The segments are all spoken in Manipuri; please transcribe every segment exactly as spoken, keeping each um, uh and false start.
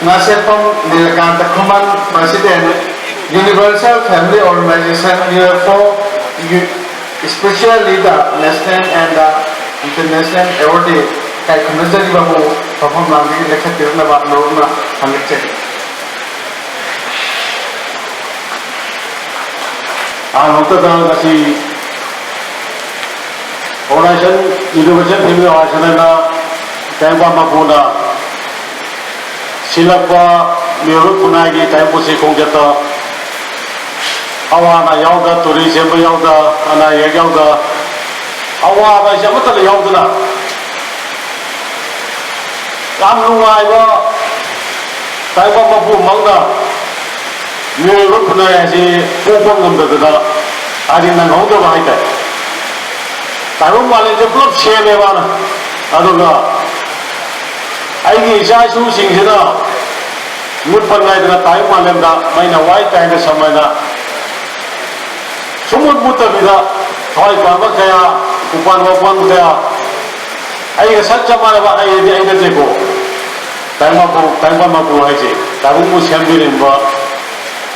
Nasepham Nilakanta Khuman, President, Universal Family Organization, U F O, U- Special Leader, National and the International Award, ꯀꯥꯏꯈꯨꯝꯅꯖꯔꯤꯕꯕꯨ ꯃꯐꯝ ꯂꯥꯡꯗꯒꯤ ꯂꯦꯞꯈꯠꯄꯤꯔꯛꯅꯕ ꯅꯧꯅ ꯍꯪꯒꯠꯆꯔꯤ꯫ ꯑꯍꯥꯟꯕꯃꯛꯇꯗ ꯉꯁꯤ Organization, Universal Family Organization ꯍꯥꯏꯅ ꯇꯥꯏꯕꯪꯄꯥꯟ ꯃꯄꯨꯅ ꯁꯤꯜꯂꯛꯄ ꯃꯤꯑꯣꯏꯕ ꯈꯨꯟꯅꯥꯏꯒꯤ ꯇꯥꯏꯕꯪ ꯄꯨꯟꯁꯤ ꯈꯣꯡꯆꯠꯇ ꯑꯋꯥ ꯑꯅꯥ ꯌꯥꯎꯗ, ꯇꯨꯔꯤ ꯆꯦꯟꯕ ꯌꯥꯎꯗ, ꯑꯅꯥ ꯑꯌꯦꯛ ꯌꯥꯎꯗ, ꯑꯋꯥꯕ ꯍꯥꯏꯁꯦ ꯑꯃꯠꯇ ꯌꯥꯎꯗꯅ ꯌꯥꯝ ꯅꯨꯡꯉꯥꯏꯕ ꯇꯥꯏꯕꯪ ꯃꯄꯨ ꯑꯃꯅ ꯃꯤꯑꯣꯏꯕ ꯈꯨꯟꯅꯥꯏ ꯑꯁꯤ ꯄꯣꯛꯄ ꯉꯝꯗꯗꯅ ꯍꯥꯏꯗꯤ ꯅꯪꯍꯧꯗꯕ ꯍꯥꯏꯇꯥꯔꯦ꯫ ꯇꯥꯏꯕꯪ ꯃꯥꯂꯦꯝꯁꯦ ꯄꯨꯂꯞ ꯁꯦꯝꯃꯦ ꯃꯥꯅ꯫ ꯑꯗꯨꯒ ꯑꯩꯒꯤ ꯏꯆꯥ ꯏꯁꯨꯁꯤꯡꯁꯤꯅ ꯃꯨꯠꯄ ꯅꯥꯏꯗꯅ ꯇꯥꯏꯕꯪ ꯃꯥꯂꯦꯝꯗ ꯃꯩꯅ ꯋꯥꯏ ꯇꯥꯏꯅ ꯁꯝꯃꯥꯏꯅ ꯁꯨꯝꯃꯨꯠ ꯃꯨꯠꯇꯕꯤꯗ ꯊꯋꯥꯏ ꯄꯥꯟꯕ ꯀꯌꯥ, ꯎꯄꯥꯟ ꯋꯥꯄꯥꯟ ꯀꯌꯥ, ꯑꯩꯒ ꯁꯛ ꯆꯞ ꯃꯥꯟꯅꯕ, ꯑꯩꯗꯤ ꯑꯩ ꯅꯠꯇꯦꯀꯣ, ꯇꯥꯏꯕꯪ ꯃꯄꯨ, ꯇꯥꯏꯕꯪ ꯃꯄꯨ ꯍꯥꯏꯁꯦ ꯇꯥꯏꯕꯪꯕꯨ ꯁꯦꯝꯕꯤꯔꯝꯕ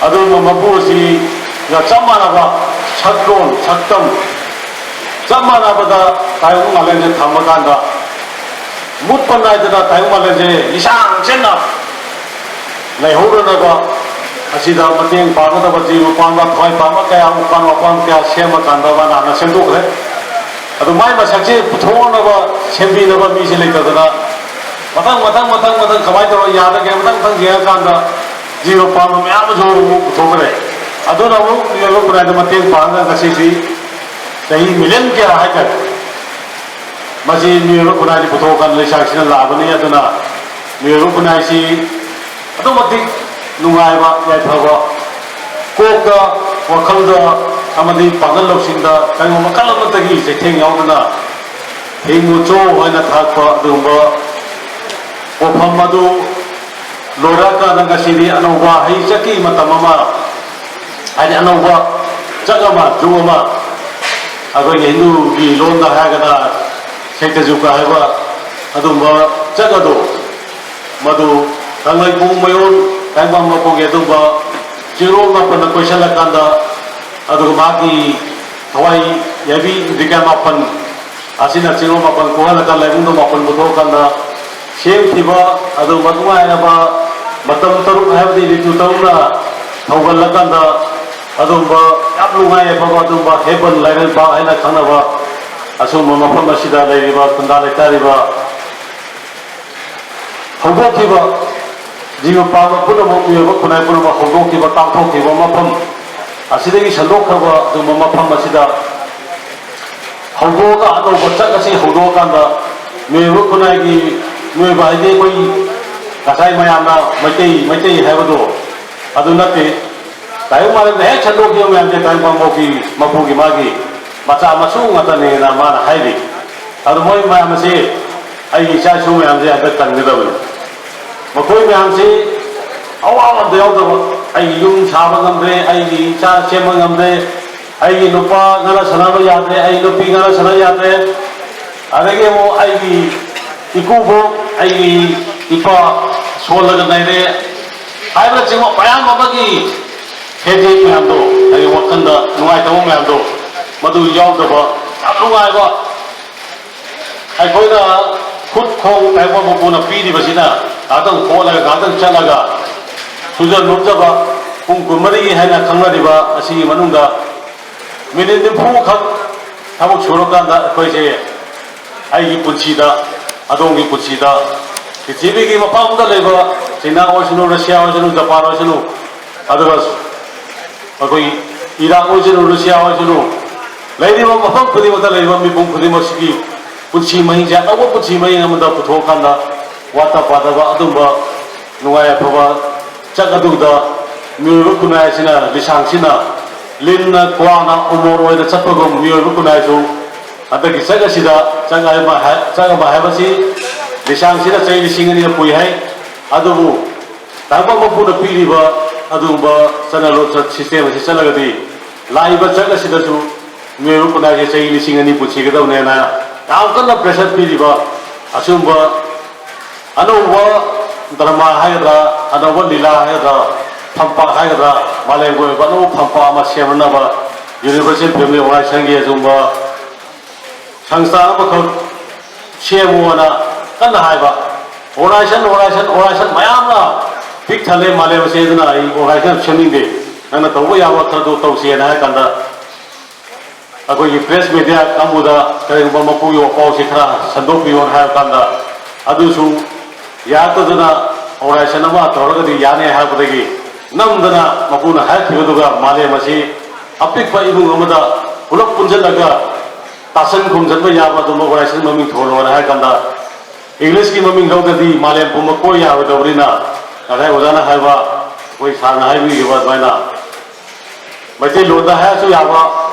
ꯑꯗꯨꯒꯨꯝꯕ ꯃꯄꯨ ꯑꯁꯤꯒ ꯆꯞ ꯃꯥꯟꯅꯕ ꯁꯛꯂꯣꯟ ꯁꯛꯇꯝ ꯆꯞ ꯃꯥꯟꯅꯕꯗ ꯇꯥꯏꯕꯪ ꯃꯥꯂꯦꯝꯁꯦ ꯊꯝꯃꯀꯥꯟꯗ ꯃꯨꯠꯄ ꯅꯥꯏꯗꯅ ꯇꯥꯏꯕꯪ ꯃꯥꯂꯦꯝꯁꯦ ꯂꯤꯁꯥꯡ ꯆꯦꯠꯅ ꯂꯩꯍꯧꯔꯅꯕ ꯑꯁꯤꯗ ꯃꯇꯦꯡ ꯄꯥꯡꯒꯗꯕ ꯖꯤꯕ ꯄꯥꯟꯕ, ꯊꯋꯥꯏ ꯄꯥꯟꯕ ꯀꯌꯥ, ꯎꯄꯥꯟ ꯋꯥꯄꯥꯟ ꯀꯌꯥ ꯁꯦꯝꯃꯀꯥꯟꯗ ꯃꯥꯅ ꯍꯥꯟꯅ ꯁꯦꯝꯗꯣꯛꯈ꯭ꯔꯦ꯫ ꯑꯗꯨ ꯃꯥꯏ ꯃꯁꯛꯁꯦ ꯄꯨꯊꯣꯛꯅꯕ, ꯁꯦꯝꯕꯤꯅꯕ ꯃꯤꯁꯦ ꯂꯩꯇꯗꯅ ꯃꯊꯪ, ꯃꯊꯪ, ꯃꯊꯪ, ꯃꯊꯪ ꯀꯃꯥꯏꯅ ꯇꯧꯔꯒ ꯌꯥꯗꯒꯦ ꯃꯊꯪ, ꯃꯊꯪ ꯌꯦꯡꯉꯀꯥꯟꯗ ꯖꯤꯕ ꯄꯥꯟꯕ ꯃꯌꯥꯝ ꯑꯃꯁꯨ ꯑꯃꯨꯛ ꯄꯨꯊꯣꯛꯈ꯭ꯔꯦ꯫ ꯑꯗꯨꯅ ꯑꯃꯨꯛ ꯃꯤꯑꯣꯏꯕ ꯈꯨꯟꯅꯥꯏꯗ ꯃꯇꯦꯡ ꯄꯥꯡꯉꯒ ꯉꯁꯤꯗꯤ ꯆꯍꯤ ꯃꯤꯂꯤꯌꯟ ꯀꯌꯥ ꯍꯥꯏꯇꯥꯔꯦ꯫ ꯃꯁꯤ ꯃꯤꯑꯣꯏꯕ ꯈꯨꯟꯅꯥꯏꯁꯤ ꯄꯨꯊꯣꯛꯑꯀꯥꯟꯗ ꯂꯩꯁꯥꯡꯁꯤꯅ ꯂꯥꯛꯑꯕꯅꯤ꯫ ꯑꯗꯨꯅ ꯃꯤꯑꯣꯏꯕ ꯈꯨꯟꯅꯥꯏꯁꯤ ꯑꯗꯨꯛ ꯃꯇꯤꯛ ꯅꯨꯡꯉꯥꯏꯕ, ꯌꯥꯏꯐꯕ, ꯀꯣꯛꯇ, ꯋꯥꯈꯜꯗ ꯑꯃꯗꯤ ꯄꯥꯡꯒꯜ ꯂꯧꯁꯤꯡꯗ ꯀꯔꯤꯒꯨꯝꯕ ꯃꯈꯜ ꯑꯃꯠꯇꯒꯤ ꯆꯩꯊꯦꯡ ꯌꯥꯎꯗꯅ ꯍꯤꯡꯉꯨꯆꯣ ꯍꯥꯏꯅ ꯊꯥꯔꯛꯄ ꯑꯗꯨꯒꯨꯝꯕ ꯋꯥꯐꯝ ꯑꯗꯨ ꯂꯣꯏꯔꯛꯑꯀꯥꯟꯗ ꯉꯁꯤꯗꯤ ꯑꯅꯧꯕ ꯍꯩ ꯆꯠꯀꯤ ꯃꯇꯝ ꯑꯃ, ꯍꯥꯏꯗꯤ ꯑꯅꯧꯕ ꯆꯠ ꯑꯃ, ꯖꯨꯛ ꯑꯃ, ꯑꯩꯈꯣꯏꯒꯤ ꯍꯤꯟꯗꯨꯒꯤ ꯂꯣꯟꯗ ꯍꯥꯏꯔꯒꯅ ꯁꯩꯇ ꯖꯨꯛꯀ ꯍꯥꯏꯕ ꯑꯗꯨꯒꯨꯝꯕ ꯆꯠ ꯑꯗꯨ, ꯃꯗꯨ ꯀꯪꯂꯩꯕꯨꯡ ꯃꯌꯣꯟ ꯇꯥꯏꯕꯪꯄꯥꯟ ꯃꯄꯨꯒꯤ ꯑꯗꯨꯒꯨꯝꯕ ꯆꯤꯡꯂꯣꯟ ꯃꯥꯄꯟꯅ ꯀꯣꯏꯁꯜꯂꯀꯥꯟꯗ, ꯑꯗꯨꯒ ꯃꯥꯒꯤ ꯊꯋꯥꯏ ꯌꯥꯏꯕꯤ ꯏꯟꯗ꯭ꯔꯤꯀꯥ ꯃꯥꯄꯟ ꯑꯁꯤꯅ ꯆꯤꯡꯂꯣꯟ ꯃꯥꯄꯟ ꯀꯣꯏꯍꯜꯂꯀꯥꯟꯗ, ꯂꯥꯏꯕꯨꯡꯗꯣ ꯃꯥꯄꯟ ꯄꯨꯊꯣꯛꯑꯀꯥꯟꯗ ꯁꯦꯝꯈꯤꯕ ꯑꯗꯨꯒꯨꯝꯕ ꯅꯨꯡꯉꯥꯏꯔꯕ ꯃꯇꯝ ꯇꯔꯨꯛ, ꯍꯥꯏꯕꯗꯤ ꯔꯤꯇꯨ ꯇꯔꯨꯛꯅ ꯊꯧꯒꯜꯂꯀꯥꯟꯗ ꯑꯗꯨꯒꯨꯝꯕ ꯌꯥꯝ ꯅꯨꯡꯉꯥꯏ ꯌꯥꯏꯐꯕ ꯑꯗꯨꯒꯨꯝꯕ ꯍꯦꯕꯟ ꯂꯥꯏꯔꯦꯟ ꯄꯥꯛ ꯍꯥꯏꯅ ꯈꯪꯅꯕ ꯑꯁꯨꯝꯕ ꯃꯐꯝ ꯑꯁꯤꯗ ꯂꯩꯔꯤꯕ ꯈꯨꯟꯗꯥ ꯂꯩꯇꯥꯔꯤꯕ ꯍꯧꯗꯣꯛꯈꯤꯕ ꯖꯤꯕ ꯄꯥꯟꯕ ꯄꯨꯝꯅꯃꯛ, ꯃꯤꯑꯣꯏꯕ ꯈꯨꯟꯅꯥꯏ ꯄꯨꯝꯅꯃꯛ ꯍꯧꯗꯣꯛꯈꯤꯕ, ꯀꯥꯡꯊꯣꯛꯈꯤꯕ ꯃꯐꯝ ꯑꯁꯤꯗꯒꯤ ꯁꯟꯗꯣꯛꯈ꯭ꯔꯕ ꯑꯗꯨꯒꯨꯝꯕ ꯃꯐꯝ ꯑꯁꯤꯗ ꯍꯧꯗꯣꯛꯑꯒ ꯑꯅꯧꯕ ꯆꯠ ꯑꯁꯤ ꯍꯧꯗꯣꯛꯑꯀꯥꯟꯗ ꯃꯤꯑꯣꯏꯕ ꯈꯨꯟꯅꯥꯏꯒꯤ ꯃꯤꯑꯣꯏꯕ ꯍꯥꯏꯗꯤ ꯑꯩꯈꯣꯏ ꯉꯁꯥꯏ ꯃꯌꯥꯝꯅ ꯃꯩꯇꯩ, ꯃꯩꯇꯩ ꯍꯥꯏꯕꯗꯣ ꯑꯗꯨ ꯅꯠꯇꯦ꯫ ꯇꯥꯏꯕꯪ ꯃꯥꯂꯦꯝꯗ ꯍꯦꯛ ꯁꯟꯗꯣꯛꯈꯤꯕ ꯃꯌꯥꯝꯁꯦ ꯇꯥꯏꯕꯪ ꯄꯥꯟꯕꯒꯤ ꯃꯄꯨꯒꯤ ꯃꯥꯒꯤ ꯃꯆꯥ ꯃꯁꯨ ꯉꯥꯛꯇꯅꯦꯅ ꯃꯥꯅ ꯍꯥꯏꯔꯤ꯫ ꯑꯗꯣ ꯃꯣꯏ ꯃꯌꯥꯝ ꯑꯁꯤ ꯑꯩꯒꯤ ꯏꯆꯥ ꯏꯁꯨ ꯃꯌꯥꯝꯁꯦ ꯍꯟꯗꯛ ꯀꯟꯒꯗꯕꯅꯤ꯫ ꯃꯈꯣꯏ ꯃꯌꯥꯝꯁꯤ ꯑꯋꯥꯕ ꯑꯝꯇ ꯌꯥꯎꯗꯕ, ꯑꯩꯒꯤ ꯌꯨꯝ ꯁꯥꯕ ꯉꯝꯗ꯭ꯔꯦ, ꯑꯩꯒꯤ ꯏꯆꯥ ꯁꯦꯝꯕ ꯉꯝꯗ꯭ꯔꯦ, ꯑꯩꯒꯤ ꯅꯨꯄꯥ ꯉꯥꯅ ꯁꯥꯟꯅꯕ ꯌꯥꯗ꯭ꯔꯦ, ꯑꯩꯒꯤ ꯅꯨꯄꯤ ꯉꯥꯅ ꯁꯥꯟꯅꯕ ꯌꯥꯗ꯭ꯔꯦ, ꯑꯗꯒꯤ ꯑꯃꯨꯛ ꯑꯩꯒꯤ ꯏꯀꯨꯕꯣꯛ, ꯑꯩꯒꯤ ꯏꯄꯥ ꯁꯣꯜꯂꯒ ꯂꯩꯔꯦ ꯍꯥꯏꯕꯅꯆꯤꯡꯕ ꯃꯌꯥꯝ ꯑꯃꯒꯤ ꯍꯦꯗꯦꯛ ꯃꯌꯥꯝꯗꯣ, ꯑꯩꯒꯤ ꯋꯥꯈꯜꯗ ꯅꯨꯡꯉꯥꯏꯇꯕ ꯃꯌꯥꯝꯗꯣ, ꯃꯗꯨ ꯌꯥꯎꯗꯕ ꯌꯥꯝ ꯅꯨꯡꯉꯥꯏꯕ, ꯑꯩꯈꯣꯏꯅ ꯈꯨꯠ ꯈꯣꯡ ꯇꯥꯏꯕꯪ ꯃꯄꯨꯅ ꯄꯤꯔꯤꯕꯁꯤꯅ ꯉꯥꯏꯍꯥꯛꯇꯪ ꯍꯣꯠꯂꯒ, ꯉꯥꯏꯍꯥꯛꯇꯪ ꯆꯠꯂꯒ ꯁꯨꯖ ꯅꯣꯝꯖꯕ ꯄꯨꯡ ꯀꯨꯟꯃꯔꯤ ꯍꯥꯏꯅ ꯈꯪꯅꯔꯤꯕ ꯑꯁꯤꯒꯤ ꯃꯅꯨꯡꯗ ꯃꯤꯅꯤꯠ ꯅꯤꯐꯨ ꯈꯛ ꯊꯕꯛ ꯁꯨꯔꯀꯥꯟꯗ ꯑꯩꯈꯣꯏꯁꯦ ꯑꯩꯒꯤ ꯄꯨꯟꯁꯤꯗ, ꯑꯗꯣꯝꯒꯤ ꯄꯨꯟꯁꯤꯗ, ꯄ꯭ꯔꯤꯊꯤꯕꯤꯒꯤ ꯃꯐꯝ ꯑꯃꯗ ꯂꯩꯕ ꯆꯤꯅꯥ ꯑꯣꯏꯁꯅꯨ, ꯔꯁꯤꯌꯥ ꯑꯣꯏꯁꯅꯨ, ꯖꯄꯥꯟ ꯑꯣꯏꯁꯅꯨ, ꯑꯗꯨꯒ ꯑꯩꯈꯣꯏ ꯏꯔꯥꯛ ꯑꯣꯏꯁꯅꯨ, ꯔꯁꯤꯌꯥ ꯑꯣꯏꯁꯅꯨ, ꯂꯩꯔꯤꯕ ꯃꯐꯝ ꯈꯨꯗꯤꯡꯃꯛꯇ ꯂꯩꯔꯤꯕ ꯃꯤꯄꯨꯝ ꯈꯨꯗꯤꯡꯃꯛꯁꯤꯒꯤ ꯄꯨꯟꯁꯤ ꯃꯍꯤꯡꯁꯦ ꯑꯅꯧꯕ ꯄꯨꯟꯁꯤ ꯃꯍꯤꯡ ꯑꯃꯗ ꯄꯨꯊꯣꯛꯑꯀꯥꯟꯗ ꯋꯥꯠꯇ ꯄꯥꯗꯕ ꯑꯗꯨꯝꯕ ꯅꯨꯡꯉꯥꯏ ꯌꯥꯏꯐꯕ ꯆꯠ ꯑꯗꯨꯗ ꯃꯤꯑꯣꯏꯕ ꯈꯨꯟꯅꯥꯏ ꯑꯁꯤꯅ, ꯂꯤꯁꯥꯡꯁꯤꯅ ꯂꯤꯟꯅ ꯀ꯭ꯋꯥꯅ ꯎꯃꯣꯔ ꯑꯣꯏꯅ ꯆꯠꯄꯒꯨꯝ ꯃꯤꯑꯣꯏꯕ ꯈꯨꯟꯅꯥꯏꯁꯨ ꯍꯟꯗꯛꯀꯤ ꯆꯠ ꯑꯁꯤꯗ ꯆꯪ ꯑꯃ ꯍꯥꯏ-, ꯆꯪ ꯑꯃ ꯍꯥꯏꯕꯁꯤ ꯂꯤꯁꯥꯡꯁꯤꯅ ꯆꯍꯤ ꯂꯤꯁꯤꯡ ꯑꯅꯤꯗ ꯄꯨꯏ ꯍꯥꯏ꯫ ꯑꯗꯨꯕꯨ ꯇꯥꯏꯕꯪ ꯃꯄꯨꯅ ꯄꯤꯔꯤꯕ ꯑꯗꯨꯒꯨꯝꯕ ꯆꯠꯅ ꯂꯣꯟꯆꯠ system ꯑꯁꯤ ꯆꯠꯂꯒꯗꯤ ꯂꯥꯛꯏꯕ ꯆꯠ ꯑꯁꯤꯗꯁꯨ ꯃꯤꯑꯣꯏꯕ ꯈꯨꯟꯅꯥꯏꯁꯦ ꯆꯍꯤ ꯂꯤꯁꯤꯡ ꯑꯅꯤ ꯄꯨꯟꯁꯤꯒꯗꯕꯅꯦꯅ ꯌꯥꯝ ꯀꯟꯅ pressure ꯄꯤꯔꯤꯕ ꯑꯁꯤꯒꯨꯝꯕ ꯑꯅꯧꯕ ꯗ꯭ꯔꯃꯥ ꯍꯥꯏꯒꯗ꯭ꯔꯥ, ꯑꯅꯧꯕ ꯂꯤꯂꯥ ꯍꯥꯏꯒꯗ꯭ꯔꯥ, ꯐꯝꯄꯥꯛ ꯍꯥꯏꯒꯗ꯭ꯔꯥ, ꯃꯥꯂꯦꯝꯒꯤ ꯑꯣꯏꯕ ꯑꯅꯧꯕ ꯐꯝꯄꯥꯛ ꯑꯃ ꯁꯦꯝꯅꯅꯕ Universal Family Organizationꯒꯤ ꯑꯗꯨꯒꯨꯝꯕ ꯁꯪꯁꯊꯥꯟ ꯑꯃꯈꯛ ꯁꯦꯝꯃꯨꯅ ꯀꯟꯅ ꯍꯥꯏꯕ꯫ Organization, organization, organization ꯃꯌꯥꯝꯅ ꯄꯤꯛ ꯊꯜꯂꯦ ꯃꯥꯂꯦꯝ ꯑꯁꯤ, ꯑꯗꯨꯅ ꯑꯩ organization ꯁꯦꯝꯅꯤꯡꯗꯦ꯫ ꯅꯪꯅ ꯇꯧꯕ ꯌꯥꯕ ꯈꯔꯗꯨ ꯇꯧꯁꯦꯅ ꯍꯥꯏꯔ ꯀꯥꯟꯗ, ꯑꯩꯈꯣꯏꯒꯤ press media ꯀꯥꯡꯕꯨꯗ ꯀꯔꯤꯒꯨꯝꯕ ꯃꯄꯨꯒꯤ ꯋꯥꯄꯥꯎꯁꯤ ꯈꯔ ꯁꯟꯗꯣꯛꯄꯤꯌꯣꯅ ꯍꯥꯏꯕ ꯀꯥꯟꯗ, ꯑꯗꯨꯁꯨ ꯌꯥꯔꯛꯇꯗꯅ organization ꯑꯃ ꯇꯧꯔꯒꯗꯤ ꯌꯥꯅꯤ ꯍꯥꯏꯔꯛꯄꯗꯒꯤ ꯅꯝꯗꯅ ꯃꯄꯨꯅ ꯍꯥꯏꯔꯛꯈꯤꯕꯗꯨꯒ ꯃꯥꯂꯦꯝ ꯑꯁꯤ ꯑꯄꯤꯛꯄ ꯏꯃꯨꯡ ꯑꯃꯗ ꯄꯨꯂꯞ ꯄꯨꯟꯁꯤꯜꯂꯒ ꯇꯥꯁꯟ ꯈꯨꯝꯖꯤꯟꯕ ꯌꯥꯕ ꯑꯗꯨꯝꯕ organization ꯃꯃꯤꯡ ꯊꯣꯜꯂꯣꯅ ꯍꯥꯏꯔ ꯀꯥꯟꯗ, Englishꯀꯤ ꯃꯃꯤꯡ ꯂꯧꯗ꯭ꯔꯗꯤ ꯃꯥꯂꯦꯝ ꯄꯨꯝꯕ ꯀꯣꯏ ꯌꯥꯔꯣꯏꯗꯧꯕꯅꯤꯅ, ꯉꯁꯥꯏ ꯑꯣꯖꯥꯅ ꯍꯥꯏꯕ, ꯑꯩꯈꯣꯏ sirꯅ ꯍꯥꯏꯕꯤꯈꯤꯕ ꯑꯗꯨꯃꯥꯏꯅ ꯃꯩꯇꯩꯂꯣꯟꯗ ꯍꯥꯏꯔꯁꯨ ꯌꯥꯕ,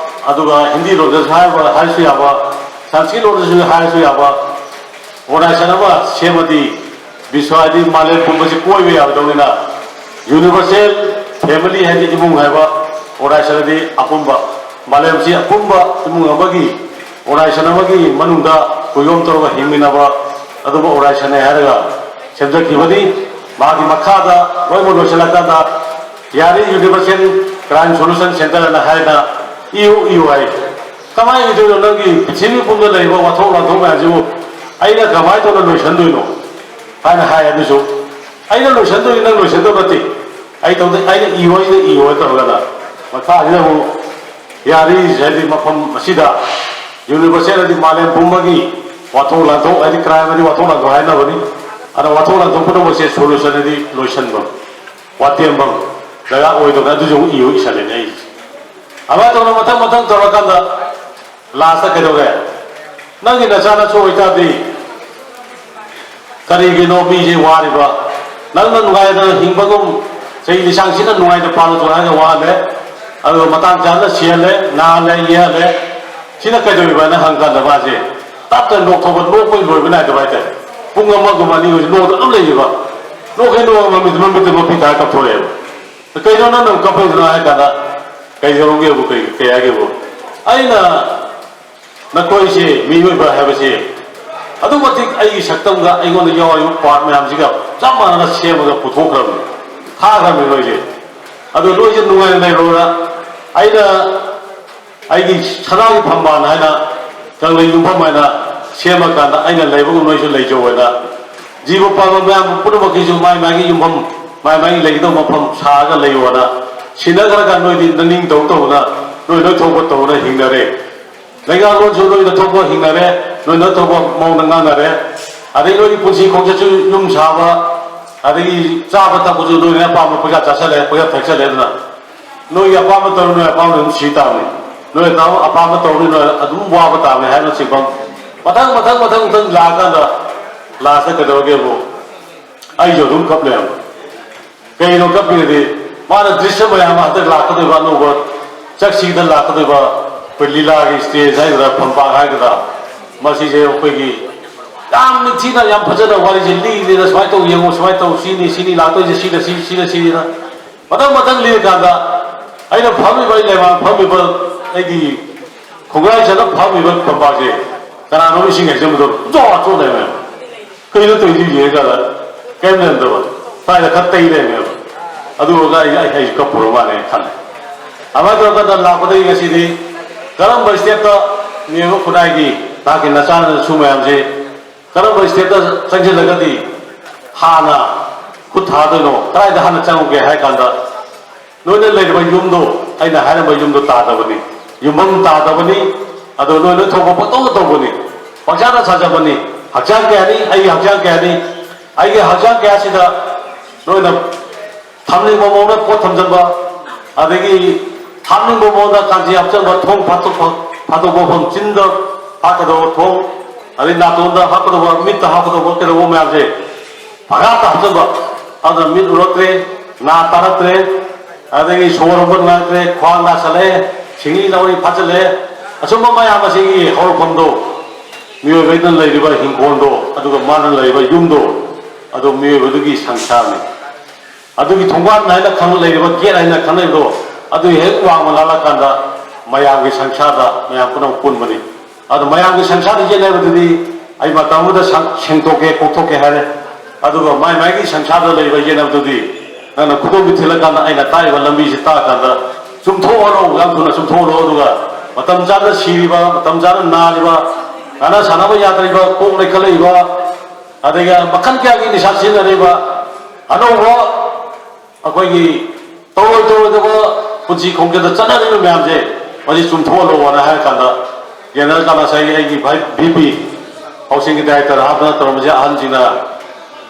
ꯑꯗꯨꯒ ꯍꯤꯟꯗꯤ ꯂꯣꯟꯗꯁꯨ ꯍꯥꯏꯕ, ꯍꯥꯏꯔꯁꯨ ꯌꯥꯕ, ꯁꯪꯁꯀ꯭ꯔꯤꯠ ꯂꯣꯟꯗꯁꯨ ꯍꯥꯏꯔꯁꯨ ꯌꯥꯕ organization ꯑꯃ ꯁꯦꯝꯃꯗꯤ, ꯕꯤꯁ꯭ꯋ ꯍꯥꯏꯗꯤ ꯃꯥꯂꯦꯝ ꯄꯨꯝꯕꯁꯤ ꯀꯣꯏꯕ ꯌꯥꯒꯗꯧꯅꯤꯅ, Universal Family ꯍꯥꯏꯗꯤ ꯏꯃꯨꯡ ꯍꯥꯏꯕ organization ꯑꯗꯤ ꯑꯄꯨꯝꯕ, ꯃꯥꯂꯦꯝꯁꯤ ꯑꯄꯨꯝꯕ ꯏꯃꯨꯡ ꯑꯃꯒꯤ, organization ꯑꯃꯒꯤ ꯃꯅꯨꯡꯗ ꯀꯨꯌꯣꯝ ꯇꯧꯔꯒ ꯍꯤꯡꯃꯤꯟꯅꯕ ꯑꯗꯨꯒꯨꯝꯕ organizationꯅꯦ ꯍꯥꯏꯔꯒ ꯁꯦꯝꯖꯈꯤꯕꯅꯤ꯫ ꯃꯥꯒꯤ ꯃꯈꯥꯗ ꯂꯣꯏꯅꯃꯛ ꯂꯣꯏꯁꯤꯜꯂꯀꯥꯟꯗ, ꯌꯥꯔꯤ Universal Crime Solution Centre ꯑꯅ ꯍꯥꯏꯅ ꯏꯌꯨ ꯏꯌꯨ ꯍꯥꯏ꯫ ꯀꯃꯥꯏꯅ ꯏꯗꯣꯏꯅꯣ? ꯅꯪꯒꯤ ꯄ꯭ꯔꯤꯊꯤꯕꯤ ꯄꯨꯝꯕꯗ ꯂꯩꯔꯤꯕ ꯋꯥꯊꯣꯛ ꯂꯥꯟꯊꯣꯛ ꯃꯌꯥꯝꯁꯤꯕꯨ ꯑꯩꯅ ꯀꯃꯥꯏꯅ ꯇꯧꯅ ꯂꯣꯏꯁꯤꯟꯗꯣꯏꯅꯣ ꯍꯥꯏꯅ ꯍꯥꯏ꯫ ꯑꯗꯨꯁꯨ ꯑꯩꯅ ꯂꯣꯏꯁꯤꯟꯗꯣꯏꯅꯤ, ꯅꯪ ꯂꯣꯏꯁꯤꯟꯗꯧ ꯅꯠꯇꯦ꯫ ꯑꯩ ꯇꯧꯗꯦ, ꯑꯩꯅ ꯏꯌꯣ, ꯑꯩꯅ ꯏꯌꯣ ꯇꯧꯔꯒꯅ ꯃꯈꯥꯁꯤꯗ ꯑꯃꯨꯛ ꯌꯥꯔꯤ ꯍꯥꯏꯗꯤ ꯃꯐꯝ ꯑꯁꯤꯗ Universal ꯍꯥꯏꯗꯤ ꯃꯥꯂꯦꯝ ꯄꯨꯝꯕꯒꯤ ꯋꯥꯊꯣꯛ ꯂꯥꯟꯊꯣꯛ ꯍꯥꯏꯗꯤ crime ꯍꯥꯏꯗꯤ ꯋꯥꯊꯣꯛ ꯂꯥꯟꯊꯣꯛ ꯍꯥꯏꯅꯕꯅꯤ꯫ ꯑꯗ ꯋꯥꯊꯣꯛ ꯂꯥꯟꯊꯣꯛ ꯄꯨꯝꯅꯃꯛꯁꯦ solution ꯍꯥꯏꯗꯤ ꯂꯣꯏꯁꯤꯟꯕ, ꯋꯥꯇꯦꯝꯕꯝ ꯗꯔꯀꯥꯔ ꯑꯣꯏꯗꯕꯅ ꯑꯗꯨꯁꯨ ꯑꯃꯨꯛ ꯏꯌꯨ ꯏꯁꯜꯂꯤꯅꯦ ꯑꯩꯁꯦ꯫ ꯑꯗꯨꯃꯥꯏꯅ ꯇꯧꯅ ꯃꯊꯪ ꯃꯊꯪ ꯇꯧꯔꯀꯥꯟꯗ lastꯇ ꯀꯩꯗꯧꯔꯦ? ꯅꯪꯒꯤ ꯅꯆꯥ ꯅꯁꯨ ꯑꯣꯏꯇꯥꯔꯗꯤ ꯀꯔꯤꯒꯤꯅꯣ ꯃꯤꯁꯦ ꯋꯥꯔꯤꯕ? ꯅꯪꯅ ꯅꯨꯡꯉꯥꯏꯅ ꯍꯤꯡꯕꯒꯨꯝ ꯆꯍꯤ ꯂꯤꯁꯥꯡꯁꯤꯠꯅ ꯅꯨꯡꯉꯥꯏꯅ ꯄꯥꯜꯂꯁꯨ ꯍꯥꯏꯅ ꯋꯥꯍꯜꯂꯦ꯫ ꯑꯗꯨꯒ ꯃꯇꯥꯡ ꯆꯥꯅ ꯁꯤꯍꯜꯂꯦ, ꯅꯥꯍꯜꯂꯦ, ꯌꯦꯛꯍꯜꯂꯦ꯫ ꯁꯤꯅ ꯀꯩꯗꯧꯔꯤꯕ ꯍꯥꯏꯅ ꯍꯪꯀꯥꯟꯗ ꯃꯥꯁꯦ ꯇꯞꯇꯅ ꯅꯣꯛꯊꯣꯛꯄ, ꯅꯣꯛꯄꯒꯤ ꯂꯣꯏꯕ ꯅꯥꯏꯗꯕ ꯍꯥꯏꯇꯥꯔꯦ꯫ ꯄꯨꯡ ꯑꯃꯒꯨꯝꯕ ꯑꯅꯤꯒꯨꯝꯕꯁꯦ ꯅꯣꯛꯑꯒ ꯑꯗꯨꯝ ꯂꯩꯌꯦꯕ꯫ ꯅꯣꯛꯈꯩ ꯅꯣꯛꯑꯒ ꯃꯃꯤꯠ, ꯃꯃꯤꯠꯇ ꯃꯄꯤ ꯇꯥꯔ ꯀꯞꯊꯣꯔꯛꯑꯦꯕ꯫ "ꯀꯩꯅꯣ ꯅꯪꯅ ꯀꯞꯄꯛꯏꯗꯨꯅ?" ꯍꯥꯏ ꯀꯥꯟꯗ, "ꯀꯩꯗꯧꯔꯝꯒꯦꯕꯨ, ꯀꯩ, ꯀꯩ ꯍꯥꯏꯒꯦꯕꯨ? ꯑꯩꯅ ꯅꯈꯣꯏꯁꯦ ꯃꯤꯑꯣꯏꯕ ꯍꯥꯏꯕꯁꯦ ꯑꯗꯨꯛ ꯃꯇꯤꯛ ꯑꯩꯒꯤ ꯁꯛꯇꯝꯒ ꯑꯩꯉꯣꯟꯗ ꯌꯥꯎꯔꯤꯕ ꯄꯥꯔꯠ ꯃꯌꯥꯝꯁꯤꯒ ꯆꯞ ꯃꯥꯟꯅꯅ ꯁꯦꯝꯃꯒ ꯄꯨꯊꯣꯛꯈ꯭ꯔꯕꯅꯤ, ꯊꯥꯈ꯭ꯔꯕꯅꯤ ꯅꯣꯏꯁꯦ꯫ ꯑꯗꯨ ꯅꯣꯏꯁꯦ ꯅꯨꯡꯉꯥꯏꯅ ꯂꯩꯔꯣꯅ ꯑꯩꯅ ꯑꯩꯒꯤ ꯁꯅꯥꯒꯤ ꯐꯝꯕꯥꯜ ꯍꯥꯏꯅ, ꯀꯪꯂꯩ ꯌꯨꯝꯐꯝ ꯍꯥꯏꯅ ꯁꯦꯝꯃꯀꯥꯟꯗ ꯑꯩꯅ ꯂꯩꯕꯒꯨꯝ ꯅꯣꯏꯁꯨ ꯂꯩꯖꯧ ꯍꯥꯏꯅ, ꯖꯤꯕ ꯄꯥꯟꯕ ꯃꯌꯥꯝ ꯄꯨꯝꯅꯃꯛꯀꯤꯁꯨ ꯃꯥꯏ ꯃꯥꯒꯤ ꯌꯨꯝꯐꯝ, ꯃꯥꯏ ꯃꯥꯒꯤ ꯂꯩꯒꯗꯧꯕ ꯃꯐꯝ ꯁꯥꯔꯒ ꯂꯩꯌꯣꯅ, ꯁꯤꯟꯅꯈ꯭ꯔꯒ ꯅꯣꯏꯗꯤ ꯅꯅꯤꯡ ꯇꯧ ꯇꯧꯅ ꯅꯣꯏ ꯅꯣꯏ ꯊꯣꯛꯄ ꯇꯧꯅ ꯍꯤꯡꯅꯔꯦ꯫ ꯂꯩꯉꯥꯛꯂꯣꯟꯁꯨ ꯅꯣꯏꯅ ꯊꯣꯛꯄ ꯍꯤꯡꯅꯔꯦ, ꯅꯣꯏꯅ ꯊꯣꯛꯄ ꯃꯑꯣꯡꯗ ꯉꯥꯡꯅꯔꯦ꯫ ꯑꯗꯩ ꯅꯣꯏꯒꯤ ꯄꯨꯟꯁꯤ ꯈꯣꯡꯆꯠꯁꯨ, ꯌꯨꯝ ꯁꯥꯕ, ꯑꯗꯒꯤ ꯆꯥꯕ ꯊꯛꯄꯁꯨ ꯅꯣꯏꯅ ꯑꯄꯥꯝꯕ ꯄꯩꯁꯥ ꯆꯥꯁꯤꯜꯂꯦ, ꯄꯩꯁꯥ ꯊꯛꯆꯜꯂꯦ꯫ ꯑꯗꯨꯅ ꯅꯣꯏꯒꯤ ꯑꯄꯥꯝꯕ ꯇꯧꯔ ꯅꯣꯏ ꯑꯄꯥꯝꯕ ꯑꯗꯨꯝ ꯁꯤ ꯇꯥꯕꯅꯤ꯫ ꯅꯣꯏ ꯑꯄꯥꯝꯕ ꯇꯧꯔ ꯅꯣꯏ ꯑꯗꯨꯝ ꯋꯥꯕ ꯇꯥꯕꯅꯤ ꯍꯥꯏꯕꯅꯆꯤꯡꯕ ꯃꯊꯪ ꯃꯊꯪ ꯃꯊꯪ ꯃꯊꯪ ꯂꯥꯛꯑꯀꯥꯟꯗ ꯂꯥꯁꯇ ꯀꯩꯗꯧꯔꯒꯦꯕꯨ ꯑꯩꯁꯨ ꯑꯗꯨꯝ ꯀꯞ ꯂꯩꯔꯝꯃꯦ꯫ ꯀꯩꯅꯣ ꯀꯞꯄꯤꯔꯗꯤ, ꯃꯥꯅ ꯗ꯭ꯔꯤꯁ꯭ꯌ ꯃꯌꯥꯝ ꯑꯃ ꯍꯟꯗꯛ ꯂꯥꯛꯀꯗꯣꯏꯕ ꯑꯅꯧꯕ ꯆꯥꯛꯁꯤꯗ ꯂꯥꯛꯀꯗꯣꯏꯕ ꯑꯩꯈꯣꯏ ꯂꯤꯂꯥꯒꯤ ꯁ꯭ꯇꯦꯖ ꯍꯥꯏꯒꯗ꯭ꯔꯥ, ꯐꯝꯄꯥꯛ ꯍꯥꯏꯒꯗ꯭ꯔꯥ, ꯃꯁꯤꯁꯦ ꯑꯩꯈꯣꯏꯒꯤ ꯌꯥꯝ ꯅꯤꯡꯊꯤꯅ, ꯌꯥꯝ ꯐꯖꯅ ꯋꯥꯔꯤꯁꯦ ꯂꯤꯔꯦꯅ, ꯁꯨꯃꯥꯏꯅ ꯇꯧ ꯌꯦꯡꯉꯣ, ꯁꯨꯃꯥꯏꯅ ꯇꯧ, ꯁꯤꯅꯤ ꯁꯤꯅꯤ ꯂꯥꯛꯇꯣꯏꯁꯦ, ꯁꯤꯗ ꯁꯤ ꯁꯤꯗ ꯁꯤꯅꯤꯅ ꯃꯊꯪ ꯃꯊꯪ ꯂꯤꯔꯀꯥꯟꯗ ꯑꯩꯅ ꯐꯝꯃꯤꯕ, ꯑꯩ ꯂꯩꯃꯥꯡ ꯐꯝꯃꯤꯕ, ꯑꯩꯒꯤ ꯈꯣꯡꯒ꯭ꯔꯥꯏ ꯆꯠꯂ ꯐꯝꯃꯤꯕ ꯐꯝꯄꯥꯛꯁꯦ ꯀꯅꯥꯅꯣꯝ ꯏꯁꯤꯡ ꯍꯩꯖꯤꯟꯕꯗꯣ ꯆꯣ ꯆꯣ ꯂꯩꯔꯝꯃꯦ꯫ ꯀꯩꯅꯣ ꯇꯧꯔꯤꯁꯤ ꯌꯦꯡꯉꯀꯥꯟꯗ ꯀꯔꯤꯝ ꯂꯩꯔꯝꯗꯕ, ꯁ꯭ꯋꯥꯏꯗ ꯈꯔ ꯇꯩ ꯂꯩꯔꯝꯃꯦꯕ꯫ ꯑꯗꯨꯒ ꯑꯩ ꯑꯩ ꯑꯩꯁꯨ ꯀꯞꯄꯨꯔ ꯃꯥꯜꯂꯦ ꯈꯜꯂꯦ꯫ ꯑꯗꯨꯃꯥꯏꯅ ꯇꯧꯔꯀꯥꯟꯗ ꯂꯥꯛꯄꯗꯒꯤ ꯉꯁꯤꯗꯤ ꯀꯔꯝꯕ ꯁ꯭ꯇꯦꯞꯇ ꯃꯤꯑꯣꯏꯕ ꯈꯨꯟꯅꯥꯏꯒꯤ ꯅꯍꯥꯛꯀꯤ ꯅꯆꯥꯅꯁꯨ ꯃꯌꯥꯝꯁꯦ ꯀꯔꯝꯕ ꯁ꯭ꯇꯦꯞꯇ ꯆꯪꯁꯤꯜꯂꯒꯗꯤ ꯍꯥꯟꯅ ꯈꯨꯠ ꯊꯥꯗꯣꯏꯅꯣ, ꯀꯗꯥꯏꯗ ꯍꯥꯟꯅ ꯆꯪꯉꯨꯒꯦ ꯍꯥꯏ ꯀꯥꯟꯗ ꯅꯣꯏꯅ ꯂꯩꯔꯤꯕ ꯌꯨꯝꯗꯣ ꯑꯩꯅ ꯍꯥꯏꯔꯝꯕ ꯌꯨꯝꯗꯣ ꯇꯥꯗꯕꯅꯤ, ꯌꯨꯝꯐꯝ ꯇꯥꯗꯕꯅꯤ꯫ ꯑꯗꯣ ꯅꯣꯏ ꯅꯣꯏ ꯊꯣꯛꯄ ꯄꯪꯇꯧꯗ ꯇꯧꯕꯅꯤ, ꯄꯪꯁꯥꯗ ꯁꯥꯖꯕꯅꯤ꯫ ꯍꯛꯆꯥꯡ ꯀꯌꯥꯅꯤ, ꯑꯩꯒꯤ ꯍꯛꯆꯥꯡ ꯀꯌꯥꯅꯤ, ꯑꯩꯒꯤ ꯍꯛꯆꯥꯡ ꯀꯌꯥꯁꯤꯗ ꯅꯣꯏꯅ ꯊꯝꯅꯤꯡꯕ ꯃꯑꯣꯡꯗ ꯄꯣꯠ ꯊꯝꯖꯤꯟꯕ, ꯑꯗꯒꯤ ꯊꯝꯅꯤꯡꯕ ꯃꯑꯣꯡꯗ ꯀꯥꯟꯆꯤ ꯍꯥꯞꯆꯤꯟꯕ, ꯊꯣꯡ ꯐꯥꯠꯇꯣꯛꯄ, ꯐꯥꯠꯇꯣꯛꯄ ꯃꯐꯝ, ꯆꯤꯟꯗ ꯐꯥꯠꯀꯗꯧꯕ ꯊꯣꯡ, ꯑꯗꯩ ꯅꯥꯇꯣꯟꯗ ꯍꯥꯞꯀꯗꯧꯕ, ꯃꯤꯠꯇ ꯍꯥꯞꯀꯗꯧꯕ, ꯀꯩꯗꯧꯕ ꯃꯌꯥꯝꯁꯦ ꯄꯪꯍꯥꯞꯇ ꯍꯥꯞꯆꯤꯟꯕ꯫ ꯑꯗꯨꯅ ꯃꯤꯠ ꯎꯔꯛꯇ꯭ꯔꯦ, ꯅꯥ ꯇꯥꯔꯛꯇ꯭ꯔꯦ, ꯑꯗꯒꯤ ꯁꯣꯔ ꯍꯣꯟꯕ ꯅꯨꯡꯉꯥꯏꯔꯛꯇ꯭ꯔꯦ, ꯈ꯭ꯋꯥꯡ ꯅꯥꯁꯜꯂꯛꯑꯦ, ꯁꯤꯡꯂꯤ ꯅꯥꯎꯔꯤ ꯐꯥꯖꯤꯜꯂꯛꯑꯦ꯫ ꯑꯁꯨꯝꯕ ꯃꯌꯥꯝ ꯑꯁꯤꯒꯤ ꯍꯧꯔꯛꯐꯝꯗꯣ ꯃꯤꯑꯣꯏꯕꯗ ꯂꯩꯔꯤꯕ ꯍꯤꯡꯈꯣꯜꯗꯣ, ꯑꯗꯨꯒ ꯃꯥꯅ ꯂꯩꯔꯤꯕ ꯌꯨꯝꯗꯣ, ꯑꯗꯨ ꯃꯤꯑꯣꯏꯕꯗꯨꯒꯤ ꯁꯪꯁꯥꯔꯅꯤ꯫ ꯑꯗꯨꯒꯤ ꯊꯣꯡꯒꯥꯟ ꯍꯥꯏꯅ ꯈꯪꯅ ꯂꯩꯔꯤꯕ, ꯒꯦꯠ ꯍꯥꯏꯅ ꯈꯪꯅꯔꯤꯕꯗꯣ, ꯑꯗꯨꯒꯤ ꯍꯦꯛ ꯋꯥꯡꯃ ꯂꯥꯜꯂꯀꯥꯟꯗ ꯃꯌꯥꯝꯒꯤ ꯁꯪꯁꯥꯔꯗ ꯃꯌꯥꯝ ꯄꯨꯝꯅꯃꯛ ꯄꯨꯟꯕꯅꯤ꯫ ꯑꯗꯣ ꯃꯌꯥꯝꯒꯤ ꯁꯪꯁꯥꯔꯗ ꯌꯦꯠꯅꯕꯗꯨꯗꯤ ꯑꯩ ꯃꯇꯝ ꯑꯃꯗ ꯁꯪ-, ꯁꯦꯡꯗꯣꯛꯀꯦ, ꯀꯣꯛꯊꯣꯛꯀꯦ ꯍꯥꯏꯔꯦ꯫ ꯑꯗꯨꯒ ꯃꯥꯏ ꯃꯥꯏꯒꯤ ꯁꯪꯁꯥꯔꯗ ꯂꯩꯕ ꯌꯦꯟꯅꯕꯗꯨꯗꯤ ꯅꯪꯅ ꯈꯨꯗꯣꯝꯕꯤ ꯊꯤꯜꯂꯀꯥꯟꯗ ꯑꯩꯅ ꯇꯥꯛꯏꯕ ꯂꯝꯕꯤꯁꯤ ꯇꯥꯛꯑꯀꯥꯟꯗ ꯆꯨꯝꯊꯣꯛꯍꯜꯂꯣ, ꯌꯥꯝ ꯊꯨꯅ ꯆꯨꯝꯊꯣꯛꯍꯜꯂꯣ꯫ ꯑꯗꯨꯒ ꯃꯇꯝ ꯆꯥꯅ ꯁꯤꯔꯤꯕ, ꯃꯇꯝ ꯆꯥꯅ ꯅꯥꯔꯤꯕ, ꯀꯥꯟꯅ ꯁꯥꯟꯅꯕ ꯌꯥꯗ꯭ꯔꯤꯕ, ꯀꯣꯛ ꯂꯩꯈꯠꯂꯛꯏꯕ, ꯑꯗꯒꯤ ꯃꯈꯜ ꯀꯌꯥꯒꯤ ꯅꯤꯁꯥ ꯁꯤꯖꯤꯟꯅꯔꯤꯕ, ꯑꯅꯧꯕ ꯑꯩꯈꯣꯏꯒꯤ ꯇꯧꯔꯣꯏ ꯇꯧꯔꯣꯏꯗꯕ ꯄꯨꯟꯁꯤ ꯈꯣꯡꯆꯠꯇ ꯆꯠꯅꯔꯤꯕ ꯃꯌꯥꯝꯁꯦ ꯃꯁꯤ ꯆꯨꯝꯊꯣꯛꯍꯜꯂꯣꯅ ꯍꯥꯏꯔ ꯀꯥꯟꯗ, ꯌꯦꯡꯅꯔꯀꯥꯟꯗ ꯉꯁꯥꯏꯒꯤ ꯑꯩꯒꯤ ꯚꯥꯏ ꯚꯤ ꯄꯤ ꯍꯥꯎꯁꯤꯡꯒꯤ ꯗꯥꯏꯔꯦꯛꯇꯔ ꯍꯥꯞꯇꯅ ꯇꯧꯔꯝꯕꯁꯦ ꯑꯍꯟꯁꯤꯡꯅ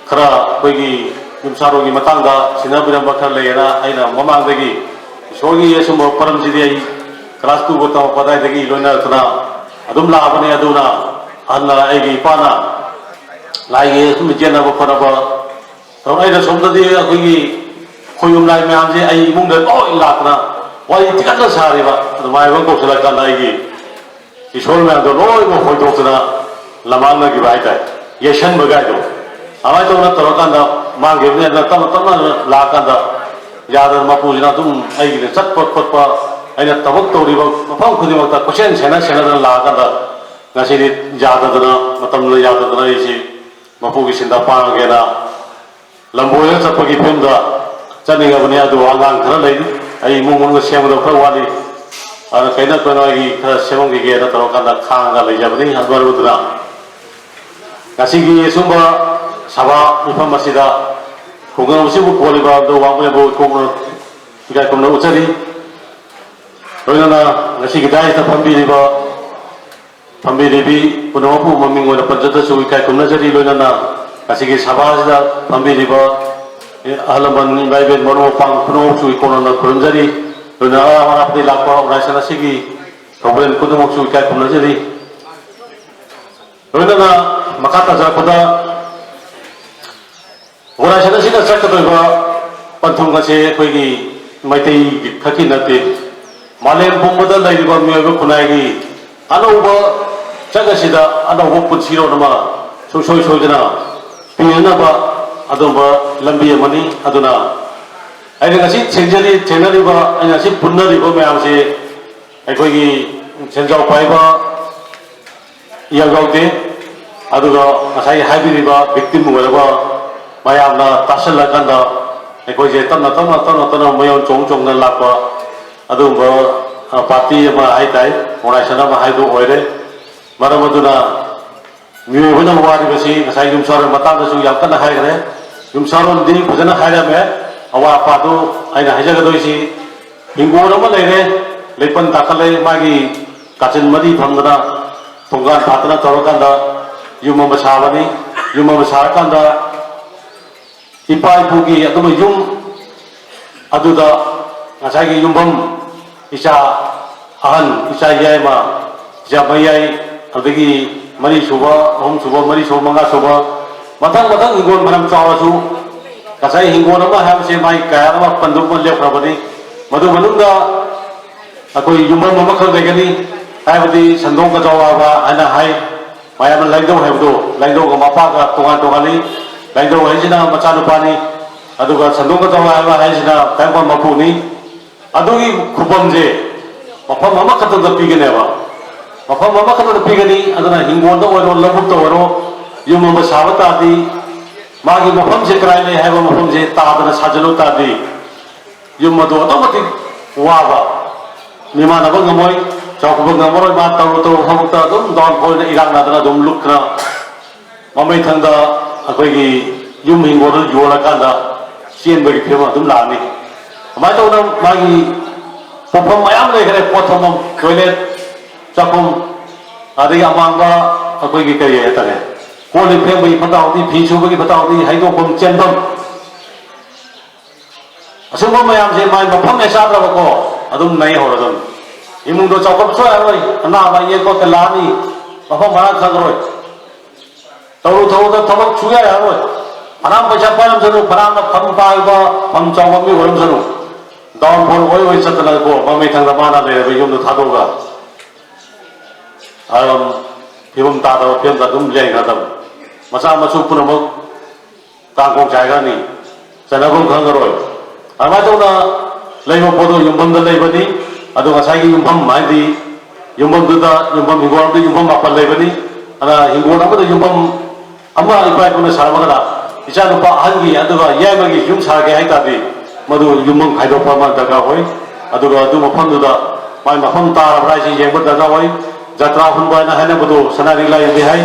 ꯈꯔ ꯑꯩꯈꯣꯏꯒꯤ ꯌꯨꯝꯁꯥꯔꯣꯟꯒꯤ ꯃꯇꯥꯡꯗ ꯁꯤꯟꯅꯕꯤꯔꯝꯕ ꯈꯔ ꯂꯩꯌꯦꯅ ꯑꯩꯅ ꯃꯃꯥꯡꯗꯒꯤ ꯏꯁꯣꯔꯒꯤ ꯑꯁꯨꯝꯕ ꯄꯔꯝꯁꯤꯗꯤ ꯑꯩ ꯀ꯭ꯂꯥꯁ ꯇꯨꯒ ꯇꯝꯃꯛꯄ ꯑꯗꯨꯋꯥꯏꯗꯒꯤ ꯂꯣꯏꯅꯔꯛꯇꯅ ꯑꯗꯨꯝ ꯂꯥꯛꯑꯕꯅꯤ꯫ ꯑꯗꯨꯅ ꯑꯍꯜꯅ ꯑꯩꯒꯤ ꯏꯄꯥꯅ ꯂꯥꯏꯒꯤ ꯑꯁꯨꯝ ꯌꯦꯟꯅꯕ ꯈꯣꯠꯅꯕ ꯑꯗꯣ ꯑꯩꯅ ꯁꯣꯝꯗꯗꯤ ꯑꯩꯈꯣꯏꯒꯤ ꯈꯣꯏ ꯌꯨꯝ ꯂꯥꯏ ꯃꯌꯥꯝꯁꯦ ꯑꯩ ꯏꯃꯨꯡꯗ ꯂꯣꯏ ꯂꯥꯛꯇꯅ ꯋꯥꯔꯤ ꯇꯤꯀꯠꯅ ꯁꯥꯔꯤꯕ, ꯑꯗꯨꯃꯥꯏꯅ ꯑꯃ ꯀꯧꯁꯤꯜꯂꯀꯥꯟꯗ ꯑꯩꯒꯤ ꯏꯁꯣꯔ ꯃꯌꯥꯝꯗꯣ ꯂꯣꯏꯅ ꯍꯣꯏꯗꯣꯛꯇꯅ ꯂꯃꯥꯡꯅꯈꯤꯕ ꯍꯥꯏꯇꯥꯔꯦ, ꯌꯩꯁꯟꯕ ꯀꯥꯏꯗꯣ꯫ ꯑꯗꯨꯃꯥꯏꯅ ꯇꯧꯅ ꯇꯧꯔꯀꯥꯟꯗ ꯃꯥꯡꯈꯤꯕꯅꯤ꯫ ꯑꯗꯨꯅ ꯇꯞꯅ ꯇꯞꯅ ꯂꯥꯛꯑꯀꯥꯟꯗ ꯌꯥꯗꯅ ꯃꯄꯨꯁꯤꯅ ꯑꯗꯨꯝ ꯑꯩꯒꯤꯗ ꯆꯠꯄ ꯈꯣꯠꯄ, ꯑꯩꯅ ꯊꯕꯛ ꯇꯧꯔꯤꯕ ꯃꯐꯝ ꯈꯨꯗꯤꯡꯃꯛꯇ ꯀꯣꯏꯁꯦꯟ ꯁꯦꯟꯅ ꯁꯦꯟꯅꯗꯅ ꯂꯥꯛꯑꯀꯥꯟꯗ ꯉꯁꯤꯗꯤ ꯌꯥꯗꯗꯅ, ꯃꯇꯝꯗꯨꯗ ꯌꯥꯗꯗꯅ ꯑꯩꯁꯤ ꯃꯄꯨꯒꯤ ꯁꯤꯟꯊꯥ ꯄꯥꯡꯉꯒꯦꯅ ꯂꯝꯕꯣꯏꯗ ꯆꯠꯄꯒꯤ ꯐꯤꯕꯝꯗ ꯆꯠꯅꯤꯡꯉꯕꯅꯤ꯫ ꯑꯗꯨ ꯑꯉꯥꯡ ꯈꯔ ꯂꯩ, ꯑꯩ ꯏꯃꯨꯡ ꯃꯅꯨꯡꯗ ꯁꯦꯝꯒꯗꯕ ꯈꯔ ꯋꯥꯠꯂꯤ, ꯑꯗꯨꯅ ꯀꯩꯅ ꯀꯩꯅꯣ ꯑꯩꯒꯤ ꯈꯔ ꯁꯦꯝꯃꯝꯈꯤꯒꯦꯅ ꯇꯧꯔꯀꯥꯟꯗ ꯈꯥꯡꯉꯒ ꯂꯩꯖꯕꯅꯤ꯫ ꯑꯗꯨ ꯑꯣꯏꯔꯕꯗꯨꯅ ꯉꯁꯤꯒꯤ ꯑꯁꯨꯝꯕ ꯁꯚꯥ ꯃꯤꯐꯝ ꯑꯁꯤꯗ ꯈꯨꯡꯒꯪ ꯑꯁꯤꯕꯨ ꯀꯣꯜꯂꯤꯕ ꯑꯗꯨ ꯋꯥꯡꯕ꯭ꯔꯦꯟꯕꯨ ꯏꯀꯥꯏ ꯈꯨꯝꯅ ꯎꯠꯆꯔꯤ꯫ ꯂꯣꯏꯅꯅ ꯉꯁꯤꯒꯤ ꯗꯥꯏꯁꯇ ꯐꯝꯕꯤꯔꯤꯕ ꯐꯝꯕꯤꯔꯤꯕꯤ ꯄꯨꯝꯅꯃꯛꯄꯨ ꯃꯃꯤꯡ ꯑꯣꯏꯅ ꯄꯟꯖꯗ꯭ꯔꯁꯨ ꯏꯀꯥꯏ ꯈꯨꯝꯅꯖꯔꯤ꯫ ꯂꯣꯏꯅꯅ ꯉꯁꯤꯒꯤ ꯁꯚꯥꯁꯤꯗ ꯐꯝꯕꯤꯔꯤꯕ ꯑꯍꯜ ꯂꯃꯟ, ꯏꯃꯥ ꯏꯕꯦꯟ, ꯃꯔꯨꯞ ꯃꯄꯥꯡ ꯄꯨꯝꯅꯃꯛꯁꯨ ꯏꯀꯣꯟꯅꯅ ꯈꯨꯔꯨꯝꯖꯔꯤ꯫ ꯂꯣꯏꯅꯅ ꯑꯔꯥꯞ ꯑꯔꯥꯞꯄꯗꯒꯤ ꯂꯥꯛꯄ ꯑꯣꯔꯒꯅꯥꯏꯖꯦꯁꯟ ꯑꯁꯤꯒꯤ ꯊꯧꯕꯨꯔꯦꯟ ꯄꯨꯝꯅꯃꯛꯁꯨ ꯏꯀꯥꯏ ꯈꯨꯝꯅꯖꯔꯤ꯫ ꯂꯣꯏꯅꯅ ꯃꯈꯥ ꯇꯥꯖꯔꯛꯄꯗ ꯑꯣꯔꯒꯅꯥꯏꯖꯦꯁꯟ ꯑꯁꯤꯅ ꯆꯠꯀꯗꯧꯔꯤꯕ ꯄꯟꯊꯨꯡ ꯑꯁꯤ ꯑꯩꯈꯣꯏꯒꯤ ꯃꯩꯇꯩꯒꯤ ꯈꯛꯀꯤ ꯅꯠꯇꯦ, ꯃꯥꯂꯦꯝ ꯄꯨꯝꯕꯗ ꯂꯩꯔꯤꯕ ꯃꯤꯑꯣꯏꯕ ꯈꯨꯟꯅꯥꯏꯒꯤ ꯑꯅꯧꯕ ꯆꯠ ꯑꯁꯤꯗ ꯑꯅꯧꯕ ꯄꯨꯟꯁꯤꯔꯣꯜ ꯑꯃ ꯁꯨꯡꯁꯣꯏ ꯁꯣꯏꯗꯅ ꯄꯤꯅꯅꯕ ꯑꯗꯨꯝꯕ ꯂꯝꯕꯤ ꯑꯃꯅꯤ꯫ ꯑꯗꯨꯅ ꯑꯩꯅ ꯉꯁꯤ ꯊꯦꯡꯖꯔꯤ-, ꯊꯦꯡꯅꯔꯤꯕ, ꯑꯩꯅ ꯉꯁꯤ ꯄꯨꯟꯅꯔꯤꯕ ꯃꯌꯥꯝꯁꯤ ꯑꯩꯈꯣꯏꯒꯤ ꯁꯦꯟꯖꯥꯎ ꯄꯥꯏꯕ ꯏꯌꯥꯎ ꯌꯥꯎꯗꯦ꯫ ꯑꯗꯨꯒ ꯉꯁꯥꯏ ꯍꯥꯏꯕꯤꯔꯤꯕ ꯚꯤꯛꯇꯤꯝ ꯑꯣꯏꯔꯕ ꯃꯌꯥꯝꯅ ꯇꯥꯁꯜꯂꯀꯥꯟꯗ ꯑꯩꯈꯣꯏꯁꯦ ꯇꯞꯅ ꯇꯞꯅ ꯇꯞꯅ ꯇꯞꯅ ꯃꯌꯣꯟ ꯆꯣꯡ ꯆꯣꯡꯅ ꯂꯥꯛꯄ ꯑꯗꯨꯒꯨꯝꯕ ꯄꯥꯔꯇꯤ ꯑꯃ ꯍꯥꯏ ꯇꯥꯏ, ꯑꯣꯔꯒꯅꯥꯏꯖꯦꯁꯟ ꯑꯃ ꯍꯥꯏꯗꯨ ꯑꯣꯏꯔꯦ꯫ ꯃꯔꯝ ꯑꯗꯨꯅ ꯃꯤꯑꯣꯏꯕꯅ ꯋꯥꯔꯤꯕꯁꯤ ꯉꯁꯥꯏ ꯌꯨꯝꯁꯥꯔꯣꯜ ꯃꯇꯥꯡꯗꯁꯨ ꯌꯥꯝ ꯀꯟꯅ ꯍꯥꯏꯈ꯭ꯔꯦ꯫ ꯌꯨꯝꯁꯥꯔꯣꯜꯗꯤ ꯐꯖꯅ ꯍꯥꯏꯔꯝꯃꯦ꯫ ꯑꯋꯥꯠ ꯑꯄꯥꯗꯨ ꯑꯩꯅ ꯍꯥꯏꯖꯒꯗꯣꯏꯁꯤ, ꯍꯤꯡꯒꯣꯜ ꯑꯃ ꯂꯩꯔꯦ, ꯂꯩꯄꯜ ꯇꯥꯈꯠꯂꯦ, ꯃꯥꯒꯤ ꯀꯥꯆꯤꯟ ꯃꯔꯤ ꯊꯝꯗꯅ, ꯊꯣꯡꯒꯥꯟ ꯐꯥꯠꯇꯅ ꯇꯧꯔꯀꯥꯟꯗ ꯌꯨꯝ ꯑꯃ ꯁꯥꯕꯅꯤ꯫ ꯌꯨꯝ ꯑꯃ ꯁꯥꯔꯀꯥꯟꯗ ꯏꯄꯥ ꯏꯄꯨꯒꯤ ꯑꯗꯨꯝꯕ ꯌꯨꯝ ꯑꯗꯨꯗ ꯉꯁꯥꯏꯒꯤ ꯌꯨꯝꯐꯝ, ꯏꯆꯥ ꯑꯍꯟ, ꯏꯆꯥ ꯌꯥꯏꯃ, ꯏꯆꯥ ꯃꯌꯥꯏ, ꯑꯗꯒꯤ ꯃꯔꯤ ꯁꯨꯕ, ꯑꯍꯨꯝ ꯁꯨꯕ, ꯃꯔꯤ ꯁꯨꯕ, ꯃꯉꯥ ꯁꯨꯕ, ꯃꯊꯪ ꯃꯊꯪ ꯍꯤꯡꯒꯣꯜ ꯐꯅꯌꯥꯝ ꯆꯥꯎꯔꯁꯨ, ꯉꯁꯥꯏ ꯍꯤꯡꯒꯣꯜ ꯑꯃ ꯍꯥꯏꯕꯁꯦ ꯃꯥꯒꯤ ꯀꯌꯥꯠ ꯑꯃ ꯄꯟꯗꯨ ꯑꯃ ꯂꯦꯞꯈ꯭ꯔꯕꯅꯤ꯫ ꯃꯗꯨ ꯃꯅꯨꯡꯗ ꯑꯩꯈꯣꯏ ꯌꯨꯝꯐꯝ ꯑꯃꯈꯛ ꯂꯩꯒꯅꯤ, ꯍꯥꯏꯕꯗꯤ ꯁꯟꯗꯣꯡ ꯀꯆꯧ ꯍꯥꯏꯕ ꯍꯥꯏꯅ ꯍꯥꯏ꯫ ꯃꯌꯥꯝꯅ ꯂꯥꯏꯅꯤꯡꯊꯧ ꯍꯥꯏꯕꯗꯣ, ꯂꯥꯏꯅꯤꯡꯊꯧꯒ ꯃꯄꯥꯒ ꯇꯣꯉꯥꯟ ꯇꯣꯉꯥꯟꯅꯤ꯫ ꯂꯥꯏꯅꯤꯡꯊꯧ ꯍꯥꯏꯁꯤꯅ ꯃꯆꯥꯅꯨꯄꯥꯅꯤ, ꯑꯗꯨꯒ ꯁꯟꯗꯣꯡ ꯀꯆꯧ ꯍꯥꯏꯕ ꯍꯥꯏꯁꯤꯅ ꯇꯥꯏꯕꯪꯄꯥꯟ ꯃꯄꯨꯅꯤ꯫ ꯑꯗꯨꯒꯤ ꯈꯨꯕꯝꯁꯦ ꯃꯐꯝ ꯑꯃꯈꯛꯇꯗ ꯄꯤꯒꯅꯦꯕ, ꯃꯐꯝ ꯑꯃꯈꯛꯇꯗ ꯄꯤꯒꯅꯤ꯫ ꯑꯗꯨꯅ ꯍꯤꯡꯒꯣꯜꯗ ꯑꯣꯏꯔꯣ, ꯂꯧꯕꯨꯛꯇ ꯑꯣꯏꯔꯣ, ꯌꯨꯝ ꯑꯃ ꯁꯥꯕ ꯇꯥꯔꯗꯤ ꯃꯥꯒꯤ ꯃꯐꯝꯁꯦ ꯀꯗꯥꯏ ꯂꯩ ꯍꯥꯏꯕ ꯃꯐꯝꯁꯦ ꯇꯥꯗꯅ ꯁꯥꯖꯜꯂꯨ ꯇꯥꯔꯗꯤ ꯌꯨꯝ ꯑꯗꯨ ꯑꯗꯨꯛꯀꯤ ꯃꯇꯤꯛ ꯋꯥꯕ, ꯃꯤꯃꯥꯟꯅꯕ ꯉꯝꯃꯣꯏ, ꯆꯥꯎꯈꯠꯄ ꯉꯝꯃꯔꯣꯏ꯫ ꯃꯥ ꯇꯧꯔꯨ ꯇꯧꯔꯨ ꯊꯕꯛꯇ ꯑꯗꯨꯝ ꯗꯥꯎꯟꯐꯣꯜꯗ ꯏꯔꯥꯛꯅꯗꯅ ꯑꯗꯨꯝ ꯂꯨꯞꯇꯅ ꯃꯃꯩꯊꯪꯗ ꯑꯩꯈꯣꯏꯒꯤ ꯌꯨꯝ ꯍꯤꯡꯒꯣꯜꯗꯨ ꯌꯣꯜꯂꯀꯥꯟꯗ ꯆꯦꯟꯕꯒꯤ ꯐꯤꯕꯝ ꯑꯗꯨꯝ ꯂꯥꯛꯑꯅꯤ꯫ ꯑꯗꯨꯃꯥꯏꯅ ꯇꯧꯗꯅ ꯃꯥꯒꯤ ꯄꯣꯠꯐꯝ ꯃꯌꯥꯝ ꯂꯩꯈ꯭ꯔꯦ, ꯄꯣꯠ ꯊꯝꯐꯝ, ꯇꯣꯏꯂꯦꯠ, ꯆꯥꯛꯈꯨꯝ, ꯑꯗꯒꯤ ꯑꯃꯥꯡꯕ ꯑꯩꯈꯣꯏꯒꯤ ꯀꯔꯤ ꯍꯥꯏꯇꯥꯔꯦ, ꯀꯣꯜ ꯂꯤꯛ ꯐꯦꯡꯕꯒꯤ ꯐꯠꯇ ꯍꯥꯎꯊꯤ, ꯐꯤ ꯁꯨꯕꯒꯤ ꯐꯠꯇ ꯍꯥꯎꯊꯤ ꯍꯩꯗꯣꯛꯐꯝ, ꯆꯦꯟꯐꯝ, ꯑꯁꯨꯝꯕ ꯃꯌꯥꯝꯁꯦ ꯃꯥꯏ ꯃꯐꯝ ꯍꯦꯛ ꯆꯥꯗ꯭ꯔꯕꯀꯣ, ꯑꯗꯨꯝ ꯅꯩ ꯍꯧꯔꯗꯕꯅꯤ꯫ ꯏꯃꯨꯡꯗꯣ ꯆꯥꯎꯈꯠꯄꯁꯨ ꯌꯥꯔꯣꯏ, ꯑꯅꯥꯕ ꯑꯌꯦꯛꯄ ꯀꯌꯥ ꯂꯥꯛꯑꯅꯤ, ꯃꯐꯝ ꯃꯔꯥꯡ ꯈꯪꯉꯔꯣꯏ꯫ ꯇꯧꯔꯨ ꯇꯧꯔꯨꯗ ꯊꯕꯛ ꯁꯨꯌꯥ ꯌꯥꯔꯣꯏ꯫ ꯐꯅꯌꯥꯝ ꯄꯩꯁꯥ ꯄꯥꯏꯔꯝꯁꯅꯨ, ꯐꯅꯌꯥꯝꯅ ꯐꯝ ꯄꯥꯏꯕ, ꯐꯝ ꯆꯥꯎꯕ ꯃꯤ ꯑꯣꯏꯔꯝꯁꯅꯨ, ꯗꯥꯎꯟꯐꯣꯜ ꯑꯣꯏ ꯑꯣꯏ ꯆꯠꯇꯅꯀꯣ, ꯃꯃꯩ ꯊꯪꯗ ꯃꯥꯅ ꯂꯩꯔꯕ ꯌꯨꯝꯗꯨ ꯊꯥꯗꯣꯛꯑꯒ ꯑꯗꯨꯝ ꯐꯤꯕꯝ ꯇꯥꯗꯕ ꯐꯤꯕꯝꯗ ꯑꯗꯨꯝ ꯂꯩꯈ꯭ꯔꯗꯕꯅꯤ꯫ ꯃꯆꯥ ꯃꯁꯨ ꯄꯨꯝꯅꯃꯛ ꯇꯥꯡ ꯀꯣꯡ ꯆꯥꯏꯈ꯭ꯔꯅꯤ, ꯆꯟꯅꯐꯝ ꯈꯪꯉꯔꯣꯏ꯫ ꯑꯗꯨꯃꯥꯏꯅ ꯇꯧꯅ ꯂꯩꯕ ꯄꯣꯠꯇꯣ ꯌꯨꯝꯐꯝꯗ ꯂꯩꯕꯅꯤ꯫ ꯑꯗꯣ ꯉꯁꯥꯏꯒꯤ ꯌꯨꯝꯐꯝ ꯍꯥꯏꯗꯤ ꯌꯨꯝꯐꯝꯗꯨꯗ, ꯌꯨꯝꯐꯝ ꯍꯤꯡꯒꯣꯜ ꯑꯃꯗ ꯌꯨꯝꯐꯝ ꯃꯥꯄꯟ ꯂꯩꯕꯅꯤ꯫ ꯑꯗ ꯍꯤꯡꯒꯣꯜ ꯑꯃꯗ ꯌꯨꯝꯐꯝ ꯑꯃ ꯏꯄꯥ ꯏꯄꯨꯅ ꯁꯥꯔꯝꯃꯒꯅ ꯏꯆꯥꯅꯨꯄꯥ ꯑꯍꯟꯒꯤ ꯑꯗꯨꯒ ꯌꯥꯏꯃꯒꯤ ꯌꯨꯝ ꯁꯥꯒꯦ ꯍꯥꯏ ꯇꯥꯔꯗꯤ, ꯃꯗꯨ ꯌꯨꯝꯐꯝ ꯈꯥꯏꯗꯣꯛꯄ ꯑꯃ ꯗꯔꯀꯥꯔ ꯑꯣꯏ꯫ ꯑꯗꯨꯒ ꯑꯗꯨ ꯃꯐꯝꯗꯨꯗ ꯃꯥꯏ ꯃꯐꯝ ꯇꯥꯔꯕ꯭ꯔꯥ ꯍꯥꯏꯁꯤ ꯌꯦꯡꯕ ꯗꯔꯀꯥꯔ ꯑꯣꯏ꯫ ꯖꯇ꯭ꯔꯥ ꯍꯨꯟꯕ ꯍꯥꯏꯅ ꯍꯥꯏꯅꯕꯗꯣ ꯁꯅꯥꯔꯤ ꯂꯥꯏꯔꯦꯝꯕꯤ ꯍꯥꯏ꯫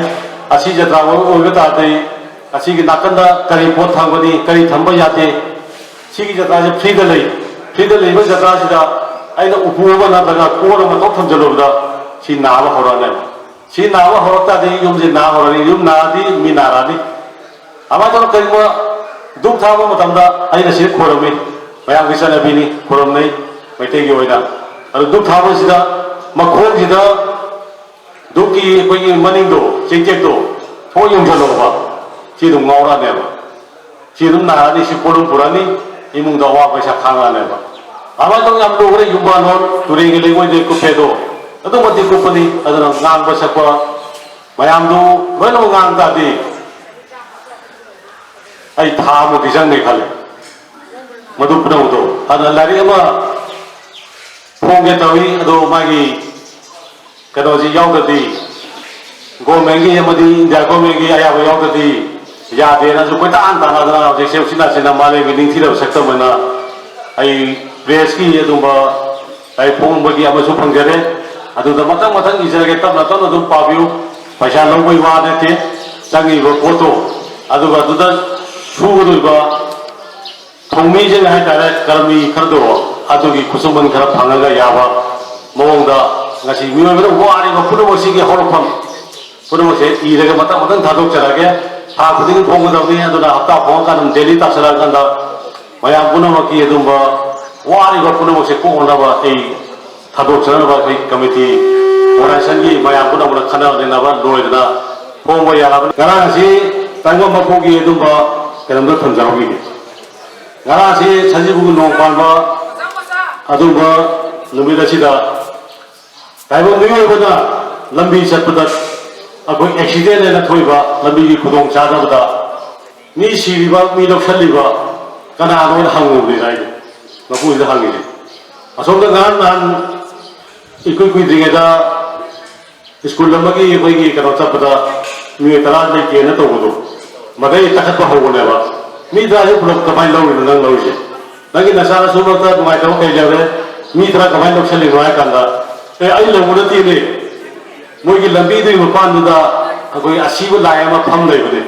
ꯑꯁꯤ ꯖꯇ꯭ꯔꯥ ꯑꯣꯏ-, ꯑꯣꯏꯕ ꯇꯥꯔꯗꯤ ꯑꯁꯤꯒꯤ ꯅꯥꯀꯟꯗ ꯀꯔꯤ ꯄꯣꯠ ꯊꯝꯒꯅꯤ, ꯀꯔꯤ ꯊꯝꯕ ꯌꯥꯗꯦ, ꯁꯤꯒꯤ ꯖꯇ꯭ꯔꯥꯁꯦ ꯐ꯭ꯔꯤꯗ ꯂꯩ꯫ ꯐ꯭ꯔꯤꯗ ꯂꯩꯕ ꯖꯇ꯭ꯔꯥꯁꯤꯗ ꯑꯩꯅ ꯎꯄꯨ ꯑꯃ ꯅꯠꯇ꯭ꯔꯒ ꯀꯣꯟ ꯑꯃ ꯇꯣꯛ ꯊꯝꯖꯤꯜꯂꯨꯕꯗ ꯁꯤ ꯅꯥꯕ ꯍꯧꯔꯛꯑꯅꯦꯕ꯫ ꯁꯤ ꯅꯥꯕ ꯍꯧꯔꯛ ꯇꯥꯔꯗꯤ ꯌꯨꯝꯁꯦ ꯅꯥ ꯍꯧꯔꯅꯤ, ꯌꯨꯝ ꯅꯥꯔꯗꯤ ꯃꯤ ꯅꯥꯔꯛꯑꯅꯤ꯫ ꯑꯗꯨꯃꯥꯏꯅ ꯇꯧꯅ ꯀꯔꯤꯒꯨꯝꯕ ꯙꯨꯞ ꯊꯥꯕ ꯃꯇꯝꯗ ꯑꯩꯅ ꯁꯤ ꯈꯣꯏꯔꯝꯃꯤ, ꯃꯌꯥꯝꯒꯤ ꯆꯠꯅꯕꯤꯅꯤ, ꯈꯣꯏꯔꯝꯅꯩ ꯃꯩꯇꯩꯒꯤ ꯑꯣꯏꯅ꯫ ꯑꯗꯨ ꯙꯨꯞ ꯊꯥꯕꯁꯤꯗ ꯃꯈꯣꯡꯁꯤꯗ ꯙꯨꯞꯀꯤ ꯑꯩꯈꯣꯏꯒꯤ ꯃꯅꯤꯡꯗꯣ, ꯆꯦꯛꯆꯦꯛꯇꯣ ꯊꯣꯛ ꯌꯨꯡꯁꯜꯂꯛꯑꯣꯕ, ꯁꯤ ꯑꯗꯨꯝ ꯉꯥꯎꯔꯛꯑꯅꯦꯕ꯫ ꯁꯤ ꯑꯗꯨꯝ ꯅꯥꯔꯛꯑꯅꯤ, ꯁꯤ ꯄꯣꯠꯂꯨꯝ ꯄꯨꯔꯛꯑꯅꯤ, ꯏꯃꯨꯡꯗ ꯑꯋꯥ ꯄꯩꯁꯥ ꯈꯥꯡꯉꯛꯑꯅꯦꯕ꯫ ꯑꯗꯨꯃꯥꯏꯅ ꯇꯧꯗꯅ ꯌꯥꯝ ꯂꯨꯈ꯭ꯔꯦ꯫ ꯌꯨꯝꯕꯥꯜꯂꯣꯟ ꯇꯨꯔꯦꯟꯒꯤ ꯂꯩꯉꯣꯏꯗꯩ ꯀꯨꯞꯄꯦꯗꯣ ꯑꯗꯨꯛ ꯃꯇꯤꯛ ꯀꯨꯞꯄꯅꯤ꯫ ꯑꯗꯨꯅ ꯉꯥꯡꯕ ꯁꯛꯄ ꯃꯌꯥꯝꯗꯨ ꯂꯣꯏꯅꯃꯛ ꯉꯥꯡ ꯇꯥꯔꯗꯤ ꯑꯩ ꯊꯥ ꯑꯃꯨꯛꯇꯤ ꯆꯪꯅꯤ ꯈꯜꯂꯦ꯫ ꯃꯗꯨ ꯄꯨꯝꯅꯃꯛꯇꯣ ꯑꯗꯨꯅ ꯂꯥꯏꯔꯤꯛ ꯑꯃ ꯐꯣꯡꯒꯦ ꯇꯧꯏ, ꯑꯗꯣ ꯃꯥꯒꯤ ꯀꯩꯅꯣꯁꯤ ꯌꯥꯎꯗ꯭ꯔꯗꯤ, ꯒꯣꯔꯃꯦꯟꯒꯤ ꯑꯃꯗꯤ ꯏꯟꯗꯤꯌꯥ ꯒꯣꯔꯃꯦꯟꯒꯤ ꯑꯌꯥꯕ ꯌꯥꯎꯗ꯭ꯔꯗꯤ ꯌꯥꯗꯦꯅꯁꯨ ꯀꯣꯏꯇꯥꯟ ꯇꯥꯟꯅꯗꯅ ꯍꯧꯖꯤꯛꯁꯦ ꯎꯆꯤꯟ ꯅꯥꯆꯤꯟꯅ ꯃꯥꯂꯦꯝꯒꯤ ꯅꯤꯡꯊꯤꯔꯕ ꯁꯛꯇꯝ ꯑꯣꯏꯅ ꯑꯩ ꯄ꯭ꯔꯦꯁꯀꯤ ꯑꯗꯨꯝꯕ ꯂꯥꯏꯔꯤꯛ ꯐꯣꯡꯕꯒꯤ ꯑꯃꯁꯨ ꯐꯪꯖꯔꯦ꯫ ꯑꯗꯨꯗ ꯃꯊꯪ ꯃꯊꯪ ꯏꯖꯔꯒꯦ, ꯇꯞꯅ ꯇꯞꯅ ꯑꯗꯨꯝ ꯄꯥꯕꯤꯌꯨ꯫ ꯄꯩꯁꯥ ꯂꯧꯕꯒꯤ ꯋꯥ ꯅꯠꯇꯦ, ꯆꯪꯉꯤꯕ ꯄꯣꯠꯇꯣ, ꯑꯗꯨꯒ ꯑꯗꯨꯗ ꯁꯨꯒꯗꯧꯔꯤꯕ ꯊꯧꯃꯤꯁꯤꯡ ꯍꯥꯏꯇꯥꯔꯦ, ꯀꯔꯃꯤ ꯈꯔꯗꯣ, ꯑꯗꯨꯒꯤ ꯈꯨꯠꯁꯨꯃꯟ ꯈꯔ ꯐꯪꯉꯒ ꯌꯥꯕ ꯃꯑꯣꯡꯗ ꯉꯁꯤ ꯃꯤꯑꯣꯏꯕꯅ ꯋꯥꯔꯤꯕ ꯄꯨꯝꯅꯃꯛꯁꯤꯒꯤ ꯍꯧꯔꯛꯐꯝ ꯄꯨꯝꯅꯃꯛꯁꯦ ꯏꯔꯒ ꯃꯊꯪ ꯃꯊꯪ ꯊꯥꯗꯣꯛꯆꯔꯛꯑꯒꯦ꯫ ꯊꯥ ꯈꯨꯗꯤꯡꯒꯤ ꯐꯣꯡꯒꯗꯕꯅꯤ, ꯑꯗꯨꯅ ꯍꯞꯇꯥ ꯐꯣꯡꯉꯀꯥꯟꯗ ꯑꯗꯨꯝ ꯗꯦꯂꯤ ꯇꯥꯁꯜꯂꯛꯑꯀꯥꯟꯗ ꯃꯌꯥꯝ ꯄꯨꯝꯅꯃꯛꯀꯤ ꯑꯗꯨꯝꯕ ꯋꯥꯔꯤꯕ ꯄꯨꯝꯅꯃꯛꯁꯦ ꯀꯣꯛꯅꯅꯕ ꯑꯩ ꯊꯥꯗꯣꯛꯆꯅꯕ ꯑꯩꯈꯣꯏ ꯀꯃꯤꯇꯤ ꯑꯣꯔꯒꯅꯥꯏꯖꯦꯁꯟꯒꯤ ꯃꯌꯥꯝ ꯄꯨꯝꯅꯃꯛꯅ ꯈꯟꯅ ꯅꯩꯅꯕ ꯂꯣꯏꯗꯅ ꯐꯣꯡꯕ ꯌꯥꯔꯕꯅꯤ꯫ ꯉꯔꯥꯡꯁꯤ ꯇꯥꯏꯕꯪ ꯃꯄꯣꯛꯀꯤ ꯑꯗꯨꯝꯕ ꯀꯩꯅꯣꯝꯗ ꯊꯝꯖꯍꯧꯈꯤꯒꯦ꯫ ꯉꯔꯥꯡꯁꯤ ꯁꯖꯤꯕꯨꯒꯤ ꯅꯣꯡ ꯄꯥꯟꯕ ꯑꯗꯨꯝꯕ ꯅꯨꯃꯤꯠ ꯑꯁꯤꯗ ꯇꯥꯏꯕꯪ ꯃꯤꯑꯣꯏꯕꯅ ꯂꯝꯕꯤ ꯆꯠꯄꯗ ꯑꯩꯈꯣꯏ ꯑꯦꯛꯁꯤꯗꯦꯟ ꯍꯥꯏꯅ ꯊꯣꯛꯏꯕ ꯂꯝꯕꯤꯒꯤ ꯈꯨꯗꯣꯡ ꯆꯥꯗꯕꯗ ꯃꯤ ꯁꯤꯔꯤꯕ, ꯃꯤ ꯂꯧꯁꯜꯂꯤꯕ ꯀꯅꯥꯅꯣ ꯍꯥꯏꯅ ꯍꯪꯉꯨꯕꯅꯤꯗ ꯑꯩꯅ ꯃꯄꯨꯁꯤꯗ ꯍꯪꯉꯤꯁꯦ꯫ ꯑꯁꯣꯝꯗ ꯉꯔꯥꯡ ꯅꯍꯥꯟ ꯏꯀꯨꯏ ꯀꯨꯏꯗ꯭ꯔꯤꯉꯩꯗ ꯁ꯭ꯀꯨꯜ ꯑꯃꯒꯤ ꯑꯩꯈꯣꯏꯒꯤ ꯀꯩꯅꯣ ꯆꯠꯄꯗ ꯃꯤꯑꯣꯏ ꯇꯔꯥ ꯂꯩꯇꯦꯅ ꯇꯧꯕꯗꯣ, ꯃꯗꯩ ꯇꯛꯈꯠꯄ ꯍꯧꯕꯅꯦꯕ꯫ ꯃꯤ ꯇꯔꯥꯁꯦ ꯄꯨꯂꯞ ꯀꯃꯥꯏꯅ ꯂꯧꯔꯤꯅꯣ ꯅꯪ ꯂꯧꯔꯤꯁꯦ? ꯅꯪꯒꯤ ꯅꯆꯥꯅꯁꯨ ꯃꯔꯛꯇ ꯅꯨꯡꯉꯥꯏꯇꯕ ꯀꯩ ꯂꯩꯔꯦ? ꯃꯤ ꯇꯔꯥ ꯀꯃꯥꯏꯅ ꯂꯧꯁꯜꯂꯤꯅꯣ ꯍꯥꯏ ꯀꯥꯟꯗ, "ꯑꯦ, ꯑꯩ ꯂꯧꯕ ꯅꯠꯇꯦꯅꯦ, ꯃꯣꯏꯒꯤ ꯂꯝꯕꯤꯗꯨꯒꯤ ꯃꯄꯥꯟꯗꯨꯗ ꯑꯩꯈꯣꯏ ꯑꯁꯤꯕ ꯂꯥꯏ ꯑꯃ ꯐꯝ ꯂꯩꯕꯅꯦ,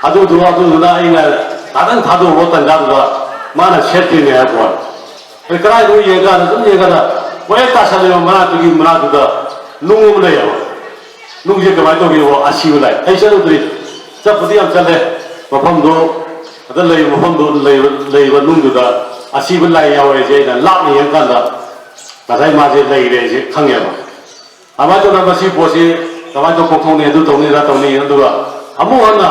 ꯑꯗꯨꯗꯨ ꯑꯗꯨꯗꯨꯅ ꯑꯩꯅ ꯉꯥꯛꯇꯪ ꯊꯥꯗꯣꯛꯎꯕ ꯇꯟꯖꯥꯗꯨꯗ ꯃꯥꯅ ꯁꯦꯠꯇ꯭ꯔꯤꯅꯦ" ꯍꯥꯏꯕ ꯋꯥꯅꯤ꯫ ꯑꯩ ꯀꯗꯥꯏꯗꯅꯣ ꯌꯦꯡꯀꯥꯟꯗ, ꯑꯗꯨꯝ ꯌꯦꯡꯀꯥꯟꯗ ꯍꯣꯔꯦꯟ ꯇꯥꯁꯜꯂꯤꯕ ꯃꯅꯥꯛꯇꯨꯒꯤ ꯃꯅꯥꯛꯇꯨꯗ ꯅꯨꯡ ꯑꯃ ꯂꯩꯌꯦꯕ꯫ ꯅꯨꯡꯁꯦ ꯀꯃꯥꯏꯅ ꯇꯧꯒꯦꯕꯣ? ꯑꯁꯤꯕ ꯂꯥꯏ꯫ ꯑꯩ ꯆꯠꯂꯨꯗ꯭ꯔꯤ, ꯆꯠꯄꯨꯗꯤ ꯌꯥꯝ ꯆꯠꯂꯦ꯫ ꯃꯐꯝꯗꯣ, ꯑꯗ ꯂꯩꯔꯤꯕ ꯃꯐꯝꯗꯣ, ꯂꯩꯔꯤꯕ, ꯂꯩꯔꯤꯕ ꯅꯨꯡꯗꯨꯗ ꯑꯁꯤꯕ ꯂꯥꯏ ꯌꯥꯎꯋꯦꯁꯦ ꯑꯩꯅ ꯂꯥꯞꯅ ꯌꯦꯡꯀꯥꯟꯗ ꯉꯁꯥꯏ ꯃꯥꯁꯦ ꯂꯩꯔꯦꯁꯦ ꯈꯪꯉꯦꯕ꯫ ꯑꯗꯨꯃꯥꯏꯅ ꯇꯧꯗꯅ ꯃꯁꯤ ꯄꯣꯠꯁꯤ ꯀꯃꯥꯏꯅ ꯇꯧꯕ ꯀꯣꯛꯊꯣꯛꯅꯤ, ꯑꯗꯨ ꯇꯧꯅꯤ, ꯑꯗꯥ ꯇꯧꯅꯤ, ꯑꯗꯨꯒ ꯑꯃꯨꯛ ꯍꯟꯅ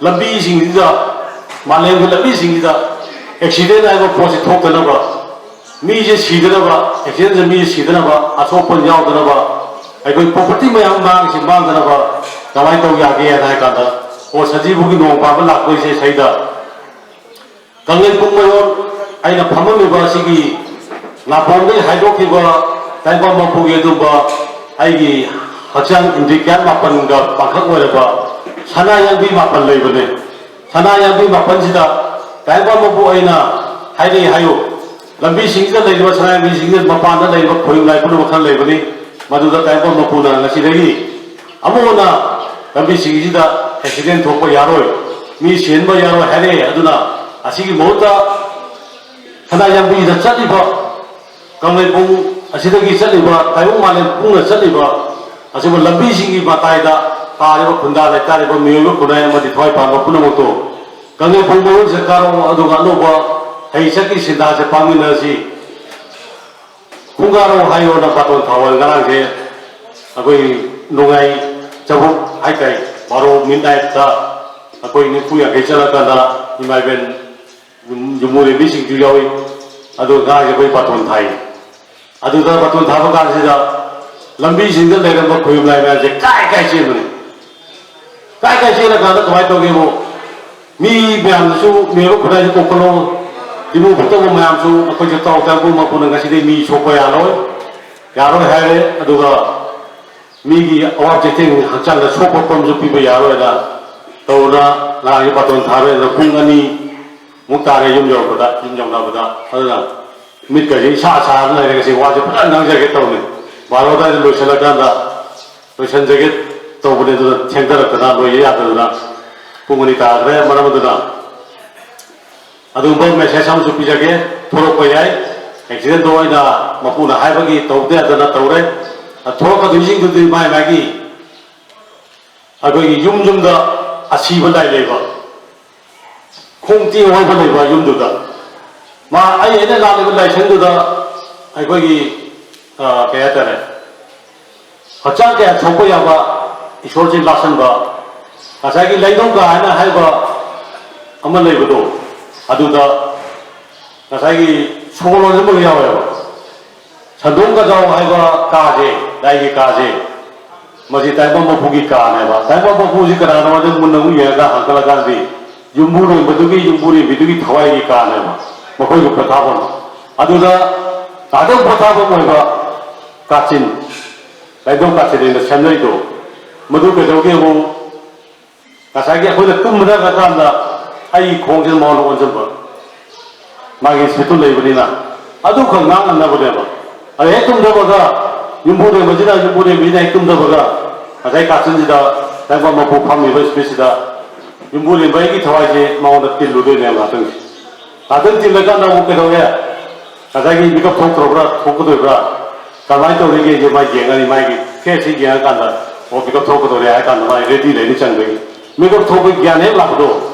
ꯂꯝꯕꯤꯁꯤꯡꯁꯤꯗ, ꯃꯥꯂꯦꯝꯒꯤ ꯂꯝꯕꯤꯁꯤꯡꯁꯤꯗ ꯑꯦꯛꯁꯤꯗꯦꯟ ꯍꯥꯏꯕ ꯄꯣꯠꯁꯤ ꯊꯣꯛꯇꯅꯕ, ꯃꯤꯁꯦ ꯁꯤꯗꯅꯕ, ꯑꯦꯛꯁꯤꯗꯦꯟꯁꯦ ꯃꯤꯁꯦ ꯁꯤꯗꯅꯕ, ꯑꯁꯣꯛꯄ ꯌꯥꯎꯗꯅꯕ, ꯑꯩꯈꯣꯏ ꯄ꯭ꯔꯣꯄꯔꯇꯤ ꯃꯌꯥꯝ ꯃꯥꯡꯁꯤ ꯃꯥꯡꯗꯅꯕ ꯀꯃꯥꯏꯅ ꯇꯧ ꯌꯥꯒꯦ ꯍꯥꯏꯅ ꯍꯥꯏ ꯀꯥꯟꯗ, ꯑꯣ, ꯁꯖꯤꯕꯨꯒꯤ ꯅꯣꯡ ꯄꯥꯟꯕ ꯂꯥꯛꯄꯩꯁꯦ ꯁꯩꯗ ꯀꯪꯂꯩꯄꯨꯡ ꯃꯌꯣꯟ ꯑꯩꯅ ꯐꯝꯃꯝꯃꯤꯕ ꯑꯁꯤꯒꯤ ꯅꯥꯄꯣꯝꯗꯒꯤ ꯍꯥꯏꯗꯣꯛꯈꯤꯕ ꯇꯥꯏꯕꯪ ꯃꯄꯨꯒꯤ ꯑꯗꯨꯒꯨꯝꯕ ꯑꯩꯒꯤ ꯍꯛꯆꯥꯡ ꯏꯟꯗ꯭ꯔꯤ ꯀꯌꯥꯠ ꯃꯥꯄꯟꯒ ꯄꯥꯡꯈꯛ ꯑꯣꯏꯔꯕ ꯁꯅꯥ ꯌꯥꯡꯕꯤ ꯃꯥꯄꯟ ꯂꯩꯕꯅꯦ꯫ ꯁꯅꯥ ꯌꯥꯡꯕꯤ ꯃꯥꯄꯟꯁꯤꯗ ꯇꯥꯏꯕꯪ ꯃꯄꯨ ꯑꯩꯅ ꯍꯥꯏꯔꯛꯏ ꯍꯥꯏꯌꯨ꯫ ꯂꯝꯕꯤꯁꯤꯡꯁꯤꯗ ꯂꯩꯔꯤꯕ ꯁꯅꯥ ꯌꯥꯡꯕꯤꯁꯤꯡꯁꯤꯗ ꯃꯄꯥꯟꯗ ꯂꯩꯔꯤꯕ ꯈꯣꯌꯨꯝ ꯂꯥꯏ ꯄꯨꯝꯅꯃꯛ ꯈꯔ ꯂꯩꯕꯅꯤ꯫ ꯃꯗꯨꯗ ꯇꯥꯏꯕꯪ ꯃꯄꯨꯅ ꯉꯁꯤꯗꯒꯤ ꯑꯃꯨꯛ ꯍꯟꯅ ꯂꯝꯕꯤꯁꯤꯡꯁꯤꯗ ꯑꯦꯛꯁꯤꯗꯦꯟ ꯊꯣꯛꯄ ꯌꯥꯔꯣꯏ, ꯃꯤ ꯁꯤꯍꯟꯕ ꯌꯥꯔꯣꯏ ꯍꯥꯏꯔꯛꯑꯦ꯫ ꯑꯗꯨꯅ ꯑꯁꯤꯒꯤ ꯃꯍꯨꯠꯇ ꯁꯅꯥ ꯌꯥꯡꯕꯤꯗ ꯆꯠꯂꯤꯕ, ꯀꯪꯂꯩꯄꯨꯡ ꯑꯁꯤꯗꯒꯤ ꯆꯠꯂꯤꯕ, ꯇꯥꯏꯕꯪ ꯃꯥꯂꯦꯝ ꯄꯨꯡꯅ ꯆꯠꯂꯤꯕ ꯑꯁꯤꯒꯨꯝꯕ ꯂꯝꯕꯤꯁꯤꯡꯒꯤ ꯃꯇꯥꯏꯗ ꯇꯥꯔꯤꯕ ꯈꯨꯟꯗꯥ ꯂꯩꯇꯥꯔꯤꯕ ꯃꯤꯑꯣꯏꯕ ꯈꯨꯟꯅꯥꯏ ꯑꯃꯗꯤ ꯊꯋꯥꯏ ꯄꯥꯟꯕ ꯄꯨꯝꯅꯃꯛꯇꯣ ꯀꯪꯂꯩꯄꯨꯡ ꯃꯌꯣꯟꯁꯤꯗ ꯀꯥꯔꯛꯑꯣ, ꯑꯗꯨꯒ ꯑꯅꯧꯕ ꯍꯩ ꯆꯠꯀꯤ ꯁꯤꯟꯊꯥꯁꯦ ꯄꯥꯡꯃꯤꯟꯅꯔꯁꯤ꯫ ꯈꯣꯡꯒꯥꯔꯧ ꯍꯥꯏꯌꯣꯅ ꯕꯥꯇꯣꯟ ꯊꯥꯎ ꯉꯔꯥꯡꯁꯦ ꯑꯩꯈꯣꯏ ꯅꯨꯡꯉꯥꯏ ꯆꯕꯨꯛ ꯍꯥꯏꯇꯥꯔꯦ, ꯕꯥꯔꯣ ꯃꯤꯠ ꯅꯥꯏꯠꯇ ꯑꯩꯈꯣꯏ ꯅꯤꯐꯨ ꯌꯥꯡꯈꯩ ꯆꯠꯂꯀꯥꯟꯗ ꯏꯃꯥ ꯏꯕꯦꯟ ꯌꯨꯝ-, ꯌꯨꯝꯕꯨꯔꯦꯝꯕꯤꯁꯤꯡꯁꯨ ꯌꯥꯎꯏ꯫ ꯑꯗꯨ ꯉꯔꯥꯡꯁꯦ ꯑꯩꯈꯣꯏ ꯕꯥꯇꯣꯟ ꯊꯥꯏ꯫ ꯑꯗꯨꯗ ꯕꯥꯇꯣꯟ ꯊꯥꯕ ꯀꯥꯟꯁꯤꯗ ꯂꯝꯕꯤꯁꯤꯡꯗ ꯂꯩꯔꯝꯕ ꯈꯣꯌꯨꯝ ꯂꯥꯏ ꯃꯌꯥꯝꯁꯦ ꯀꯥꯏ ꯀꯥꯏ ꯆꯦꯟꯕꯅꯤ꯫ ꯀꯥꯏ ꯀꯥꯏ ꯆꯦꯜꯂꯀꯥꯟꯗ ꯀꯃꯥꯏꯅ ꯇꯧꯒꯦꯕꯨ, ꯃꯤ ꯃꯌꯥꯝꯗꯨꯁꯨ ꯃꯤꯑꯣꯏꯕ ꯈꯨꯟꯅꯥꯏꯁꯨ ꯀꯣꯛꯈꯠꯂꯣ, ꯏꯃꯨꯡ ꯐꯠꯇꯕ ꯃꯌꯥꯝꯁꯨ ꯑꯩꯈꯣꯏꯁꯨ ꯇꯥꯎ ꯇꯥꯎꯕ ꯃꯄꯨꯅ ꯉꯁꯤꯗꯤ ꯃꯤ ꯁꯣꯛꯄ ꯌꯥꯔꯣꯏ, ꯌꯥꯔꯣꯏ ꯍꯥꯏꯔꯦ꯫ ꯑꯗꯨꯒ ꯃꯤꯒꯤ ꯑꯋꯥ ꯆꯩꯊꯦꯡ ꯍꯛꯆꯥꯡꯗ ꯁꯣꯛꯄ ꯄꯣꯠꯁꯨ ꯄꯤꯕ ꯌꯥꯔꯣꯏꯅ ꯇꯧꯅ ꯉꯔꯥꯡꯒꯤ ꯕꯥꯇꯣꯟ ꯊꯥꯔꯣꯏꯅ ꯄꯨꯡ ꯑꯅꯤ ꯃꯨꯛ ꯇꯥꯔꯦ ꯌꯨꯝ ꯌꯧꯔꯛꯄꯗ, ꯌꯨꯝ ꯌꯧꯅꯕꯗ꯫ ꯑꯗꯨꯅ ꯃꯤꯠꯀꯁꯦ ꯏꯁꯥ ꯁꯥꯗꯅ ꯂꯩꯔꯦ꯫ ꯉꯁꯤ ꯋꯥꯁꯦ ꯐꯖꯅ ꯉꯥꯡꯖꯒꯦ ꯇꯧꯅꯤ, ꯕꯥꯔꯣ ꯑꯗꯨꯋꯥꯏꯗ ꯂꯣꯏꯁꯤꯜꯂꯀꯥꯟꯗ ꯂꯣꯏꯁꯤꯟꯖꯒꯦ ꯇꯧꯕꯅꯦ꯫ ꯑꯗꯨꯅ ꯊꯦꯡꯊꯔꯛꯇꯅ ꯂꯣꯏꯕ ꯌꯥꯗꯗꯅ ꯄꯨꯡ ꯑꯅꯤ ꯇꯥꯈ꯭ꯔꯦ꯫ ꯃꯔꯝ ꯑꯗꯨꯅ ꯑꯗꯨꯒꯨꯝꯕ ꯃꯦꯁꯦꯖ ꯑꯃꯁꯨ ꯄꯤꯖꯒꯦ꯫ ꯊꯣꯛꯂꯛꯄ ꯌꯥꯏ, ꯑꯦꯛꯁꯤꯗꯦꯟꯗꯣ ꯑꯩꯅ ꯃꯄꯨꯅ ꯍꯥꯏꯕꯒꯤ ꯇꯧꯗ ꯌꯥꯗꯅ ꯇꯧꯔꯦ꯫ ꯊꯣꯛꯂꯛꯀꯗꯣꯏꯁꯤꯡꯗꯨꯗꯤ ꯃꯥꯏ ꯃꯥꯒꯤ ꯑꯩꯈꯣꯏꯒꯤ ꯌꯨꯝ ꯌꯨꯝꯗ ꯑꯁꯤꯕ ꯂꯥꯏ ꯂꯩꯕ, ꯈꯣꯡ ꯇꯦꯛ ꯍꯣꯏꯕ ꯂꯩꯕ ꯌꯨꯝꯗꯨꯗ ꯃꯥ ꯑꯩ ꯑꯩꯅ ꯂꯥꯛꯂꯤꯕ ꯂꯥꯏꯁꯪꯗꯨꯗ ꯑꯩꯈꯣꯏꯒꯤ, ꯑ, ꯀꯩ ꯍꯥꯏꯇꯥꯔꯦ, ꯍꯛꯆꯥꯡ ꯀꯌꯥ ꯁꯣꯛꯄ ꯌꯥꯕ ꯏꯁꯣꯔꯁꯤ ꯂꯥꯠꯁꯟꯕ, ꯉꯁꯥꯏꯒꯤ ꯂꯩꯅꯧꯒ ꯍꯥꯏꯅ ꯍꯥꯏꯕ ꯑꯃ ꯂꯩꯕꯗꯣ, ꯑꯗꯨꯗ ꯉꯁꯥꯏꯒꯤ ꯁꯣꯔ ꯍꯣꯟꯕ ꯌꯥꯎꯋꯦꯕ꯫ ꯁꯟꯗꯣꯡ ꯀꯖꯥꯎ ꯍꯥꯏꯕ ꯀꯥꯁꯦ, ꯂꯥꯏꯒꯤ ꯀꯥꯁꯦ, ꯃꯁꯤ ꯇꯥꯏꯕꯪ ꯃꯄꯨꯒꯤ ꯀꯥꯅꯦꯕ꯫ ꯇꯥꯏꯕꯪ ꯃꯄꯨꯁꯤ ꯀꯅꯥꯅꯣ ꯍꯥꯏꯕꯗ ꯃꯨꯟꯅ ꯑꯃꯨꯛ ꯌꯦꯡꯉꯒ ꯍꯪꯒꯠꯂꯀꯥꯟꯗꯤ ꯌꯨꯝꯕꯨꯔꯦꯝꯕꯗꯨꯒꯤ, ꯌꯨꯝꯕꯨꯔꯦꯝꯕꯤꯗꯨꯒꯤ ꯊꯋꯥꯏꯒꯤ ꯀꯥꯅꯦꯕ, ꯃꯈꯣꯏꯒꯤ ꯄꯣꯊꯥꯐꯝ꯫ ꯑꯗꯨꯗ ꯉꯥꯏꯍꯥꯛꯇꯪ ꯄꯣꯊꯥꯐꯝ ꯑꯣꯏꯕ ꯀꯥꯆꯤꯟ, ꯂꯥꯏꯅꯤꯡꯊꯧ ꯀꯥꯆꯤꯟ ꯍꯥꯏꯅ ꯁꯦꯝꯅꯔꯤꯗꯣ, ꯃꯗꯨ ꯀꯩꯗꯧꯒꯦꯕꯨ, ꯉꯁꯥꯏꯒꯤ ꯑꯩꯈꯣꯏꯅ ꯇꯨꯝꯕꯗ ꯀꯥꯟꯗ ꯑꯩꯒꯤ ꯈꯣꯡꯁꯤꯅ ꯃꯉꯣꯟꯗ ꯑꯣꯟꯁꯤꯟꯕ, ꯃꯥꯒꯤ ꯁꯤꯠꯇꯨ ꯂꯩꯕꯅꯤꯅ, ꯑꯗꯨꯈꯛ ꯉꯥꯡꯅꯅꯕꯅꯦꯕ꯫ ꯑꯗ ꯍꯦꯛ ꯇꯨꯝꯊꯕꯒ ꯌꯨꯝꯕꯨꯔꯦꯝꯕꯁꯤꯅ, ꯌꯨꯝꯕꯨꯔꯦꯝꯕꯤꯅ ꯍꯦꯛ ꯇꯨꯝꯊꯕꯒ ꯉꯁꯥꯏ ꯀꯥꯆꯤꯟꯁꯤꯗ ꯂꯥꯏꯕꯛ ꯃꯄꯨ ꯐꯝꯃꯤꯕ ꯁ꯭ꯄꯦꯁꯁꯤꯗ ꯌꯨꯝꯕꯨꯔꯦꯝꯕ ꯑꯩꯒꯤ ꯊꯋꯥꯏꯁꯦ ꯃꯉꯣꯟꯗ ꯇꯤꯜꯂꯨꯗꯣꯏꯅꯦꯕ ꯉꯥꯛꯇꯪꯁꯦ꯫ ꯉꯥꯛꯇꯪ ꯇꯤꯜꯂꯀꯥꯟꯗ ꯑꯃꯨꯛ ꯀꯩꯗꯧꯔꯦ? ꯉꯁꯥꯏꯒꯤ ꯃꯤꯀꯞ ꯊꯣꯛꯇ꯭ꯔꯕ꯭ꯔꯥ, ꯊꯣꯛꯀꯗꯣꯏꯕ꯭ꯔꯥ, ꯀꯃꯥꯏꯅ ꯇꯧꯔꯤꯒꯦꯁꯦ ꯃꯥ ꯌꯦꯡꯉꯅꯤ꯫ ꯃꯥꯒꯤ ꯐꯦꯁꯁꯤ ꯌꯦꯡꯉꯀꯥꯟꯗ, ꯑꯣ, ꯃꯤꯀꯞ ꯊꯣꯛꯀꯗꯧꯔꯦ ꯍꯥꯏ ꯀꯥꯟꯗ ꯃꯥꯒꯤ ꯔꯦꯗꯤ ꯂꯩꯅꯤ ꯆꯪꯕꯒꯤ꯫ ꯃꯤꯀꯞ ꯊꯣꯛꯄꯒꯤ ꯒ꯭ꯌꯥꯟ ꯍꯦꯛ ꯂꯥꯛꯄꯗꯣ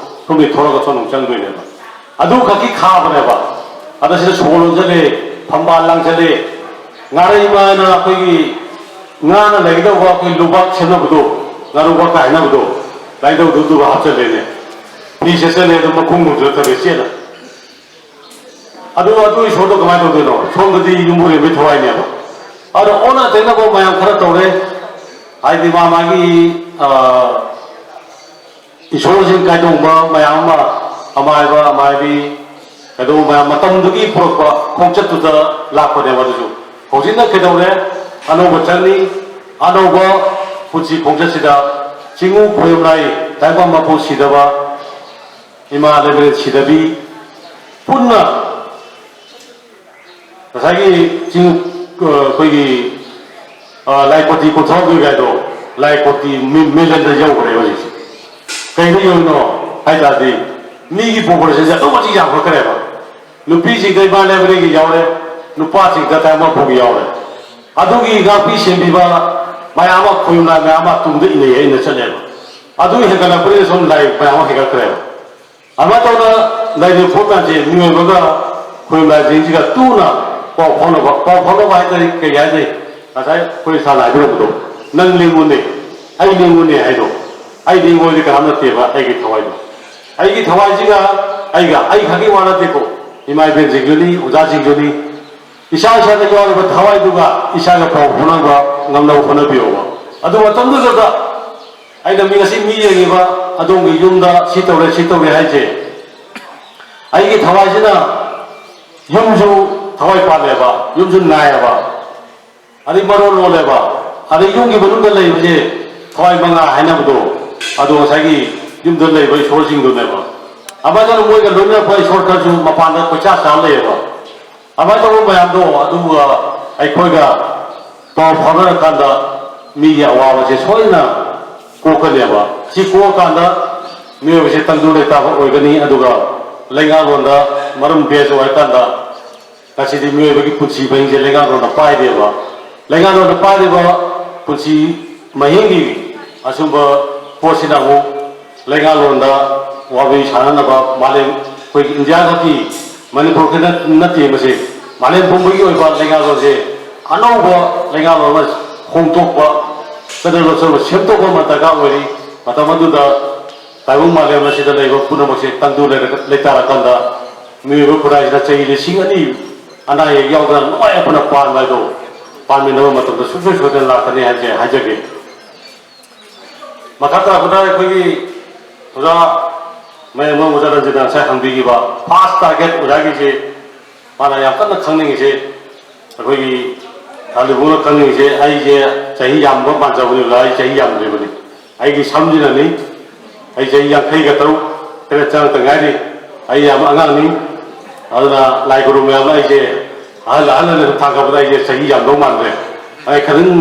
ꯁꯣꯝꯗꯒꯤ ꯊꯣꯛꯂꯒ ꯁꯣꯝꯗ ꯑꯃꯨꯛ ꯆꯪꯗꯣꯏꯅꯦꯕ꯫ ꯑꯗꯨ ꯈꯛꯀꯤ ꯈꯥꯕꯅꯦꯕ꯫ ꯑꯗ ꯁꯤꯗ ꯁꯣꯔ ꯂꯣꯟꯁꯤꯜꯂꯦ, ꯐꯝꯕꯥꯜ ꯂꯥꯡꯁꯤꯜꯂꯦ, ꯉꯥꯔꯩꯃ ꯍꯥꯏꯅ ꯑꯩꯈꯣꯏꯒꯤ ꯉꯥꯅ ꯂꯩꯒꯗꯧꯕ ꯑꯩꯈꯣꯏ ꯂꯨꯕꯥꯛ ꯁꯦꯝꯅꯕꯗꯣ, ꯉꯥꯔꯨꯕꯥꯛꯀ ꯍꯥꯏꯅꯕꯗꯣ, ꯂꯥꯏꯅꯤꯡꯊꯧꯗꯨꯗꯨꯒ ꯍꯥꯞꯆꯜꯂꯦꯅꯦ꯫ ꯐꯤ ꯁꯦꯠꯆꯜꯂꯦ, ꯑꯗꯨꯝ ꯃꯈꯣꯡ ꯅꯨꯡꯁꯤꯜꯂ ꯊꯝꯃꯦ ꯆꯦꯠꯅ꯫ ꯑꯗꯨ, ꯑꯗꯨ ꯏꯁꯣꯔꯗꯣ ꯀꯃꯥꯏꯅ ꯇꯧꯗꯣꯏꯅꯣ? ꯁꯣꯝꯗꯗꯤ ꯌꯨꯝꯕꯨꯔꯦꯝꯕꯒꯤ ꯊꯋꯥꯏꯅꯦꯕ꯫ ꯑꯗꯣ ꯑꯣꯟꯅ ꯇꯩꯅꯕ ꯃꯌꯥꯝ ꯈꯔ ꯇꯧꯔꯦ꯫ ꯍꯥꯏꯗꯤ ꯃꯥ ꯃꯥꯒꯤ, ꯑ, ꯏꯁꯣꯔꯁꯤꯡ ꯀꯥꯏꯗꯣꯡꯕ ꯃꯌꯥꯝ ꯑꯃ, ꯑꯃꯥꯏꯕ, ꯑꯃꯥꯏꯕꯤ, ꯀꯩꯗꯧꯕ ꯃꯌꯥꯝ ꯃꯇꯝꯗꯨꯒꯤ ꯄꯨꯔꯛꯄ ꯈꯣꯡꯆꯠꯇꯨꯗ ꯂꯥꯛꯄꯅꯦꯕ꯫ ꯑꯗꯨꯁꯨ ꯍꯧꯖꯤꯛꯅ ꯀꯩꯗꯧꯔꯦ? ꯑꯅꯧꯕ ꯆꯪꯅꯤ, ꯑꯅꯧꯕ ꯄꯨꯟꯁꯤ ꯈꯣꯡꯆꯠꯁꯤꯗ ꯆꯤꯡꯉꯨ ꯈꯣꯏꯔꯝꯂꯥꯏ ꯇꯥꯏꯕꯪ ꯃꯄꯨ ꯁꯤꯗꯕ, ꯏꯃꯥ ꯂꯩꯃꯔꯦꯟ ꯁꯤꯗꯕꯤ ꯄꯨꯟꯅ ꯉꯁꯥꯏꯒꯤ ꯆꯤꯡ, ꯑ, ꯑꯩꯈꯣꯏꯒꯤ, ꯑ, ꯂꯥꯏ ꯀꯣꯇꯤ ꯀꯨꯟꯊ꯭ꯔꯥꯍꯨꯝꯗꯣꯏ ꯀꯥꯏꯗꯣ, ꯂꯥꯏ ꯀꯣꯇꯤ ꯃꯤ-, ꯃꯤꯂꯤꯌꯟꯗ ꯌꯧꯈ꯭ꯔꯦ ꯍꯧꯖꯤꯛꯁꯦ꯫ ꯀꯩꯗ ꯌꯧꯔꯤꯅꯣ ꯍꯥꯏ ꯇꯥꯔꯗꯤ, ꯃꯤꯒꯤ ꯄꯣꯄꯨꯂꯦꯁꯟꯁꯦ ꯑꯗꯨꯛ ꯃꯇꯤꯛ ꯌꯥꯝꯈꯠꯈ꯭ꯔꯦꯕ꯫ ꯅꯨꯄꯤꯁꯤꯡꯗ ꯏꯃꯥ ꯂꯩꯃꯔꯦꯟꯒꯤ ꯌꯥꯎꯔꯦ, ꯅꯨꯄꯥꯁꯤꯡꯗ ꯇꯥꯏꯕꯪ ꯃꯄꯨꯒꯤ ꯌꯥꯎꯔꯦ꯫ ꯑꯗꯨꯒꯤ ꯉꯥꯛꯄꯤ ꯁꯦꯟꯕꯤꯕ ꯃꯌꯥꯝ ꯑꯃ, ꯈꯣꯏꯔꯨꯝꯂꯥꯏ ꯃꯌꯥꯝ ꯑꯃ ꯇꯨꯡꯗ ꯏꯟꯅꯩ ꯏꯟꯅ ꯆꯠꯂꯦꯕ꯫ ꯑꯗꯨ ꯍꯦꯟꯒꯠꯂꯛꯄꯅꯤꯅ ꯁꯨꯝ ꯂꯥꯏ ꯃꯌꯥꯝ ꯑꯃ ꯍꯦꯟꯒꯠꯈ꯭ꯔꯦꯕ꯫ ꯑꯗꯨꯃꯥꯏꯅ ꯇꯧꯅ ꯂꯩꯔꯤꯕ ꯐꯨꯔꯨꯞ ꯃꯌꯥꯝꯁꯦ ꯃꯤꯑꯣꯏꯕꯒ ꯈꯣꯏꯔꯨꯝꯂꯥꯏꯁꯤꯡꯁꯤꯒ ꯇꯨꯅ ꯄꯥꯎ ꯐꯥꯎꯅꯕ, ꯄꯥꯎ ꯐꯥꯎꯅꯕ ꯍꯥꯏ ꯇꯥꯔꯗꯤ ꯀꯩ ꯍꯥꯏꯅꯤ? ꯉꯁꯥꯏ ꯑꯩꯈꯣꯏ ꯁꯥꯔꯅ ꯍꯥꯏꯕꯤꯔꯝꯕꯗꯣ, "ꯅꯪ ꯂꯦꯡꯉꯨꯅꯦ, ꯑꯩ ꯂꯦꯡꯉꯨꯅꯦ" ꯍꯥꯏꯗꯣ, ꯑꯩ ꯂꯦꯡꯉꯣꯏꯗꯤ ꯀꯅꯥꯝ ꯅꯠꯇꯦꯕ, ꯑꯩꯒꯤ ꯊꯋꯥꯏꯗꯣ꯫ ꯑꯩꯒꯤ ꯊꯋꯥꯏꯁꯤꯒ ꯑꯩꯒ, ꯑꯩ ꯈꯛꯀꯤ ꯋꯥ ꯅꯠꯇꯦꯀꯣ, ꯏꯃꯥ ꯏꯕꯦꯟꯁꯤꯡꯁꯨꯅꯤ, ꯑꯣꯖꯥꯁꯤꯡꯁꯨꯅꯤ, ꯏꯁꯥ ꯏꯁꯥꯗ ꯌꯥꯎꯔꯤꯕ ꯊꯋꯥꯏꯗꯨꯒ ꯏꯁꯥꯒ ꯄꯥꯎ ꯐꯥꯎꯅꯕ ꯉꯝꯅꯕ ꯍꯣꯠꯅꯕꯤꯌꯣꯕ꯫ ꯑꯗꯨ ꯃꯇꯝꯗꯨꯗ ꯑꯩꯅ ꯃꯤ, ꯉꯁꯤ ꯃꯤ ꯌꯦꯡꯉꯤꯕ ꯑꯗꯣꯝꯒꯤ ꯌꯨꯝꯗ ꯁꯤ ꯇꯧꯔꯦ, ꯁꯤ ꯇꯧꯔꯦ ꯍꯥꯏꯁꯦ, ꯑꯩꯒꯤ ꯊꯋꯥꯏꯁꯤꯅ ꯌꯨꯝꯁꯨ ꯊꯋꯥꯏ ꯄꯥꯜꯂꯦꯕ, ꯌꯨꯝꯁꯨ ꯅꯥꯏꯌꯦꯕ, ꯑꯗꯩ ꯃꯔꯣꯟ ꯂꯣꯜꯂꯦꯕ, ꯑꯗꯩ ꯌꯨꯝꯒꯤ ꯃꯅꯨꯡꯗ ꯂꯩꯕꯁꯦ ꯊꯋꯥꯏ ꯃꯉꯥ ꯍꯥꯏꯅꯕꯗꯣ, ꯑꯗꯣ ꯉꯁꯥꯏꯒꯤ ꯌꯨꯝꯗ ꯂꯩꯕ ꯏꯁꯣꯔꯁꯤꯡꯗꯨꯅꯦꯕ꯫ ꯑꯃꯗꯨꯅ ꯃꯣꯏꯒ ꯂꯣꯏꯅꯔꯛꯄ ꯏꯁꯣꯔ ꯈꯔꯁꯨ ꯃꯄꯥꯟꯗ ꯀꯣꯏꯆꯥ ꯆꯥ ꯂꯩꯌꯦꯕ꯫ ꯑꯗꯨꯃꯥꯏꯅ ꯇꯧꯕ ꯃꯌꯥꯝꯗꯣ ꯑꯗꯨꯒ ꯑꯩꯈꯣꯏꯒ ꯄꯥꯎ ꯐꯥꯎꯅꯔꯀꯥꯟꯗ ꯃꯤꯒꯤ ꯑꯋꯥꯕꯁꯦ ꯁꯣꯏꯗꯅ ꯀꯣꯛꯀꯅꯦꯕ꯫ ꯁꯤ ꯀꯣꯛꯑꯀꯥꯟꯗ ꯃꯤꯑꯣꯏꯕꯁꯦ ꯇꯪꯗꯨ ꯂꯩꯇꯥꯕ ꯑꯣꯏꯒꯅꯤ꯫ ꯑꯗꯨꯒ ꯂꯩꯉꯥꯛꯂꯣꯟꯗ ꯃꯔꯝ ꯕꯦꯖ ꯑꯣꯏꯔꯀꯥꯟꯗ ꯉꯁꯤꯗꯤ ꯃꯤꯑꯣꯏꯕꯒꯤ ꯄꯨꯟꯁꯤ ꯃꯍꯤꯡꯁꯦ ꯂꯩꯉꯥꯛꯂꯣꯟꯅ ꯄꯥꯏꯔꯦꯕ꯫ ꯂꯩꯉꯥꯛꯂꯣꯟꯅ ꯄꯥꯏꯔꯤꯕ ꯄꯨꯟꯁꯤ ꯃꯍꯤꯡꯒꯤ ꯑꯁꯨꯝꯕ ꯄꯣꯠꯁꯤꯅ ꯑꯃꯨꯛ ꯂꯩꯉꯥꯛꯂꯣꯟꯗ ꯋꯥꯔꯤ ꯁꯥꯟꯅꯅꯕ ꯃꯥꯂꯦꯝ, ꯑꯩꯈꯣꯏꯒꯤ ꯏꯟꯗꯤꯌꯥ ꯈꯛꯀꯤ, ꯃꯅꯤꯄꯨꯔ ꯈꯛꯇ ꯅꯠꯇꯦ ꯃꯁꯤ, ꯃꯥꯂꯦꯝ ꯄꯨꯝꯕꯒꯤ ꯑꯣꯏꯕ ꯂꯩꯉꯥꯛꯂꯣꯟꯁꯦ ꯑꯅꯧꯕ ꯂꯩꯉꯥꯛꯂꯣꯟ ꯑꯃ ꯍꯣꯡꯗꯣꯛꯄ, ꯆꯠꯅ ꯂꯣꯟꯆꯠꯅ ꯁꯦꯝꯗꯣꯛꯄ ꯑꯃ ꯗꯔꯀꯥꯔ ꯑꯣꯏꯔꯤ꯫ ꯃꯇꯝ ꯑꯗꯨꯗ ꯇꯥꯏꯕꯪ ꯃꯥꯂꯦꯝ ꯑꯁꯤꯗ ꯂꯩꯕ ꯄꯨꯝꯅꯃꯛꯁꯦ ꯇꯪꯗꯨ ꯂꯩꯔꯒ, ꯂꯩꯇꯥꯔꯀꯥꯟꯗ ꯃꯤꯑꯣꯏꯕ ꯈꯨꯟꯅꯥꯏꯁꯤꯗ ꯆꯍꯤ ꯂꯤꯁꯤꯡ ꯑꯅꯤ ꯑꯅꯥ ꯑꯌꯦꯛ ꯌꯥꯎꯗꯅ ꯅꯨꯡꯉꯥꯏ ꯌꯥꯏꯐꯅ ꯄꯥꯟꯕ ꯍꯥꯏꯗꯣ ꯄꯥꯟꯃꯤꯟꯅꯕ ꯃꯇꯝꯗ ꯁꯨꯡꯁꯣꯏ ꯁꯣꯏꯗꯅ ꯂꯥꯛꯀꯅꯤ ꯍꯥꯏꯕꯁꯦ ꯍꯥꯏꯖꯒꯦ꯫ ꯃꯈꯥ ꯇꯥꯔꯛꯄꯗ ꯑꯩꯈꯣꯏꯒꯤ ꯑꯣꯖꯥ ꯃꯌꯥꯝ ꯑꯃ ꯑꯣꯖꯥ ꯔꯟꯖꯤꯠꯅ ꯉꯁꯥꯏ ꯍꯪꯕꯤꯈꯤꯕ ꯐꯥꯔꯁ ꯇꯥꯔꯒꯦꯠ ꯑꯣꯖꯥꯒꯤꯁꯦ ꯃꯥꯅ ꯌꯥꯝ ꯀꯟꯅ ꯈꯪꯅꯤꯡꯉꯤꯁꯦ ꯑꯩꯈꯣꯏꯒꯤ ꯇꯥꯂꯤꯕꯨꯡꯅ ꯈꯪꯅꯤꯡꯉꯤꯁꯦ, ꯑꯩꯁꯦ ꯆꯍꯤ ꯌꯥꯝꯕ ꯃꯥꯟꯖꯕꯅꯤꯕ, ꯑꯩ ꯆꯍꯤ ꯌꯥꯝꯗ꯭ꯔꯤꯕꯅꯤ꯫ ꯑꯩꯒꯤ ꯁꯝꯁꯤꯅꯅꯤ, ꯑꯩ ꯆꯍꯤ ꯌꯥꯡꯈꯩꯒ ꯇꯔꯨꯛ ꯈꯔ ꯆꯪꯉꯛꯇ ꯉꯥꯏꯔꯤ꯫ ꯑꯩ ꯌꯥꯝ ꯑꯉꯥꯡꯅꯤ꯫ ꯑꯗꯨꯅ ꯂꯥꯏ ꯒꯨꯔꯨ ꯃꯌꯥꯝꯅ ꯑꯩꯁꯦ ꯑꯍꯜ ꯑꯍꯜ ꯑꯅ ꯊꯥꯒꯠꯄꯗ ꯑꯩꯁꯦ ꯆꯍꯤ ꯌꯥꯝꯗꯧ ꯃꯥꯟꯗ꯭ꯔꯦ꯫ ꯑꯩ ꯈꯤꯇꯪ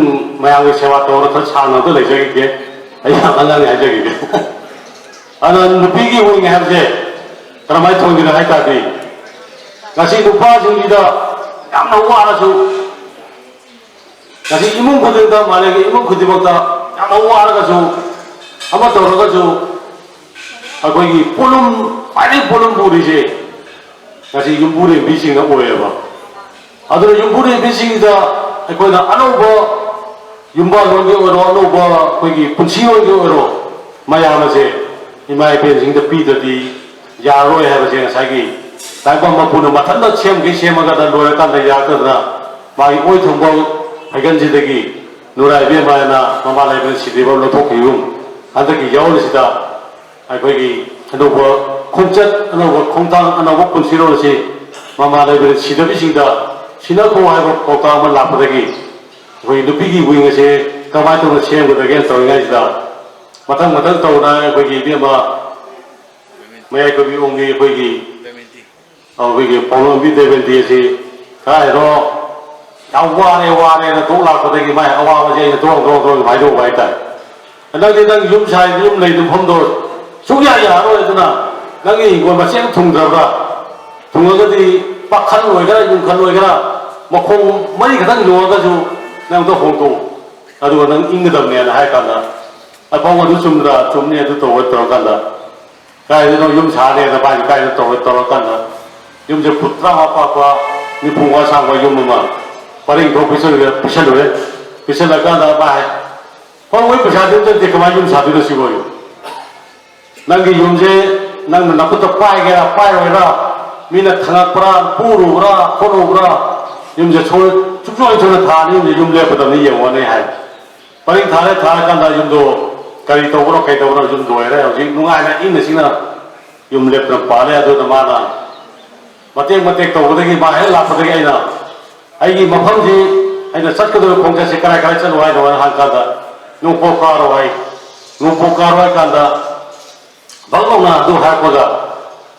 ꯃꯌꯥꯝꯒꯤ ꯁꯦꯕꯥ ꯇꯧꯔꯒ ꯈꯔ ꯁꯥꯡꯅ ꯑꯝꯇ ꯂꯩꯖꯈꯤꯒꯦ꯫ ꯑꯩ ꯌꯥꯝ ꯑꯉꯥꯡꯅꯤ ꯍꯥꯏꯖꯈꯤꯒꯦ꯫ ꯑꯗꯨꯅ ꯅꯨꯄꯤꯒꯤ ꯋꯤꯡ ꯍꯥꯏꯕꯁꯦ ꯀꯔꯝꯍꯥꯏꯅ ꯊꯣꯟꯒꯦꯅꯣ ꯍꯥꯏ ꯇꯥꯔꯗꯤ, ꯉꯁꯤ ꯅꯨꯄꯥꯁꯤꯡꯁꯤꯗ ꯌꯥꯝꯅ ꯋꯥꯔꯁꯨ, ꯉꯁꯤ ꯏꯃꯨꯡ ꯈꯨꯗꯤꯡꯗ, ꯃꯥꯂꯦꯝꯒꯤ ꯏꯃꯨꯡ ꯈꯨꯗꯤꯡꯃꯛꯇ ꯌꯥꯝꯅ ꯋꯥꯔꯒꯁꯨ, ꯑꯃ ꯇꯧꯔꯒꯁꯨ, ꯑꯩꯈꯣꯏꯒꯤ ꯄꯣꯠꯂꯨꯝ, ꯈ꯭ꯋꯥꯏꯗꯒꯤ ꯄꯣꯠꯂꯨꯝ ꯄꯨꯔꯤꯁꯦ ꯉꯁꯤ ꯌꯨꯝꯕꯨꯔꯦꯝꯕꯤꯁꯤꯡꯅ ꯑꯣꯏꯌꯦꯕ꯫ ꯑꯗꯨꯅ ꯌꯨꯝꯕꯨꯔꯦꯝꯕꯤꯁꯤꯡꯗ ꯑꯩꯈꯣꯏꯅ ꯑꯅꯧꯕ ꯌꯨꯝꯕꯥꯜꯂꯣꯟꯒꯤ ꯑꯣꯏꯔꯣ, ꯑꯅꯧꯕ ꯑꯩꯈꯣꯏꯒꯤ ꯄꯨꯟꯁꯤꯔꯣꯟꯒꯤ ꯑꯣꯏꯔꯣ, ꯃꯌꯥꯝ ꯑꯁꯦ ꯏꯃꯥ ꯏꯕꯦꯟꯁꯤꯡꯗ ꯄꯤꯗ꯭ꯔꯗꯤ ꯌꯥꯔꯔꯣꯏ ꯍꯥꯏꯕꯁꯦ ꯉꯁꯥꯏꯒꯤ ꯇꯥꯏꯕꯪ ꯃꯄꯨꯅ ꯃꯊꯟꯇ ꯁꯦꯝꯒꯩ ꯁꯦꯝꯃꯒꯗ ꯂꯣꯏꯔꯀꯥꯟꯗ ꯌꯥꯔꯛꯇꯗꯅ ꯃꯥꯒꯤ ꯑꯣꯏ ꯊꯣꯡꯕ ꯐꯩꯒꯟꯁꯤꯗꯒꯤ ꯅꯨꯔꯥ ꯏꯕꯦꯝꯃ ꯍꯥꯏꯅ ꯃꯃꯥ ꯂꯩꯕꯥꯛ ꯁꯤꯗ꯭ꯔꯤꯕ ꯂꯧꯊꯣꯛꯈꯤꯕ ꯑꯗꯨꯒꯤ ꯌꯥꯎꯔꯤꯁꯤꯗ ꯑꯩꯈꯣꯏꯒꯤ ꯑꯅꯧꯕ ꯈꯣꯡꯆꯠ, ꯑꯅꯧꯕ ꯈꯣꯡꯊꯥꯡ, ꯑꯅꯧꯕ ꯄꯨꯟꯁꯤꯔꯣꯜ ꯑꯁꯤ ꯃꯃꯥ ꯂꯩꯕꯥꯛ ꯁꯤꯗꯕꯤꯁꯤꯡꯗ ꯁꯤꯟꯅꯈꯣ ꯍꯥꯏꯕ ꯄꯥꯎꯇꯥꯛ ꯑꯃ ꯂꯥꯛꯄꯗꯒꯤ ꯑꯩꯈꯣꯏ ꯅꯨꯄꯤꯒꯤ ꯋꯤꯡ ꯑꯁꯦ ꯀꯃꯥꯏꯅ ꯇꯧꯅ ꯁꯦꯝꯒꯗꯒꯦꯅ ꯇꯧꯔꯤꯉꯩꯁꯤꯗ ꯃꯊꯪ ꯃꯊꯪ ꯇꯧꯅ ꯑꯩꯈꯣꯏꯒꯤ ꯏꯕꯦꯝꯃ ꯃꯌꯥꯏ ꯀꯣꯕꯤ ꯑꯣꯡꯕꯤ ꯑꯩꯈꯣꯏꯒꯤ, ꯑꯩꯈꯣꯏꯒꯤ ꯄꯥꯎꯅꯝꯕꯤ ꯗꯦꯕꯦꯟꯗꯤ ꯑꯁꯤ ꯀꯗꯥꯏꯗꯅꯣ ꯌꯥꯝ ꯋꯥꯔꯦ ꯋꯥꯔꯦꯅ ꯊꯣꯛ ꯂꯥꯛꯄꯗꯒꯤ ꯃꯥꯏ ꯑꯋꯥꯕꯁꯦ ꯑꯩꯅ ꯊꯣꯛ ꯊꯣꯛ ꯊꯣꯛ ꯍꯥꯏꯗꯣꯛꯄ ꯍꯥꯏꯇꯥꯔꯦ꯫ ꯅꯪꯗꯤ ꯅꯪ ꯌꯨꯝ ꯁꯥꯏ, ꯌꯨꯝ ꯂꯩꯗꯨ ꯃꯐꯝꯗꯣ ꯁꯨꯡꯌꯥ ꯌꯥꯔꯣꯏ꯫ ꯑꯗꯨꯅ ꯅꯪꯒꯤ ꯍꯤꯡꯒꯣꯜ ꯃꯆꯦꯠ ꯑꯃ ꯊꯨꯡꯗ꯭ꯔꯕ꯭ꯔꯥ? ꯊꯨꯡꯉꯒꯗꯤ ꯄꯥꯈꯜ ꯑꯣꯏꯒꯦꯔꯥ, ꯌꯨꯝꯈꯜ ꯑꯣꯏꯒꯦꯔꯥ, ꯃꯈꯣꯡ ꯃꯔꯤ ꯈꯛꯇꯪ ꯌꯣꯜꯂꯒꯁꯨ ꯅꯪꯗꯣ ꯍꯣꯡꯗꯣꯛꯎ, ꯑꯗꯨꯒ ꯅꯪ ꯏꯪꯒꯗꯕꯅꯦꯅ ꯍꯥꯏ ꯀꯥꯟꯗ, "ꯑꯐꯥꯎꯕ ꯑꯗꯨ ꯆꯨꯝꯗ꯭ꯔꯥ?" "ꯆꯨꯝꯅꯤ, ꯑꯗꯨ ꯇꯧꯕ" ꯇꯧꯔꯀꯥꯟꯗ, "ꯀꯥꯏꯗꯅꯣ ꯌꯨꯝ ꯁꯥꯅꯦꯅ ꯃꯥꯏꯁꯦ ꯀꯥꯏꯗ ꯇꯧꯔꯦ?" ꯇꯧꯔꯀꯥꯟꯗ ꯌꯨꯝꯁꯦ ꯐꯨꯠ ꯇꯔꯥꯃꯉꯥ ꯄꯥꯛꯄ, ꯅꯤꯐꯨ ꯃꯉꯥ ꯁꯥꯡꯕ ꯌꯨꯝ ꯑꯃ ꯄꯔꯤꯡ ꯊꯣꯛ ꯄꯤꯁꯜꯂꯨꯔꯦ, ꯄꯤꯁꯜꯂꯨꯔꯦ꯫ ꯄꯤꯁꯜꯂꯀꯥꯟꯗ ꯃꯥ ꯍꯥꯏ, "ꯍꯣꯏ, ꯃꯣꯏ ꯄꯩꯁꯥꯗꯤ ꯑꯝꯇ ꯅꯠꯇꯦ, ꯀꯃꯥꯏꯅ ꯌꯨꯝ ꯁꯥꯗꯣꯏꯅꯣ ꯁꯤꯕꯣ?" ꯅꯪꯒꯤ ꯌꯨꯝꯁꯦ ꯅꯪꯅ ꯅꯈꯨꯠꯇ ꯄꯥꯏꯒꯦꯔꯥ ꯄꯥꯏꯔꯣꯏꯔꯥ, ꯃꯤꯅ ꯊꯪꯉꯛꯄ꯭ꯔꯥ, ꯄꯨꯔꯨꯕ꯭ꯔꯥ, ꯈꯣꯠꯂꯨꯕ꯭ꯔꯥ, ꯌꯨꯝꯁꯦ ꯁꯣꯏ-, ꯁꯨꯡꯁꯣꯏ ꯁꯣꯏꯅ ꯊꯥꯅꯤ, ꯌꯨꯝꯁꯦ ꯌꯨꯝ ꯂꯦꯞꯀꯗꯕꯅꯤ, ꯌꯦꯡꯉꯣꯅꯦ ꯍꯥꯏ꯫ ꯄꯔꯤꯡ ꯊꯥꯔꯦ, ꯊꯥꯔꯀꯥꯟꯗ ꯌꯨꯝꯗꯣ ꯀꯔꯤ ꯇꯧꯕ꯭ꯔꯣ, ꯀꯩ ꯇꯧꯕ꯭ꯔꯣ, ꯌꯨꯝ ꯂꯣꯏꯔꯦ꯫ ꯍꯧꯖꯤꯛ ꯅꯨꯡꯉꯥꯏꯅ ꯏꯪꯅ ꯆꯤꯛꯅ ꯌꯨꯝ ꯂꯦꯞꯇꯅ ꯄꯥꯜꯂꯦ꯫ ꯑꯗꯨꯅ ꯃꯥꯅ ꯃꯇꯦꯛ ꯃꯇꯦꯛ ꯇꯧꯕꯗꯒꯤ, ꯃꯥ ꯍꯦꯛ ꯂꯥꯛꯄꯗꯒꯤ ꯑꯩꯅ ꯑꯩꯒꯤ ꯃꯐꯝꯁꯤ ꯑꯩꯅ ꯆꯠꯀꯗꯕ ꯈꯣꯡꯆꯠꯁꯦ ꯀꯔꯥꯏ ꯀꯔꯥꯏ ꯆꯠꯂꯨ ꯍꯥꯏꯅꯣ ꯍꯥꯏꯅ ꯍꯪꯀꯥꯟꯗ, "ꯅꯣꯡꯄꯣꯛ ꯀꯥꯔꯣ" ꯍꯥꯏ꯫ ꯅꯣꯡꯄꯣꯛ ꯀꯥꯔꯣ ꯍꯥꯏ ꯀꯥꯟꯗ ꯕꯛ ꯂꯥꯎꯅ ꯑꯗꯨ ꯍꯥꯏꯔꯛꯄꯒ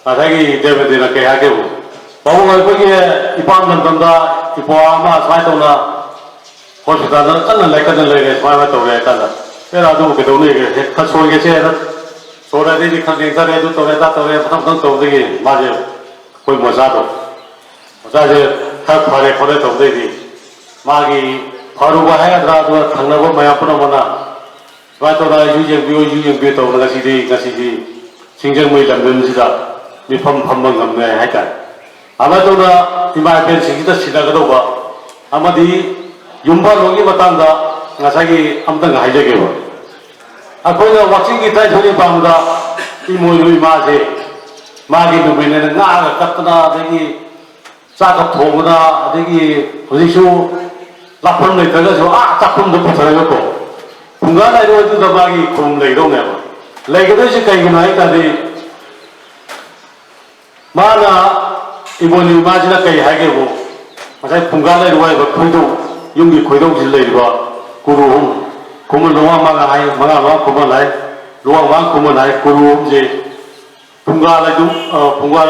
ꯉꯁꯥꯏꯒꯤ ꯗꯦꯕꯦꯟꯗ꯭ꯔꯅ ꯀꯩ ꯍꯥꯏꯒꯦꯕꯨ, "ꯄꯥꯕꯨꯡ, ꯑꯩꯈꯣꯏꯒꯤ ꯏꯄꯥꯝ ꯂꯝꯗꯝꯗ ꯏꯄ꯭ꯋꯥ ꯑꯃ ꯁꯨꯃꯥꯏꯅ ꯇꯧꯅ ꯍꯣꯁꯄꯤꯇꯥꯜꯗ ꯀꯟꯅ ꯂꯥꯏꯀꯠꯅ ꯂꯩꯔꯦ, ꯁꯨꯃꯥꯏꯅ ꯇꯧꯔꯦ" ꯍꯥꯏ ꯀꯥꯟꯗ, "ꯑꯦꯔꯥ, ꯑꯗꯨꯕꯨ ꯀꯩꯗꯧꯅꯦꯒꯦ? ꯍꯦꯛ ꯈꯔ ꯁꯣꯏꯒꯦꯁꯦ" ꯍꯥꯏꯅ ꯁꯣꯏꯔꯦ, ꯑꯗꯩꯗꯤ ꯈꯔ ꯌꯦꯡꯊꯔꯦ, ꯑꯗꯨ ꯇꯧꯔꯦ, ꯑꯗꯥ ꯇꯧꯔꯦ, ꯃꯊꯪ ꯃꯊꯪ ꯇꯧꯕꯗꯒꯤ ꯃꯥꯁꯦ, ꯑꯩꯈꯣꯏ ꯃꯣꯆꯥꯗꯣ, ꯃꯣꯆꯥꯁꯦ ꯈꯔ ꯐꯔꯦ ꯈꯣꯠꯂꯦ ꯇꯧꯕꯗꯩꯗꯤ ꯃꯥꯒꯤ ꯐꯔꯨꯕ ꯍꯥꯏꯒꯗ꯭ꯔꯥ, ꯑꯗꯨꯒ ꯊꯪꯅꯕ ꯃꯌꯥꯝ ꯄꯨꯝꯅꯃꯛꯅ ꯁꯨꯃꯥꯏꯅ ꯇꯧꯗꯅ "ꯑꯩꯁꯨ ꯌꯦꯡꯕꯤꯌꯨ, ꯑꯩꯁꯨ ꯌꯦꯡꯕꯤꯌꯨ" ꯇꯧꯗꯅ ꯉꯁꯤꯗꯤ, ꯉꯁꯤꯗꯤ ꯁꯤꯡꯖꯃꯩ ꯂꯝꯗꯝꯁꯤꯗ ꯃꯤꯐꯝ ꯐꯝꯕ ꯉꯝꯃꯦ ꯍꯥꯏꯇꯥꯔꯦ꯫ ꯑꯗꯨꯃꯥꯏꯅ ꯇꯧꯗꯅ ꯏꯃꯥ ꯏꯕꯦꯟꯁꯤꯡꯁꯤꯗ ꯁꯤꯟꯅꯒꯗꯧꯕ ꯑꯃꯗꯤ ꯌꯨꯝ ꯄꯥꯟꯕꯒꯤ ꯃꯇꯥꯡꯗ ꯉꯁꯥꯏꯒꯤ ꯑꯝꯇꯪ ꯍꯥꯏꯖꯒꯦꯕ꯫ ꯑꯩꯈꯣꯏꯅ ꯋꯥꯆꯤꯡꯒꯤ ꯇꯔꯥꯅꯤꯊꯣꯏꯅꯤ ꯄꯥꯟꯕꯗ ꯏꯃꯣꯏꯅꯨ ꯏꯃꯥꯁꯦ ꯃꯥꯒꯤ ꯅꯨꯃꯤꯠꯅꯦꯅ ꯉꯥꯒ ꯀꯠꯇꯅ, ꯑꯗꯒꯤ ꯆꯥꯛꯀ ꯊꯣꯡꯕꯗ, ꯑꯗꯒꯤ ꯍꯧꯖꯤꯛꯁꯨ ꯂꯥꯛꯐꯝ ꯂꯩꯇ꯭ꯔꯒꯁꯨ ꯑꯥ ꯆꯥꯛꯈꯨꯝꯗ ꯄꯨꯊꯔꯒꯀꯣ, ꯐꯨꯡꯒꯥ ꯂꯥꯏꯔꯨ ꯑꯗꯨꯗ ꯃꯥꯒꯤ ꯈꯨꯔꯨꯝ ꯂꯩꯗꯧꯅꯦꯕ꯫ ꯂꯩꯒꯗꯣꯏꯁꯦ ꯀꯩꯒꯤꯅꯣ ꯍꯥꯏ ꯇꯥꯔꯗꯤ, ꯃꯥꯅ, ꯏꯃꯣꯏꯅꯨ ꯏꯃꯥꯁꯤꯅ ꯀꯩ ꯍꯥꯏꯒꯦꯕꯨ, ꯉꯁꯥꯏ ꯐꯨꯡꯒꯥ ꯂꯩꯔꯨ ꯍꯥꯏꯕ ꯈꯣꯏꯗꯧ, ꯌꯨꯝꯒꯤ ꯈꯣꯏꯗꯧꯁꯤꯗ ꯂꯩꯔꯤꯕ ꯀꯨꯔꯨ ꯑꯍꯨꯝ, ꯈꯨꯃꯟ ꯂꯨꯋꯥꯡ ꯃꯉꯥ ꯍꯥꯏ, ꯃꯉꯥ ꯂꯨꯋꯥꯡ ꯈꯨꯃꯟ ꯍꯥꯏ, ꯂꯨꯋꯥꯡ ꯃꯉꯥ ꯈꯨꯃꯟ ꯍꯥꯏ, ꯀꯨꯔꯨ ꯑꯍꯨꯝꯁꯦ ꯐꯨꯡꯒꯥ ꯂꯩꯗꯨꯝ, ꯑ, ꯐꯨꯡꯒꯥ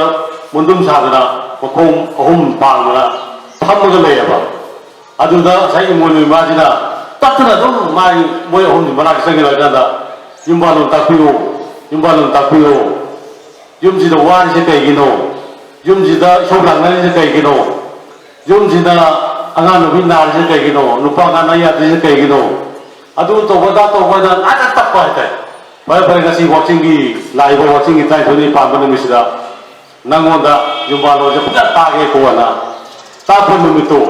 ꯃꯨꯟꯗꯨꯝ ꯁꯥꯗꯅ ꯃꯈꯣꯡ ꯑꯍꯨꯝ ꯄꯥꯡꯗꯅ ꯐꯝꯃꯒ ꯂꯩꯌꯦꯕ꯫ ꯑꯗꯨꯗ ꯉꯁꯥꯏ ꯏꯃꯣꯏꯅꯨ ꯏꯃꯥꯁꯤꯅ ꯇꯞꯇꯅ ꯑꯗꯨꯝ ꯃꯥꯒꯤ, ꯃꯣꯏ ꯑꯍꯨꯝꯒꯤ ꯃꯅꯥꯛꯇ ꯆꯪꯁꯤꯜꯂꯀꯥꯟꯗ, "ꯌꯨꯝꯕꯥꯜꯂꯣꯟ ꯇꯥꯛꯄꯤꯌꯨ, ꯌꯨꯝꯕꯥꯜꯂꯣꯟ ꯇꯥꯛꯄꯤꯌꯨ, ꯌꯨꯝꯁꯤꯗ ꯋꯥꯔꯤꯁꯦ ꯀꯩꯒꯤꯅꯣ? ꯌꯨꯝꯁꯤꯗ ꯏꯁꯧ ꯂꯥꯡꯅꯔꯤꯁꯦ ꯀꯩꯒꯤꯅꯣ? ꯌꯨꯝꯁꯤꯗ ꯑꯉꯥꯡ ꯅꯨꯄꯤ ꯅꯥꯔꯤꯁꯦ ꯀꯩꯒꯤꯅꯣ? ꯅꯨꯄꯥ ꯉꯥꯡꯅ ꯌꯥꯗ꯭ꯔꯤꯁꯦ ꯀꯩꯒꯤꯅꯣ?" ꯑꯗꯨ ꯇꯧꯕꯗ ꯇꯧꯕꯗ ꯉꯥꯛꯇ ꯇꯞꯄ ꯍꯥꯏꯇꯥꯔꯦ꯫ ꯐꯔꯦ, ꯐꯔꯦ, ꯉꯁꯤ ꯋꯥꯛꯆꯤꯡꯒꯤ, ꯂꯥꯛꯏꯕ ꯋꯥꯛꯆꯤꯡꯒꯤ ꯇꯔꯥꯅꯤꯊꯣꯏꯅꯤ ꯄꯥꯟꯕ ꯅꯨꯃꯤꯠꯁꯤꯗ ꯅꯪꯉꯣꯟꯗ ꯌꯨꯝꯕꯥꯜꯂꯣꯟꯁꯦ ꯐꯖꯅ ꯇꯥꯛꯑꯒꯦꯀꯣꯅ ꯇꯥꯛꯄ ꯅꯨꯃꯤꯠꯇꯣ,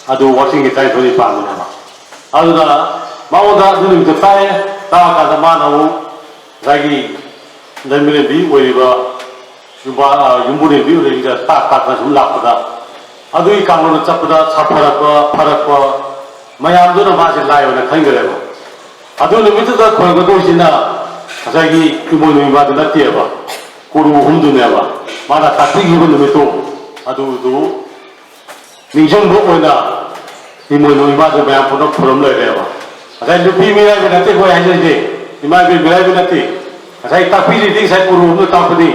ꯑꯗꯨ ꯋꯥꯛꯆꯤꯡꯒꯤ ꯇꯔꯥꯅꯤꯊꯣꯏꯅꯤ ꯄꯥꯟꯕꯅꯦꯕ꯫ ꯑꯗꯨꯅ ꯃꯉꯣꯟꯗ ꯑꯗꯨ ꯅꯨꯃꯤꯠꯇꯣ ꯇꯥꯛꯑꯦ꯫ ꯇꯥꯛꯑꯀꯥꯟꯗ ꯃꯥꯅ ꯑꯃꯨꯛ ꯉꯁꯥꯏꯒꯤ ꯂꯩꯃꯔꯦꯟꯕꯤ ꯑꯣꯏꯔꯤꯕ ꯌꯨꯝꯕꯥ-, ꯑ, ꯌꯨꯝꯕꯨꯔꯦꯟꯕꯤ ꯑꯣꯏꯔꯤꯕꯁꯤꯗ ꯇꯥꯛ ꯇꯥꯛꯇꯅ ꯁꯨꯝ ꯂꯥꯛꯄꯗ, ꯑꯗꯨꯒꯤ ꯀꯥꯡꯂꯣꯟꯗ ꯆꯠꯄꯗ ꯁꯥꯐꯔꯛꯄ, ꯐꯔꯛꯄ ꯃꯌꯥꯝꯗꯨꯅ ꯃꯥꯁꯦ ꯂꯥꯏ ꯑꯣꯏꯅ ꯈꯟꯈ꯭ꯔꯦꯕ꯫ ꯑꯗꯨ ꯅꯨꯃꯤꯠꯇꯨꯗ ꯈꯣꯏꯔꯝꯒꯗꯣꯏꯁꯤꯅ ꯉꯁꯥꯏꯒꯤ ꯏꯃꯣꯏꯅꯨ ꯏꯃꯥꯗꯨ ꯅꯠꯇꯦꯕ, ꯀꯨꯔꯨ ꯑꯍꯨꯝꯗꯨꯅꯦꯕ꯫ ꯃꯥꯅ ꯇꯥꯛꯄꯤꯈꯤꯕ ꯅꯨꯃꯤꯠꯇꯣ, ꯑꯗꯨꯗꯨ ꯅꯤꯡꯁꯤꯡꯕ ꯑꯣꯏꯅ ꯏꯃꯣꯏꯅꯨ ꯏꯃꯥꯁꯨ ꯃꯌꯥꯝ ꯄꯨꯝꯅꯃꯛ ꯈꯨꯔꯨꯝ ꯂꯩꯔꯦꯕ꯫ ꯉꯁꯥꯏ ꯅꯨꯄꯤ ꯃꯤꯔꯥꯏꯕ ꯅꯠꯇꯦ ꯑꯩꯈꯣꯏ ꯍꯥꯏꯅꯔꯤꯁꯦ, ꯏꯃꯥ ꯏꯕꯦꯟ ꯃꯤꯔꯥꯏꯕ ꯅꯠꯇꯦ꯫ ꯉꯁꯥꯏ ꯇꯥꯛꯄꯤꯔꯤꯗꯤ ꯉꯁꯥꯏ ꯀꯣꯔꯣꯝꯁꯨ ꯇꯥꯛꯄꯅꯤ,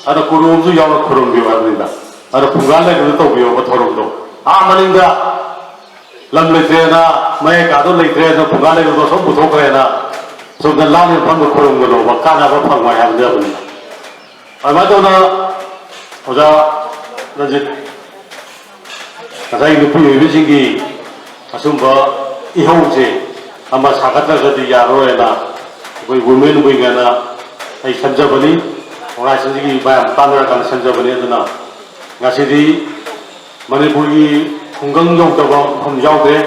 ꯑꯗ ꯀꯣꯔꯣꯝꯁꯨ ꯌꯥꯎꯅ ꯈꯨꯔꯨꯝꯕꯤꯌꯨ ꯍꯥꯏꯕꯅꯤꯗ꯫ ꯑꯗ ꯐꯨꯡꯒꯥ ꯂꯩꯔꯨꯗ ꯇꯧꯕꯤꯌꯣꯕ ꯊꯧꯔꯝꯗꯣ꯫ ꯑꯥ ꯃꯅꯤꯡꯗ ꯂꯝ ꯂꯩꯇ꯭ꯔꯦꯅ, ꯃꯌꯥꯏ ꯀꯥꯗꯣ ꯂꯩꯇ꯭ꯔꯦꯅ ꯐꯨꯡꯒꯥ ꯂꯩꯔꯨꯗꯣ ꯁꯨꯝ ꯄꯨꯊꯣꯛꯈ꯭ꯔꯦꯅ, ꯁꯣꯝꯗ ꯂꯥꯟꯅ ꯃꯐꯝꯗ ꯈꯨꯔꯨꯝꯒꯅꯣꯕ, ꯀꯥꯟꯅꯕ ꯐꯪꯉꯣꯏ ꯍꯥꯏꯕꯅꯤ꯫ ꯑꯗꯨꯃꯥꯏꯅ ꯇꯧꯅ ꯑꯣꯖꯥ ꯔꯟꯖꯤꯠ, ꯉꯁꯥꯏ ꯅꯨꯄꯤ ꯑꯣꯏꯕꯁꯤꯡꯒꯤ ꯑꯁꯨꯝꯕ ꯏꯍꯧꯁꯦ ꯑꯃ ꯁꯥꯒꯠꯇ꯭ꯔꯒꯗꯤ ꯌꯥꯔꯣꯏꯅ ꯑꯩꯈꯣꯏ ꯋꯨꯃꯦꯟ ꯋꯤꯡ ꯍꯥꯏꯅ ꯑꯩ ꯁꯦꯝꯖꯕꯅꯤ, ꯑꯣꯔꯒꯅꯥꯏꯖꯦꯁꯟꯁꯤꯒꯤ ꯃꯌꯥꯝ ꯇꯥꯟꯅꯔꯀꯥꯟꯗ ꯁꯦꯝꯖꯕꯅꯤ꯫ ꯑꯗꯨꯅ ꯉꯁꯤꯗꯤ ꯃꯅꯤꯄꯨꯔꯒꯤ ꯈꯨꯡꯒꯪ ꯌꯧꯗꯕ ꯃꯐꯝ ꯌꯥꯎꯗ꯭ꯔꯦ꯫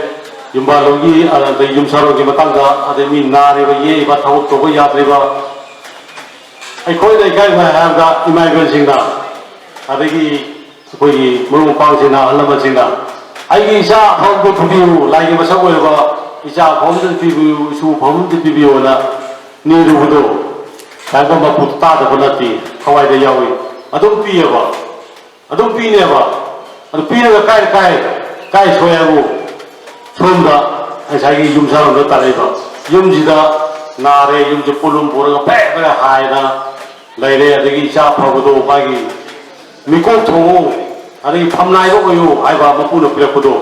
ꯌꯨꯝꯕꯥꯜꯂꯣꯟꯒꯤ, ꯑꯗꯩ ꯌꯨꯝꯁꯥꯔꯣꯟꯒꯤ ꯃꯇꯥꯡꯗ, ꯑꯗꯩ ꯃꯤ ꯅꯥꯔꯤꯕ ꯌꯦꯛꯏꯕ ꯊꯕꯛ ꯇꯧꯕ ꯌꯥꯗ꯭ꯔꯤꯕ, ꯑꯩꯈꯣꯏꯅ ꯏꯀꯥꯏꯕ ꯍꯥꯏꯔꯕꯗ ꯏꯃꯥ ꯏꯕꯦꯜꯁꯤꯡꯅ, ꯑꯗꯒꯤ ꯑꯩꯈꯣꯏꯒꯤ ꯃꯔꯨꯞ ꯃꯄꯥꯡꯁꯤꯡꯅ, ꯑꯍꯜ ꯂꯃꯟꯁꯤꯡꯅ ꯑꯩꯒꯤ ꯏꯆꯥ ꯑꯐꯕꯗꯨ ꯄꯤꯕꯤꯌꯨ, ꯂꯥꯏꯒꯤ ꯃꯁꯛ ꯑꯣꯏꯔꯕ ꯏꯆꯥ ꯑꯐꯕꯗꯨ ꯄꯤꯕꯤꯌꯨ, ꯏꯁꯨ ꯑꯐꯕꯗꯨ ꯄꯤꯕꯤꯌꯨꯅ ꯅꯤꯔꯨꯕꯗꯣ ꯀꯔꯤꯒꯨꯝꯕ ꯃꯄꯨ ꯇꯥꯗꯕ ꯅꯠꯇꯦ, ꯊꯋꯥꯏꯗ ꯌꯥꯎꯏ꯫ ꯑꯗꯨꯝ ꯄꯤꯌꯦꯕ, ꯑꯗꯨꯝ ꯄꯤꯅꯦꯕ꯫ ꯑꯗꯨ ꯄꯤꯔꯒ ꯀꯥꯏ ꯀꯥꯏ ꯀꯥꯏ ꯁꯣꯏ ꯍꯥꯏꯕꯨ, ꯁꯣꯝꯗ ꯉꯁꯥꯏꯒꯤ ꯌꯨꯝ ꯁꯥꯔꯣꯝꯗ ꯇꯥꯔꯛꯏꯕ ꯌꯨꯝꯁꯤꯗ ꯅꯥꯔꯦ, ꯌꯨꯝꯁꯦ ꯄꯣꯠꯂꯨꯝ ꯄꯨꯔꯒ ꯐꯦ ꯐꯦ ꯍꯥꯏꯅ ꯂꯩꯔꯦ꯫ ꯑꯗꯒꯤ ꯏꯆꯥ ꯑꯐꯕꯗꯣ ꯃꯥꯒꯤ ꯃꯤꯀꯣꯛ ꯊꯣꯡꯉꯨ, ꯑꯗꯒꯤ ꯐꯝꯅꯥꯏꯕ ꯑꯣꯏꯌꯨ ꯍꯥꯏꯕ ꯃꯄꯨꯅ ꯄꯤꯔꯛꯄꯗꯣ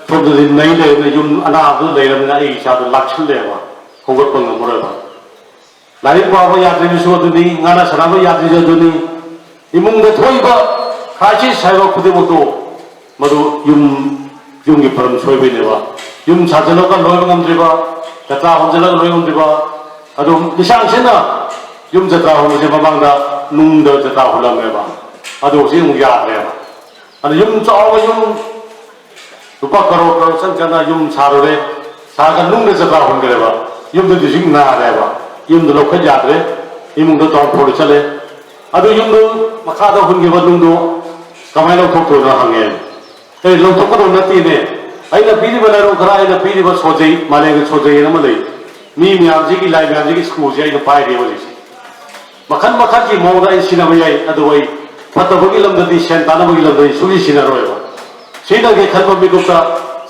ꯁꯣꯝꯗꯗꯤ ꯅꯩ ꯂꯩꯔꯕꯅꯤꯅ, ꯌꯨꯝ ꯑꯅꯥꯕꯗꯨ ꯂꯩꯔꯕꯅꯤꯅ ꯑꯩ ꯏꯆꯥꯗꯣ ꯂꯥꯛꯁꯤꯜꯂꯦꯕ, ꯍꯧꯒꯠꯄ ꯉꯝꯃꯔꯣꯏꯕ꯫ ꯂꯥꯏꯔꯤꯛ ꯄꯥꯕ ꯌꯥꯗ꯭ꯔꯤꯕꯁꯨ ꯑꯗꯨꯅꯤ, ꯉꯥꯅ ꯁꯥꯟꯅꯕ ꯌꯥꯗ꯭ꯔꯤꯁꯨ ꯑꯗꯨꯅꯤ, ꯏꯃꯨꯡꯗ ꯊꯣꯛꯏꯕ ꯀ꯭ꯔꯥꯏꯁꯤꯁ ꯍꯥꯏꯕ ꯈꯨꯗꯤꯡꯃꯛꯇꯨ ꯃꯗꯨ ꯌꯨꯝ, ꯌꯨꯝꯒꯤ ꯄꯔꯝ ꯁꯣꯏꯕꯩꯅꯦꯕ꯫ ꯌꯨꯝ ꯁꯥꯖꯤꯜꯂꯒ ꯂꯣꯏꯕ ꯉꯝꯗ꯭ꯔꯤꯕ, ꯖꯇ꯭ꯔꯥ ꯍꯣꯟꯖꯤꯜꯂꯒ ꯂꯣꯏꯕ ꯉꯝꯗ꯭ꯔꯤꯕ, ꯑꯗꯨ ꯂꯤꯁꯥꯡꯁꯤꯟꯅ ꯌꯨꯝ ꯖꯇ꯭ꯔꯥ ꯍꯣꯟꯕꯁꯦ ꯃꯃꯥꯡꯗ ꯅꯨꯡꯗ ꯖꯇ꯭ꯔꯥ ꯍꯣꯜꯂꯝꯃꯦꯕ, ꯑꯗꯨ ꯍꯧꯖꯤꯛ ꯑꯃꯨꯛ ꯌꯥꯗ꯭ꯔꯦꯕ꯫ ꯑꯗꯨ ꯌꯨꯝ ꯆꯥꯎꯕ ꯌꯨꯝ ꯂꯨꯄꯥ ꯀꯔꯣꯔ ꯀꯔꯣꯔ ꯆꯪ ꯆꯪꯅ ꯌꯨꯝ ꯁꯥꯔꯨꯔꯦ, ꯁꯥꯔꯒ ꯅꯨꯡꯗ ꯖꯇ꯭ꯔꯥ ꯍꯣꯟꯈ꯭ꯔꯦꯕ, ꯌꯨꯝꯗꯨꯗꯤ ꯍꯧꯖꯤꯛ ꯅꯥꯔꯦꯕ, ꯌꯨꯝꯗꯨ ꯂꯧꯈꯠ ꯌꯥꯗ꯭ꯔꯦ, ꯏꯃꯨꯡꯗ ꯗꯥꯎꯟꯐꯣꯜ ꯆꯠꯂꯦ꯫ ꯑꯗꯨ ꯌꯨꯝꯗꯨ ꯃꯈꯥꯗ ꯍꯨꯟꯈꯤꯕ ꯅꯨꯡꯗꯨ ꯀꯃꯥꯏꯅ ꯂꯧꯊꯣꯛꯇꯣꯏꯅꯣ ꯍꯪꯉꯦ꯫ ꯑꯦ, ꯂꯧꯊꯣꯛꯀꯗꯧ ꯅꯠꯇꯦꯅꯦ, ꯑꯩꯅ ꯄꯤꯔꯤꯕ ꯂꯥꯏꯔꯣꯡ ꯈꯔ, ꯑꯩꯅ ꯄꯤꯔꯤꯕ ꯁꯣꯖꯩ, ꯃꯥꯂꯦꯝꯒꯤ ꯁꯣꯖꯩ ꯑꯃ ꯂꯩ, ꯃꯤ ꯃꯌꯥꯝꯁꯤꯒꯤ, ꯂꯥꯏ ꯃꯌꯥꯝꯁꯤꯒꯤ ꯁ꯭ꯀꯨꯜꯁꯦ ꯑꯩꯅ ꯄꯥꯏꯔꯤ ꯍꯧꯖꯤꯛꯁꯦ꯫ ꯃꯈꯜ ꯃꯈꯜꯒꯤ ꯃꯑꯣꯡꯗ ꯑꯩ ꯁꯤꯖꯤꯟꯅꯕ ꯌꯥꯏ, ꯑꯗꯨꯕꯨ ꯑꯩ ꯐꯠꯇꯕꯒꯤ ꯂꯝꯗꯗꯤ, ꯁꯦꯟ ꯇꯥꯅꯕꯒꯤ ꯂꯝꯗꯗꯤ ꯁꯨꯡꯁꯤ ꯁꯤꯖꯤꯟꯅꯔꯣꯏꯕ꯫ ꯁꯤꯖꯤꯟꯅꯒꯦ ꯈꯟꯕ ꯃꯤꯀꯨꯞꯇ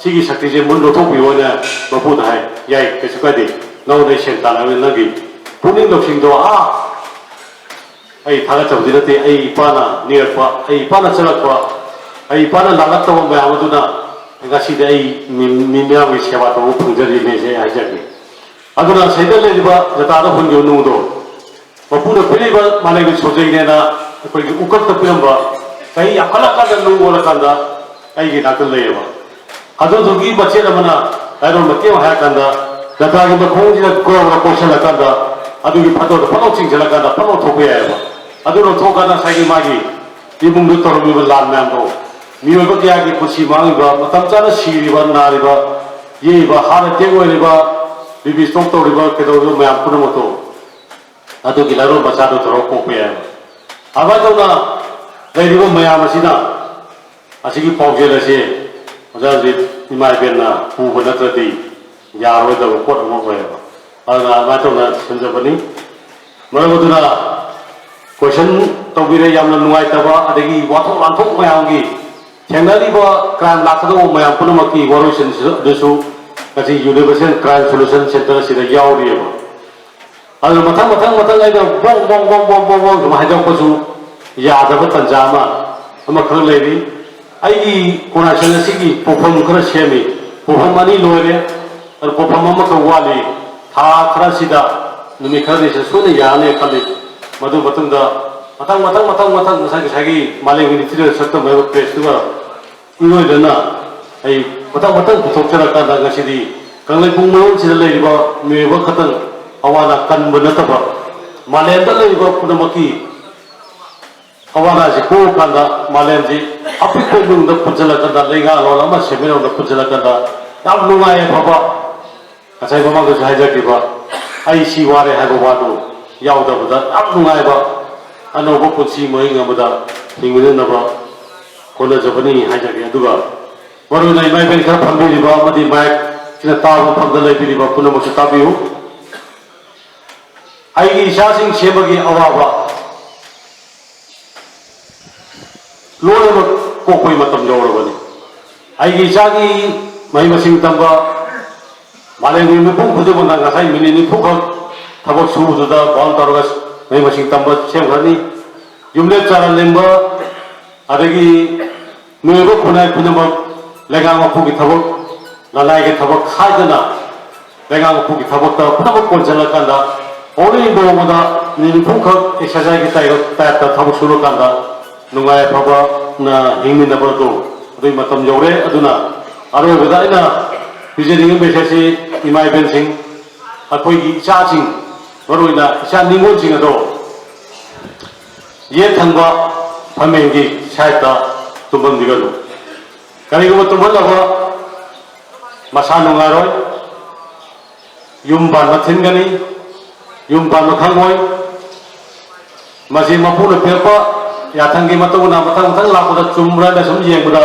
ꯁꯤꯒꯤ ꯁꯛꯇꯤꯁꯦ ꯃꯨꯟ ꯂꯧꯊꯣꯛꯄꯤꯌꯣꯅ ꯃꯄꯨꯗ ꯍꯥꯏ꯫ "ꯌꯥꯏ, ꯀꯩꯁꯨ ꯀꯥꯏꯗꯦ, ꯅꯉꯣꯟꯗ ꯑꯩ ꯁꯦꯟ ꯇꯥꯟꯅꯕꯅꯤ, ꯅꯪꯒꯤ ꯄꯨꯛꯅꯤꯡ ꯂꯧꯁꯤꯡꯗꯣ ꯑꯥ ꯑꯩ ꯊꯥꯒꯠꯆꯕꯗꯤ ꯅꯠꯇꯦ, ꯑꯩ ꯏꯄꯥꯅ ꯅꯤꯔꯛꯄ, ꯑꯩ ꯏꯄꯥꯅ ꯆꯠꯂꯛꯄ, ꯑꯩ ꯏꯄꯥꯅ ꯂꯥꯡꯂꯛꯇꯕ ꯃꯌꯥꯝ ꯑꯗꯨꯅ ꯉꯁꯤꯗꯤ ꯑꯩ ꯃꯤ ꯃꯤ ꯃꯤꯌꯥꯝꯒꯤ ꯁꯦꯕꯥ ꯇꯧꯕ ꯐꯪꯖꯔꯤꯅꯦꯁꯦ ꯑꯩ ꯍꯥꯏꯖꯒꯦ꯫ ꯑꯗꯨꯅ ꯁꯤꯗ ꯂꯩꯔꯤꯕ ꯖꯇꯥꯗ ꯍꯨꯟꯈꯤꯕ ꯅꯨꯡꯗꯣ ꯃꯄꯨꯅ ꯄꯤꯔꯛꯏꯕ ꯃꯥꯂꯦꯝꯒꯤ ꯁꯣꯖꯩꯅꯦꯅ ꯑꯩꯈꯣꯏꯒꯤ ꯎꯀꯛꯇ ꯄꯤꯔꯝꯕ ꯆꯍꯤ ꯌꯥꯝꯈꯠꯂꯛꯀꯥꯟꯗ ꯅꯨꯡ ꯑꯣꯜꯂꯀꯥꯟꯗ ꯑꯩꯒꯤ ꯅꯥꯛꯇ ꯂꯩꯌꯦꯕ꯫ ꯑꯗꯨꯗꯨꯒꯤ ꯃꯆꯦꯠ ꯑꯃꯅ ꯂꯥꯏꯔꯣꯟ ꯃꯇꯦꯛ ꯑꯃ ꯍꯥꯏꯔꯀꯥꯟꯗ ꯖꯇꯥꯒꯤ ꯃꯈꯣꯡꯁꯤꯗ ꯒ꯭ꯔꯣ ꯒ꯭ꯔꯣ ꯀꯣꯏꯁꯜꯂꯀꯥꯟꯗ ꯑꯗꯨꯒꯤ ꯐꯣꯇꯣꯗꯣ ꯐꯠ ꯂꯥꯎ ꯆꯤꯡꯁꯤꯜꯂꯀꯥꯟꯗ ꯐꯠ ꯂꯥꯎ ꯊꯣꯛꯄ ꯌꯥꯏꯑꯕ꯫ ꯑꯗꯨ ꯂꯧꯊꯣꯛꯑꯀꯥꯟꯗ ꯉꯁꯥꯏꯒꯤ ꯃꯥꯒꯤ ꯏꯃꯨꯡꯗ ꯇꯧꯔꯝꯃꯤꯕ ꯂꯥꯟ ꯃꯌꯥꯝꯗꯣ, ꯃꯤꯑꯣꯏꯕ ꯀꯌꯥꯒꯤ ꯄꯨꯟꯁꯤ ꯃꯥꯡꯉꯤꯕ, ꯃꯇꯝ ꯆꯥꯅ ꯁꯤꯔꯤꯕ, ꯅꯥꯔꯤꯕ, ꯌꯦꯛꯏꯕ, ꯍꯥꯔꯠ ꯑꯦꯇꯦꯛ ꯑꯣꯏꯔꯤꯕ, ꯕꯤ ꯄꯤ ꯁ꯭ꯇ꯭ꯔꯣꯛ ꯇꯧꯔꯤꯕ, ꯀꯩꯗꯧꯔꯤꯕ ꯃꯌꯥꯝ ꯄꯨꯝꯅꯃꯛꯇꯣ ꯑꯗꯨꯒꯤ ꯂꯥꯏꯔꯣꯟ ꯃꯆꯥꯗꯣ ꯇꯧꯔꯒ ꯀꯣꯛꯄ ꯌꯥꯏꯑꯕ꯫ ꯑꯗꯨꯃꯥꯏꯅ ꯇꯧꯅ ꯂꯩꯔꯤꯕ ꯃꯌꯥꯝ ꯑꯁꯤꯅ ꯑꯁꯤꯒꯤ ꯄꯥꯎꯖꯦꯜ ꯑꯁꯤ ꯑꯣꯖꯥ ꯔꯟꯖꯤꯠ ꯏꯃꯥ ꯏꯕꯦꯟꯅ ꯄꯨꯕ ꯅꯠꯇ꯭ꯔꯗꯤ ꯌꯥꯔꯣꯏꯗꯕ ꯄꯣꯠ ꯑꯃ ꯑꯣꯏꯌꯦꯕ꯫ ꯑꯗꯨꯅ ꯑꯗꯨꯃꯥꯏꯅ ꯇꯧꯅ ꯁꯤꯟꯖꯕꯅꯤ꯫ ꯃꯔꯝ ꯑꯗꯨꯅ ꯀꯣꯏꯁꯟ ꯇꯧꯕꯤꯔꯦ, ꯌꯥꯝꯅ ꯅꯨꯡꯉꯥꯏꯇꯕ, ꯑꯗꯒꯤ ꯋꯥꯊꯣꯛ ꯂꯥꯟꯊꯣꯛ ꯃꯌꯥꯝꯒꯤ ꯊꯦꯡꯅꯔꯤꯕ ꯀ꯭ꯔꯥꯏꯝ ꯂꯥꯛꯀꯗꯧꯕ ꯃꯌꯥꯝ ꯄꯨꯝꯅꯃꯛꯀꯤ ꯋꯥꯔꯣꯏꯁꯤꯟꯁꯤꯁꯨ ꯑꯗꯨꯁꯨ ꯉꯁꯤ ꯌꯨꯅꯤꯚꯔꯁꯦꯜ ꯀ꯭ꯔꯥꯏꯝ ꯁꯣꯂꯨꯁꯟ ꯁꯦꯟꯇꯔ ꯑꯁꯤꯗ ꯌꯥꯎꯔꯤꯑꯕ꯫ ꯑꯗꯨꯅ ꯃꯊꯪ ꯃꯊꯪ ꯃꯊꯪ ꯑꯩꯅ ꯕꯣꯡ ꯕꯣꯡ ꯕꯣꯡ ꯕꯣꯡ ꯕꯣꯡ ꯕꯣꯡ ꯑꯗꯨꯝ ꯍꯥꯏꯗꯣꯛꯄꯁꯨ ꯌꯥꯗꯕ ꯇꯟꯖꯥ ꯑꯃ ꯑꯃꯈꯛ ꯂꯩꯔꯤ꯫ ꯑꯩꯒꯤ ꯀꯣꯅꯥꯁꯟ ꯑꯁꯤꯒꯤ ꯄꯣꯠꯐꯝ ꯈꯔ ꯁꯦꯝꯃꯤ꯫ ꯄꯣꯠꯐꯝ ꯑꯅꯤ ꯂꯣꯏꯔꯦ, ꯑꯗꯨ ꯄꯣꯠꯐꯝ ꯑꯃꯈꯛ ꯋꯥꯠꯂꯤ꯫ ꯊꯥ ꯈꯔꯁꯤꯗ, ꯅꯨꯃꯤꯠ ꯈꯔꯅꯤꯁꯤꯗ ꯁꯣꯏꯅ ꯌꯥꯔꯅꯤ ꯈꯜꯂꯤ꯫ ꯃꯗꯨ ꯃꯇꯨꯡꯗ ꯃꯊꯪ ꯃꯊꯪ ꯃꯊꯪ ꯃꯊꯪ ꯉꯁꯥꯏ ꯉꯁꯥꯏꯒꯤ ꯃꯥꯂꯦꯝꯒꯤ ꯅꯤꯡꯊꯤꯖꯅ ꯁꯛꯇꯝ ꯍꯥꯏꯕ ꯄ꯭ꯔꯦꯁꯇꯨꯒ ꯏꯔꯣꯏꯗꯅ ꯑꯩ ꯃꯊꯪ ꯃꯊꯪ ꯄꯨꯊꯣꯛꯆꯔꯀꯥꯟꯗ ꯉꯁꯤꯗꯤ ꯀꯪꯂꯩꯄꯨꯡ ꯃꯌꯣꯟꯁꯤꯗ ꯂꯩꯔꯤꯕ ꯃꯤꯑꯣꯏꯕ ꯈꯛꯇꯪ ꯑꯋꯥꯅ ꯀꯟꯕ ꯅꯠꯇꯕ ꯃꯥꯂꯦꯝꯗ ꯂꯩꯔꯤꯕ ꯄꯨꯝꯅꯃꯛꯀꯤ ꯑꯋꯥꯅꯁꯤ ꯀꯣꯛꯑꯀꯥꯟꯗ ꯃꯥꯂꯦꯝꯁꯤ ꯑꯄꯤꯛꯄ ꯅꯨꯡꯗ ꯄꯨꯟꯁꯤꯜꯂꯀꯥꯟꯗ ꯂꯩꯉꯥꯛꯂꯣꯟ ꯑꯃ ꯁꯦꯝꯕꯒꯤ ꯃꯑꯣꯡꯗ ꯄꯨꯟꯁꯤꯜꯂꯀꯥꯟꯗ ꯌꯥꯝ ꯅꯨꯡꯉꯥꯏ ꯑꯐꯕ ꯉꯁꯥꯏ ꯃꯃꯥꯡꯗꯁꯨ ꯍꯥꯏꯖꯈꯤꯕ ꯑꯩ ꯁꯤ ꯋꯥꯔꯦ ꯍꯥꯏꯕ ꯋꯥꯗꯨ ꯌꯥꯎꯗꯕꯗ ꯌꯥꯝ ꯅꯨꯡꯉꯥꯏꯕ ꯑꯅꯧꯕ ꯄꯨꯟꯁꯤ ꯃꯍꯤꯡ ꯑꯃꯗ ꯍꯤꯡꯃꯤꯟꯅꯅꯕ ꯍꯣꯠꯅꯖꯕꯅꯤ ꯍꯥꯏꯖꯒꯦ꯫ ꯑꯗꯨꯒ ꯃꯔꯨꯑꯣꯏꯅ ꯏꯃꯥ ꯏꯕꯦꯟ ꯈꯔ ꯐꯝꯕꯤꯔꯤꯕ ꯑꯃꯗꯤ ꯃꯥꯏꯛꯁꯤꯅ ꯇꯥꯕ ꯃꯐꯝꯗ ꯂꯩꯕꯤꯔꯤꯕ ꯄꯨꯝꯅꯃꯛꯁꯨ ꯇꯥꯕꯤꯌꯨ꯫ ꯑꯩꯒꯤ ꯏꯆꯥꯁꯤꯡ ꯁꯦꯝꯕꯒꯤ ꯑꯋꯥꯕ ꯂꯣꯏꯅꯃꯛ ꯀꯣꯛꯄꯒꯤ ꯃꯇꯝ ꯌꯧꯔꯕꯅꯤ꯫ ꯑꯩꯒꯤ ꯏꯆꯥꯒꯤ ꯃꯍꯩ ꯃꯁꯤꯡ ꯇꯝꯕ ꯃꯥꯂꯦꯝꯒꯤ ꯃꯤꯄꯨꯝ ꯈꯨꯗꯤꯡꯃꯛꯅ ꯉꯁꯥꯏ ꯃꯤꯅꯤꯠ ꯅꯤꯐꯨꯈꯛ ꯊꯕꯛ ꯁꯨꯕꯗꯨꯗ ꯕꯥꯎꯟ ꯇꯧꯔꯒ ꯃꯍꯩ ꯃꯁꯤꯡ ꯇꯝꯕ ꯁꯦꯝꯈ꯭ꯔꯅꯤ꯫ ꯌꯨꯝꯂꯦꯞ ꯆꯥꯔ ꯂꯦꯡꯕ, ꯑꯗꯒꯤ ꯃꯤꯑꯣꯏꯕ ꯈꯨꯟꯅꯥꯏ ꯄꯨꯝꯅꯃꯛ ꯂꯩꯉꯥꯛ ꯃꯄꯨꯒꯤ ꯊꯕꯛ, ꯂꯅꯥꯏꯒꯤ ꯊꯕꯛ ꯈꯥꯏꯗꯅ ꯂꯩꯉꯥꯛ ꯃꯄꯨꯒꯤ ꯊꯕꯛꯇ ꯄꯨꯝꯅꯃꯛ ꯀꯣꯟꯁꯤꯜꯂꯀꯥꯟꯗ ꯑꯣꯡꯂꯤ ꯅꯣꯡꯃꯗ ꯃꯤꯅꯤꯠ ꯅꯤꯐꯨꯈꯛ ꯑꯦꯛꯁꯔꯁꯥꯏꯖꯒꯤ ꯇꯥꯏꯞꯇ ꯊꯕꯛ ꯁꯨꯔꯀꯥꯟꯗ ꯅꯨꯡꯉꯥꯏ ꯑꯐꯕꯅ ꯍꯤꯡꯃꯤꯟꯅꯕꯗꯣ ꯑꯗꯨꯒꯤ ꯃꯇꯝ ꯌꯧꯔꯦ꯫ ꯑꯗꯨꯅ ꯑꯔꯣꯏꯕꯗ ꯑꯩꯅ ꯄꯤꯖꯅꯤꯡꯕ ꯃꯦꯁꯦꯖꯁꯤ ꯏꯃꯥ ꯏꯕꯦꯟꯁꯤꯡ, ꯑꯩꯈꯣꯏꯒꯤ ꯏꯆꯥꯁꯤꯡ, ꯃꯔꯨꯑꯣꯏꯅ ꯏꯆꯥ ꯅꯤꯉꯣꯜꯁꯤꯡ ꯑꯗꯣ ꯌꯦꯠ ꯊꯪꯕ ꯐꯝꯃꯦꯟꯒꯤ ꯁꯥꯏꯠꯇ ꯇꯨꯝꯍꯟꯕꯤꯒꯅꯨ꯫ ꯀꯔꯤꯒꯨꯝꯕ ꯇꯨꯝꯍꯜꯂꯕ ꯃꯁꯥ ꯅꯨꯡꯉꯥꯏꯔꯣꯏ, ꯌꯨꯝ ꯄꯥꯟꯕ ꯊꯤꯟꯒꯅꯤ, ꯌꯨꯝ ꯄꯥꯟꯕ ꯈꯪꯉꯣꯏ꯫ ꯃꯁꯤ ꯃꯄꯨꯅ ꯄꯤꯔꯛꯄ ꯌꯥꯊꯪꯒꯤ ꯃꯇꯨꯡ ꯏꯟꯅ ꯃꯊꯪ ꯃꯊꯪ ꯂꯥꯛꯄꯗ ꯆꯨꯝꯕ꯭ꯔꯥ ꯍꯥꯏꯅ ꯁꯨꯝ ꯌꯦꯡꯕꯗ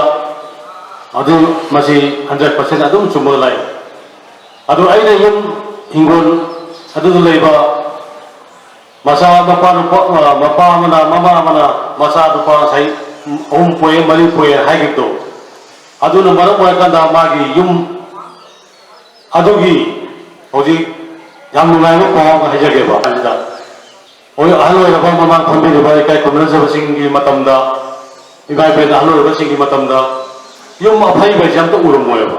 ꯑꯗꯨ ꯃꯁꯤ ꯍꯟꯗ꯭ꯔꯦꯠ ꯄꯥꯔꯁꯦꯟ ꯑꯗꯨꯝ ꯆꯨꯝꯃꯒ ꯂꯥꯛꯏ꯫ ꯑꯗꯨ ꯑꯩꯅ ꯌꯨꯝ ꯍꯤꯡꯒꯣꯜ ꯑꯗꯨꯗ ꯂꯩꯕ ꯃꯆꯥ ꯃꯄꯥ ꯅꯨꯄꯥ, ꯃꯄꯥ ꯑꯃꯅ, ꯃꯃꯥ ꯑꯃꯅ ꯃꯆꯥ ꯅꯨꯄꯥ ꯉꯁꯥꯏ ꯑꯍꯨꯝ ꯄꯣꯛꯑꯦ, ꯃꯔꯤ ꯄꯣꯛꯑꯦ ꯍꯥꯏꯈꯤꯕꯗꯣ, ꯑꯗꯨꯅ ꯃꯔꯝ ꯑꯣꯏꯔꯀꯥꯟꯗ ꯃꯥꯒꯤ ꯌꯨꯝ ꯑꯗꯨꯒꯤ ꯍꯧꯖꯤꯛ ꯌꯥꯝ ꯅꯨꯡꯉꯥꯏꯕ ꯄꯥꯎ ꯑꯃ ꯍꯥꯏꯖꯒꯦꯕ꯫ ꯑꯁꯤꯗ ꯍꯧꯖꯤꯛ ꯑꯍꯜ ꯑꯣꯏꯔꯕ ꯃꯃꯥꯡ ꯐꯝꯕꯤꯔꯤꯕ ꯏꯀꯥꯏ ꯈꯨꯝꯅꯖꯕꯁꯤꯡꯒꯤ ꯃꯇꯝꯗ, ꯏꯃꯥ ꯏꯕꯦꯟ ꯑꯍꯜ ꯑꯣꯏꯔꯕꯁꯤꯡꯒꯤ ꯃꯇꯝꯗ ꯌꯨꯝ ꯑꯐꯩꯕ ꯍꯥꯏꯁꯦ ꯑꯝꯇ ꯎꯔꯝꯃꯣꯏꯕ꯫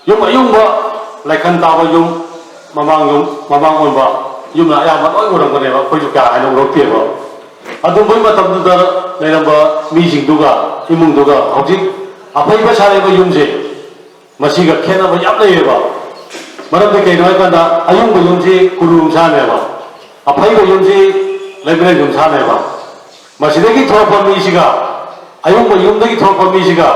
ꯌꯨꯝ ꯑꯌꯨꯡꯕ, ꯂꯥꯏꯈꯟ ꯇꯥꯕ ꯌꯨꯝ, ꯃꯃꯥꯡ ꯌꯨꯝ, ꯃꯃꯥꯡ ꯑꯣꯟꯕ ꯌꯨꯝꯅ ꯑꯌꯥꯝꯕ ꯂꯣꯏ ꯎꯔꯝꯒꯅꯦꯕ, ꯑꯩꯈꯣꯏꯁꯨ ꯀꯌꯥ ꯍꯥꯏꯅ ꯎꯔꯛꯇꯦꯕ꯫ ꯑꯗꯨꯝꯕꯩ ꯃꯇꯝꯗꯨꯗ ꯂꯩꯔꯝꯕ ꯃꯤꯁꯤꯡꯗꯨꯒ ꯏꯃꯨꯡꯗꯨꯒ ꯍꯧꯖꯤꯛ ꯑꯐꯩꯕ ꯁꯥꯔꯤꯕ ꯌꯨꯝꯁꯦ, ꯃꯁꯤꯒ ꯈꯦꯠꯅꯕ ꯌꯥꯝ ꯂꯩꯌꯦꯕ꯫ ꯃꯔꯝꯗꯤ ꯀꯩꯅꯣ ꯍꯥꯏꯀꯥꯟꯗ ꯑꯌꯨꯡꯕ ꯌꯨꯝꯁꯤ ꯀꯨꯔꯨ ꯌꯨꯝꯁꯥꯅꯦꯕ, ꯑꯐꯩꯕ ꯌꯨꯝꯁꯤ ꯂꯩꯕ꯭ꯔꯦꯟ ꯌꯨꯝꯁꯥꯅꯦꯕ꯫ ꯃꯁꯤꯗꯒꯤ ꯊꯣꯛꯂꯛꯄ ꯃꯤꯁꯤꯒ ꯑꯌꯨꯡꯕ ꯌꯨꯝꯗꯒꯤ ꯊꯣꯛꯂꯛꯄ ꯃꯤꯁꯤꯒ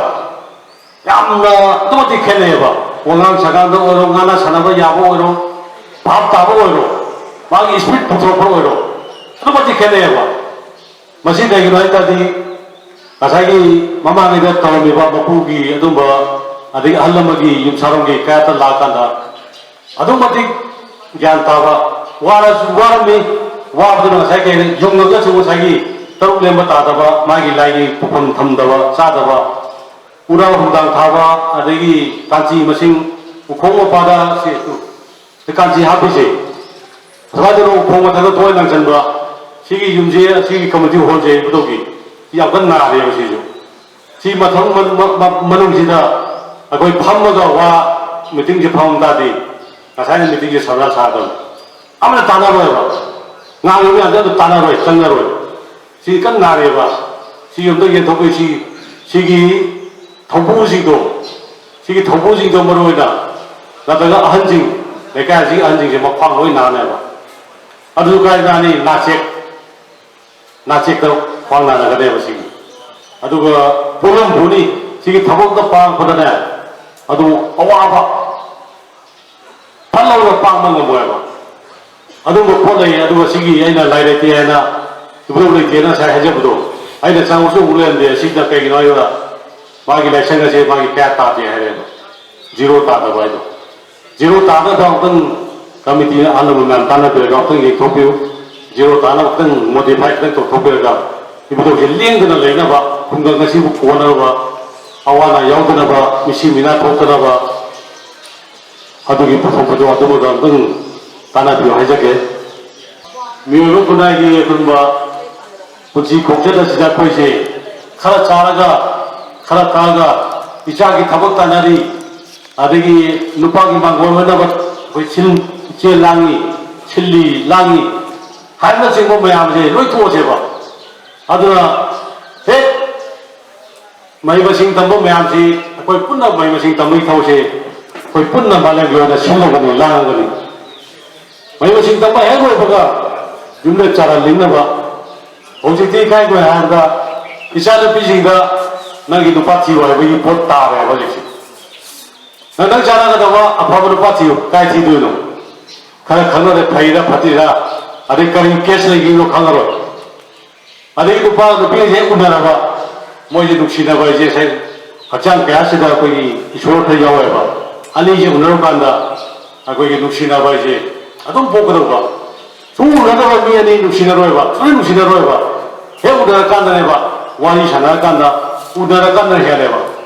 ꯌꯥꯝꯅ ꯑꯗꯨꯛꯀꯤ ꯃꯇꯤꯛ ꯈꯦꯠꯅꯩꯌꯦꯕ꯫ ꯋꯥꯉꯥꯡ ꯁꯉꯥꯡꯗ ꯑꯣꯏꯔꯣ, ꯉꯥꯡꯅ ꯁꯥꯟꯅꯕ ꯌꯥꯕ ꯑꯣꯏꯔꯣ, ꯚꯥꯞ ꯇꯥꯕ ꯑꯣꯏꯔꯣ, ꯃꯥꯒꯤ ꯏꯁꯄꯤꯠ ꯄꯨꯊꯣꯔꯛꯄ ꯑꯣꯏꯔꯣ, ꯑꯗꯨꯛꯀꯤ ꯃꯇꯤꯛ ꯈꯦꯠꯅꯩꯌꯦꯕ꯫ ꯃꯁꯤ ꯀꯩꯒꯤꯅꯣ ꯍꯥꯏ ꯇꯥꯔꯗꯤ, ꯉꯁꯥꯏꯒꯤ ꯃꯃꯥꯡꯉꯩꯗ ꯇꯧꯔꯝꯃꯤꯕ ꯃꯄꯨꯒꯤ ꯑꯗꯨꯝꯕ, ꯑꯗꯒꯤ ꯑꯍꯜ ꯑꯃꯒꯤ ꯌꯨꯝꯁꯥꯔꯣꯜꯒꯤ ꯀꯌꯥꯠꯇ ꯂꯥꯛꯑꯀꯥꯟꯗ ꯑꯗꯨꯛꯀꯤ ꯃꯇꯤꯛ ꯒ꯭ꯌꯥꯟ ꯇꯥꯕ, ꯋꯥꯔꯁꯨ ꯋꯥꯔꯝꯃꯤ, ꯋꯥꯕꯗꯨꯅ ꯉꯁꯥꯏ ꯀꯩ ꯍꯥꯏꯅꯤ, ꯌꯨꯡꯉꯒꯁꯨ ꯉꯁꯥꯏꯒꯤ ꯇꯔꯨꯛ ꯂꯦꯝꯕ ꯇꯥꯗꯕ, ꯃꯥꯒꯤ ꯂꯥꯏꯒꯤ ꯄꯨꯐꯝ ꯊꯝꯗꯕ, ꯆꯥꯗꯕ, ꯎꯔꯥ ꯍꯨꯝꯗꯥꯡ ꯊꯥꯕ, ꯑꯗꯒꯤ ꯀꯥꯟꯆꯤ ꯃꯁꯤꯡ, ꯎꯈꯣꯡ ꯃꯄꯥꯗ ꯁꯤ ꯀꯥꯟꯆꯤ ꯍꯥꯞꯄꯤꯁꯦ, ꯑꯁꯨꯃꯥꯏꯅ ꯇꯧꯗꯅ ꯎꯈꯣꯡ ꯃꯊꯛꯇ ꯊꯣꯏ ꯂꯪꯁꯟꯕ, ꯁꯤꯒꯤ ꯌꯨꯝꯁꯦ, ꯁꯤꯒꯤ ꯀꯝꯃ꯭ꯌꯨꯅꯤꯇꯤ ꯍꯣꯜꯁꯦ ꯏꯕꯨꯙꯧꯒꯤ ꯁꯤ ꯌꯥꯝ ꯀꯟꯅ ꯅꯥꯔꯦꯕ ꯁꯤꯁꯨ꯫ ꯁꯤ ꯃꯊꯪ ꯃ- ꯃ- ꯃ- ꯃꯅꯨꯡꯁꯤꯗ ꯑꯩꯈꯣꯏ ꯐꯝꯃꯒ ꯋꯥ ꯃꯤꯇꯤꯡꯁꯦ ꯐꯝ ꯇꯥꯔꯗꯤ ꯉꯁꯥꯏꯅ ꯃꯤꯇꯤꯡꯁꯦ ꯁꯔꯨꯛ ꯁꯥꯗꯕꯅꯤ꯫ ꯑꯃꯅ ꯇꯥꯟꯅꯔꯣꯏꯕ, ꯉꯥꯡꯕ ꯃꯌꯥꯝꯁꯦ ꯑꯗꯨ ꯇꯥꯟꯅꯔꯣꯏ, ꯆꯪꯅꯔꯣꯏ꯫ ꯁꯤ ꯀꯟꯅ ꯅꯥꯔꯦꯕ꯫ ꯁꯤ ꯑꯝꯇ ꯌꯦꯟꯊꯣꯛꯄꯤꯌꯨ꯫ ꯁꯤ ꯁꯤꯒꯤ ꯊꯧꯕꯨꯁꯤꯡꯗꯣ, ꯁꯤꯒꯤ ꯊꯧꯕꯨꯁꯤꯡꯗꯣ ꯃꯔꯨ ꯑꯣꯏꯅ, ꯅꯠꯇ꯭ꯔꯒ ꯑꯍꯟꯁꯤꯡ, ꯂꯩꯀꯥꯏ ꯑꯁꯤꯒꯤ ꯑꯍꯟꯁꯤꯡꯁꯦ ꯃꯈ꯭ꯋꯥꯡ ꯂꯣꯏ ꯅꯥꯅꯦꯕ꯫ ꯑꯗꯨ ꯀꯥꯏ ꯅꯥꯅꯤ? ꯅꯥꯆꯦꯛ, ꯅꯥꯆꯦꯛꯇ ꯈ꯭ꯋꯥꯡ ꯅꯥꯅꯒꯅꯦꯕ ꯁꯤꯒꯤ꯫ ꯑꯗꯨꯒ ꯄꯣꯠꯂꯝ ꯄꯨꯅꯤ꯫ ꯁꯤꯒꯤ ꯊꯕꯛꯇ ꯄꯥꯡꯄꯗꯅꯦ, ꯑꯗꯨ ꯑꯋꯥꯕ ꯐꯠ ꯂꯥꯎꯅ ꯄꯥꯡꯕ ꯉꯝꯃꯣꯏꯕ꯫ ꯑꯗꯨꯝꯕ ꯄꯣꯠ ꯂꯩ꯫ ꯑꯗꯨꯒ ꯁꯤꯒꯤ ꯑꯩꯅ ꯂꯥꯏ ꯂꯩꯇꯦ ꯍꯥꯏꯅ, ꯏꯕꯨꯙꯧ ꯂꯩꯇꯦꯅ ꯉꯁꯥꯏ ꯍꯥꯏꯖꯕꯗꯣ, ꯑꯩꯅ ꯆꯪꯕꯁꯨ ꯑꯃꯨꯛ ꯂꯩꯔꯝꯗꯦ꯫ ꯁꯤꯗ ꯀꯩꯒꯤꯅꯣ ꯍꯥꯏꯕꯗ, ꯃꯥꯒꯤ ꯂꯥꯏꯁꯪ ꯑꯁꯦ ꯃꯥꯒꯤ ꯀꯌꯥ ꯇꯥꯗꯦ ꯍꯥꯏꯔꯦꯕ, ꯖꯤꯔꯣ ꯇꯥꯗꯕ ꯍꯥꯏꯗꯣ꯫ ꯖꯤꯔꯣ ꯇꯥꯗꯕ ꯑꯃꯨꯛꯇꯪ ꯀꯃꯤꯇꯤꯅ ꯑꯍꯜ ꯂꯃꯟ ꯃꯌꯥꯝ ꯇꯥꯟꯅꯕꯤꯔꯒ ꯑꯃꯨꯛꯇꯪ ꯌꯦꯡꯊꯣꯛꯄꯤꯌꯨ꯫ ꯖꯤꯔꯣ ꯇꯥꯅꯕ ꯑꯃꯨꯛꯇꯪ ꯃꯣꯗꯤꯐꯥꯏ ꯈꯤꯇꯪ ꯇꯧꯊꯣꯛꯄꯤꯔꯒ, ꯏꯕꯨꯙꯧꯁꯦ ꯂꯦꯡꯗꯅ ꯂꯩꯅꯕ, ꯈꯨꯡꯒꯪ ꯑꯁꯤꯕꯨ ꯀꯣꯟꯅꯅꯕ, ꯑꯋꯥ ꯑꯅꯥ ꯌꯥꯎꯗꯅꯕ, ꯃꯤꯁꯤ ꯃꯤꯅꯥ ꯊꯣꯛꯇꯅꯕ, ꯑꯗꯨꯒꯤ ꯄꯨꯊꯣꯛ ꯄꯨꯊꯣꯛ ꯑꯗꯨꯃꯒ ꯑꯃꯨꯛꯇꯪ ꯇꯥꯟꯅꯕꯤꯌꯨ ꯍꯥꯏꯖꯒꯦ꯫ ꯃꯤꯑꯣꯏꯕ ꯈꯨꯟꯅꯥꯏꯒꯤ ꯑꯄꯨꯟꯕ ꯄꯨꯟꯁꯤ ꯈꯣꯡꯆꯠ ꯑꯁꯤꯗ ꯑꯩꯈꯣꯏꯁꯦ ꯈꯔ ꯆꯥꯔꯒ, ꯈꯔ ꯊꯛꯑꯒ, ꯏꯆꯥꯒꯤ ꯊꯕꯛ ꯇꯥꯟꯅꯔꯤ, ꯑꯗꯒꯤ ꯅꯨꯄꯥꯒꯤ ꯃꯥꯡꯒꯣꯜ ꯑꯣꯏꯅꯕ ꯑꯩꯈꯣꯏ ꯁꯤꯜ, ꯏꯆꯦ ꯂꯥꯡꯉꯤ, ꯁꯤꯜꯂꯤ ꯂꯥꯡꯉꯤ ꯍꯥꯏꯕꯅꯆꯤꯡꯕ ꯃꯌꯥꯝꯁꯦ ꯂꯣꯏ ꯇꯣꯛꯑꯁꯦꯕ꯫ ꯑꯗꯨꯅ ꯍꯦꯛ ꯃꯍꯩ ꯃꯁꯤꯡ ꯇꯝꯕ ꯃꯌꯥꯝꯁꯤ, ꯑꯩꯈꯣꯏ ꯄꯨꯟꯅ ꯃꯍꯩ ꯃꯁꯤꯡ ꯇꯝꯕꯒꯤ ꯊꯕꯛꯁꯤ ꯑꯩꯈꯣꯏ ꯄꯨꯟꯅ ꯃꯥꯂꯦꯝꯒꯤ ꯑꯣꯏꯅ ꯁꯤꯜꯂꯒꯅꯤ, ꯂꯥꯡꯉꯒꯅꯤ꯫ ꯃꯍꯩ ꯃꯁꯤꯡ ꯇꯝꯕ ꯍꯦꯛ ꯂꯣꯏꯕꯒ ꯌꯨꯝꯗ ꯆꯥꯔ ꯂꯤꯡꯅꯕ꯫ ꯍꯧꯖꯤꯛꯇꯤ ꯏꯀꯥꯏ ꯀꯣꯏ ꯍꯥꯏꯔꯕꯗ ꯏꯆꯥꯅꯨꯄꯤꯁꯤꯡꯗ ꯅꯪꯒꯤ ꯅꯨꯄꯥ ꯊꯤꯌꯨ ꯍꯥꯏꯕꯒꯤ ꯄꯣꯠ ꯇꯥꯔꯦꯕ ꯍꯧꯖꯤꯛꯁꯦ꯫ ꯅꯪ, ꯅꯪ ꯆꯥꯟꯅꯒꯗꯕ ꯑꯐꯕ ꯅꯨꯄꯥ ꯊꯤꯌꯨ꯫ ꯀꯥꯏ ꯊꯤꯗꯣꯏꯅꯣ? ꯈꯔ ꯈꯪꯅꯔꯦ, ꯐꯩꯔꯥ ꯐꯠꯇ꯭ꯔꯤꯔꯥ, ꯑꯗꯩ ꯀꯔꯤ ꯀꯦꯁ ꯂꯩꯒꯦꯅꯣ ꯈꯪꯉꯔꯣꯏ꯫ ꯑꯗꯒꯤ ꯅꯨꯄꯥ ꯅꯨꯄꯤ ꯍꯦꯛ ꯎꯅꯔꯕ, ꯃꯣꯏꯁꯦ ꯅꯨꯡꯁꯤꯅꯕ ꯍꯥꯏꯁꯦ ꯉꯁꯥꯏ ꯍꯛꯆꯥꯡ ꯀꯌꯥꯁꯤꯗ ꯑꯩꯈꯣꯏꯒꯤ ꯏꯁꯣꯔ ꯈꯔ ꯌꯥꯎꯋꯦꯕ꯫ ꯑꯅꯤꯁꯦ ꯎꯅꯔꯨꯀꯥꯟꯗ ꯑꯩꯈꯣꯏꯒꯤ ꯅꯨꯡꯁꯤꯅꯕ ꯍꯥꯏꯁꯦ ꯑꯗꯨꯝ ꯄꯣꯛꯀꯗꯧꯕ꯫ ꯁꯨꯝ ꯎꯅꯗꯕ ꯃꯤ ꯑꯅꯤ ꯅꯨꯡꯁꯤꯅꯔꯣꯏꯕ, ꯁꯨꯡꯅꯨꯡ ꯅꯨꯡꯁꯤꯅꯔꯣꯏꯕ꯫ ꯍꯦꯛ ꯎꯅꯔꯀꯥꯟꯗꯅꯦꯕ, ꯋꯥꯔꯤ ꯁꯥꯟꯅꯔꯀꯥꯟꯗ, ꯎꯅꯔꯀꯥꯟꯗ ꯍꯦꯜꯂꯦꯕ꯫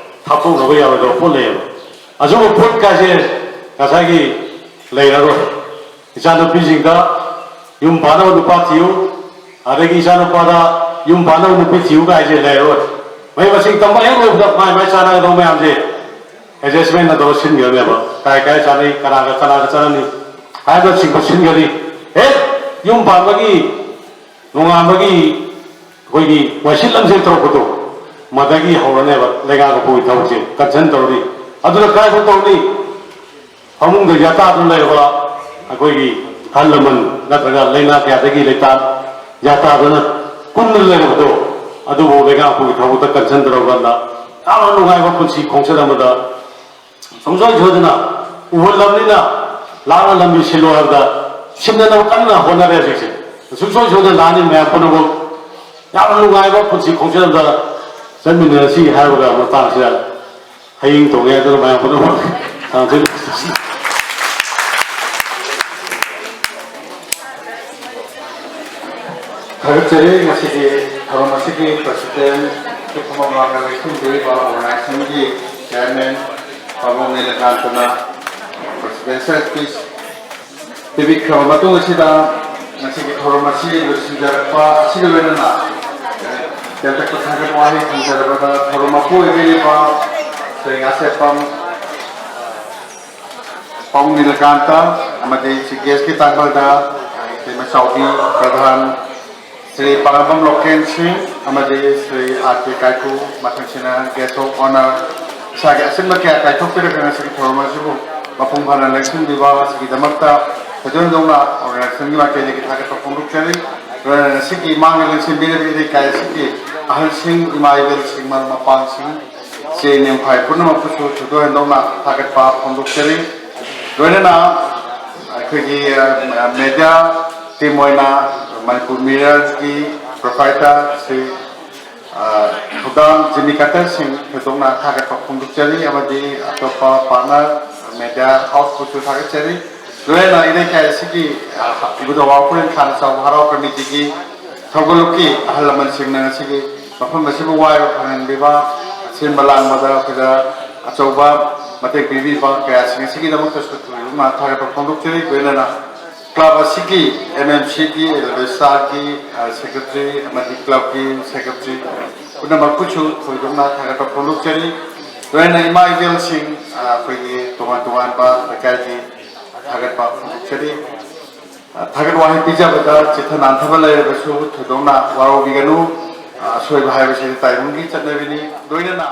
ꯊꯥꯞꯇꯣꯛꯅꯕ ꯌꯥꯔꯣꯏꯗꯕ ꯄꯣꯠ ꯂꯩꯌꯦꯕ꯫ ꯑꯁꯨꯝꯕ ꯄꯣꯠ ꯀꯥꯏꯁꯦ ꯉꯁꯥꯏꯒꯤ ꯂꯩꯔꯔꯣꯏ꯫ ꯏꯆꯥꯅꯨꯄꯤꯁꯤꯡꯗ ꯌꯨꯝ ꯄꯥꯟꯅꯕ ꯅꯨꯄꯥ ꯊꯤꯌꯨ, ꯑꯗꯒꯤ ꯏꯆꯥꯅꯨꯄꯥꯗ ꯌꯨꯝ ꯄꯥꯟꯅꯕ ꯅꯨꯄꯤ ꯊꯤꯌꯨ ꯀꯥꯏꯁꯦ ꯂꯩꯔꯔꯣꯏ꯫ ꯃꯍꯩ ꯃꯁꯤꯡ ꯇꯝꯕ ꯍꯦꯛ ꯂꯣꯏꯕꯗ ꯃꯥꯏ ꯃꯥꯏ ꯆꯥꯟꯅꯒꯗꯧꯕ ꯃꯌꯥꯝꯁꯦ adjustment ꯇꯧꯔ ꯁꯤꯟꯈ꯭ꯔꯅꯦꯕ꯫ ꯀꯥꯏ ꯀꯥꯏ ꯆꯥꯅꯩ, ꯀꯅꯥꯒ ꯀꯅꯥꯒ ꯆꯥꯟꯅꯅꯤ ꯍꯥꯏꯕꯅꯆꯤꯡꯕ ꯁꯤꯟꯒꯅꯤ꯫ ꯍꯦꯛ ꯌꯨꯝ ꯄꯥꯟꯕꯒꯤ ꯅꯣꯡꯉꯥꯟꯕꯒꯤ ꯑꯩꯈꯣꯏꯒꯤ ꯋꯥꯏꯁꯤꯠ ꯂꯝꯁꯤꯠ ꯇꯧꯔꯛꯄꯗꯣ, ꯃꯗꯒꯤ ꯍꯧꯔꯅꯦꯕ ꯂꯩꯉꯥꯛ ꯑꯩꯈꯣꯏꯒꯤ ꯊꯕꯛꯁꯦ concern ꯇꯧꯔꯅꯤ꯫ ꯑꯗꯨꯅ ꯀꯥꯏꯐꯥꯎ ꯇꯧꯅꯤ? ꯐꯃꯨꯡꯗ ꯌꯥꯇꯥꯗꯨꯅ ꯂꯩꯔꯕ ꯑꯩꯈꯣꯏꯒꯤ ꯑꯍꯜ ꯂꯃꯟ ꯅꯠꯇ꯭ꯔꯒ ꯂꯥꯏꯅꯥ ꯀꯌꯥꯗꯒꯤ ꯂꯩꯇꯥ ꯌꯥꯇꯥꯗꯨꯅ ꯀꯨꯟꯗ ꯂꯩꯔꯕꯗꯣ, ꯑꯗꯨꯕꯨ ꯂꯩꯉꯥꯛꯄꯒꯤ ꯊꯕꯛꯇ concern ꯇꯧꯔꯀꯥꯟꯗ ꯌꯥꯝꯅ ꯅꯨꯡꯉꯥꯏꯕ ꯄꯨꯟꯁꯤ ꯈꯣꯡꯆꯠ ꯑꯃꯗ ꯁꯨꯡꯁꯣꯏ ꯁꯣꯏꯗꯅ ꯎꯍꯜꯂꯕꯅꯤꯅ ꯂꯥꯛꯅ ꯂꯝꯕꯤ ꯁꯤꯜꯂꯣ ꯍꯥꯏꯕꯗ ꯁꯤꯟꯅꯅꯕ ꯀꯟꯅ ꯍꯣꯠꯅꯔꯦ ꯍꯧꯖꯤꯛꯁꯦ꯫ ꯁꯨꯡꯁꯣꯏ ꯁꯣꯏꯗꯅ ꯂꯥꯛꯑꯅꯤ ꯃꯌꯥꯝ ꯄꯨꯝꯅꯃꯛ꯫ ꯌꯥꯝꯅ ꯅꯨꯡꯉꯥꯏꯕ ꯄꯨꯟꯁꯤ ꯈꯣꯡꯆꯠ ꯑꯃꯗ ꯆꯠꯃꯤꯟꯅꯔꯁꯤ ꯍꯥꯏꯕꯒ ꯃꯇꯥꯡꯁꯤꯗ ꯍꯌꯦꯡ ꯇꯧꯒꯦ ꯍꯥꯏꯗꯨꯅ ꯃꯌꯥꯝ ꯄꯨꯝꯅꯃꯛ ꯊꯥꯡꯖꯤꯜ-꯫ ꯊꯥꯒꯠꯆꯔꯤ꯫ ꯉꯁꯤꯒꯤ ꯊꯧꯔꯝ ꯑꯁꯤꯒꯤ president ꯐꯝꯐꯝ ꯂꯥꯡꯅ ꯂꯩꯈꯤꯗꯣꯔꯤꯕ organizationꯒꯤ chairman ꯄꯥꯕꯨꯡ ꯅꯤꯂꯀꯥꯟꯇꯅ presidential speech ꯄꯤꯕꯤꯈ꯭ꯔꯕ ꯃꯇꯨꯡ ꯑꯁꯤꯗ ꯉꯁꯤꯒꯤ ꯊꯧꯔꯝ ꯑꯁꯤ ꯂꯣꯏꯁꯤꯟꯖꯔꯛꯄ ꯑꯁꯤꯒ ꯂꯣꯏꯅꯅ ꯇꯦꯟꯇꯛꯄ ꯊꯥꯒꯠ ꯋꯥꯍꯩ ꯊꯝꯖꯔꯕꯗ ꯊꯧꯔꯝ ꯃꯄꯨ ꯑꯣꯏꯕꯤꯔꯤꯕ ꯁ꯭ꯔꯤ ꯉꯥꯁꯦꯞꯄꯝ ꯄꯥꯎ ꯅꯤꯂꯀꯥꯟꯇ ꯑꯃꯗꯤ chief guestꯀꯤ ꯇꯥꯡꯕꯗ ꯏꯇꯩꯃ ꯆꯥꯎꯕꯤ ꯄ꯭ꯔꯙꯥꯟ ꯁ꯭ꯔꯤ ꯄꯥꯉꯥꯝꯕꯝ ꯂꯣꯀꯦꯟ ꯁꯤꯡ ꯑꯃꯗꯤ ꯁ꯭ꯔꯤ ꯑꯥꯔ ꯀꯦ ꯀꯥꯏꯀꯨ, ꯃꯊꯪꯁꯤꯅ guest of honour, ꯏꯁꯥꯒꯤ ꯑꯆꯤꯟꯕ ꯀꯌꯥ ꯀꯥꯏꯊꯣꯛꯄꯤꯔꯒ ꯉꯁꯤꯒꯤ ꯊꯧꯔꯝ ꯑꯁꯤꯕꯨ ꯃꯄꯨꯡ ꯐꯥꯅ ꯂꯦꯡꯁꯤꯟꯕꯤꯕ ꯑꯁꯤꯒꯤꯗꯃꯛꯇ ꯊꯣꯏꯗꯣꯛ ꯍꯦꯟꯗꯣꯛꯅ organizationꯒꯤ ꯃꯥꯏꯀꯩꯗꯒꯤ ꯊꯥꯒꯠꯄ ꯐꯣꯡꯗꯣꯛꯆꯔꯤ꯫ ꯂꯣꯏꯅꯅ ꯉꯁꯤꯒꯤ ꯃꯥꯡꯗ ꯂꯦꯡꯁꯤꯟꯕꯤꯔꯤꯕ ꯏꯔꯩꯀꯥꯏ ꯑꯁꯤꯒꯤ ꯑꯍꯜꯁꯤꯡ, ꯏꯃꯥ ꯏꯕꯦꯜꯁꯤꯡ, ꯃꯔꯨꯞ ꯃꯄꯥꯡꯁꯤꯡ, ꯏꯆꯦ ꯏꯅꯦ ꯏꯐꯥꯏ ꯄꯨꯝꯅꯃꯛꯄꯨꯁꯨ ꯊꯣꯏꯗꯣꯛ ꯍꯦꯟꯗꯣꯛꯅ ꯊꯥꯒꯠꯄ ꯐꯣꯡꯗꯣꯛꯆꯔꯤ꯫ ꯂꯣꯏꯅꯅ ꯑꯩꯈꯣꯏꯒꯤ, ꯑ, media team ꯑꯣꯏꯅ ꯃꯅꯤꯄꯨꯔ Mirrorꯒꯤ proprietor ꯁ꯭ꯔꯤ, ꯑ, ꯊꯧꯗꯥꯝ ꯖꯤꯃꯤ ꯀꯇꯔ ꯁꯤꯡ ꯊꯣꯏꯗꯣꯛꯅ ꯊꯥꯒꯠꯄ ꯐꯣꯡꯗꯣꯛꯆꯔꯤ ꯑꯃꯗꯤ ꯑꯇꯣꯞꯄ partner media houseꯄꯨꯁꯨ ꯊꯥꯒꯠꯆꯔꯤ꯫ ꯂꯣꯏꯅꯅ ꯏꯔꯩꯀꯥꯏ ꯑꯁꯤꯒꯤ, ꯑ, ꯏꯕꯨꯙꯧ ꯋꯥꯡꯈꯨꯔꯦꯜ ꯈꯥꯅ ꯆꯥꯎꯕ ꯍꯔꯥꯎ committeeꯒꯤ ꯊꯧꯒꯜꯂꯨꯞꯀꯤ ꯑꯍꯜ ꯂꯃꯟꯁꯤꯡꯅ ꯉꯁꯤꯒꯤ ꯃꯐꯝ ꯑꯁꯤꯕꯨ ꯋꯥꯏꯕ ꯐꯪꯍꯟꯕꯤꯕ ꯁꯤꯟꯕ ꯂꯥꯡꯕꯗ ꯑꯩꯈꯣꯏꯗ ꯑꯆꯧꯕ ꯃꯇꯦꯡ ꯄꯤꯕꯤꯕ ꯀꯌꯥꯁꯤꯡ ꯑꯁꯤꯒꯤꯗꯃꯛꯇꯁꯨ ꯊꯣꯏꯗꯣꯛꯅ ꯊꯥꯒꯠꯄ ꯐꯣꯡꯗꯣꯛꯆꯔꯤ꯫ ꯂꯣꯏꯅꯅ ꯀ꯭ꯂꯕ ꯑꯁꯤꯒꯤ ꯑꯦꯝ ꯑꯦꯝ ꯁꯤꯒꯤ, ꯁꯥꯔꯒꯤ ꯁꯦꯀ꯭ꯔꯦꯇꯔꯤ ꯑꯃꯗꯤ ꯀ꯭ꯂꯕꯀꯤ ꯁꯦꯀ꯭ꯔꯦꯇꯔꯤ ꯄꯨꯝꯅꯃꯛꯄꯨꯁꯨ ꯊꯣꯏꯗꯣꯛꯅ ꯊꯥꯒꯠꯄ ꯐꯣꯡꯗꯣꯛꯆꯔꯤ꯫ ꯂꯣꯏꯅꯅ ꯏꯃꯥ ꯏꯕꯦꯜꯁꯤꯡ, ꯑꯩꯈꯣꯏꯒꯤ ꯇꯣꯉꯥꯟ ꯇꯣꯉꯥꯟꯕ ꯂꯩꯀꯥꯏꯒꯤ ꯊꯥꯒꯠꯄ ꯐꯣꯡꯗꯣꯛꯆꯔꯤ꯫ ꯊꯥꯒꯠ ꯋꯥꯍꯩ ꯄꯤꯖꯕꯗ ꯆꯤꯠꯊ ꯅꯥꯟꯊꯕ ꯂꯩꯔꯕꯁꯨ ꯊꯣꯏꯗꯣꯛꯅ ꯋꯥꯔꯧꯕꯤꯒꯅꯨ꯫ ꯑꯁꯣꯏꯕ ꯍꯥꯏꯕꯁꯤꯗꯤ ꯇꯥꯏꯕꯪꯒꯤ ꯆꯠꯅꯕꯤꯅꯤ꯫ ꯂꯣꯏꯅꯅ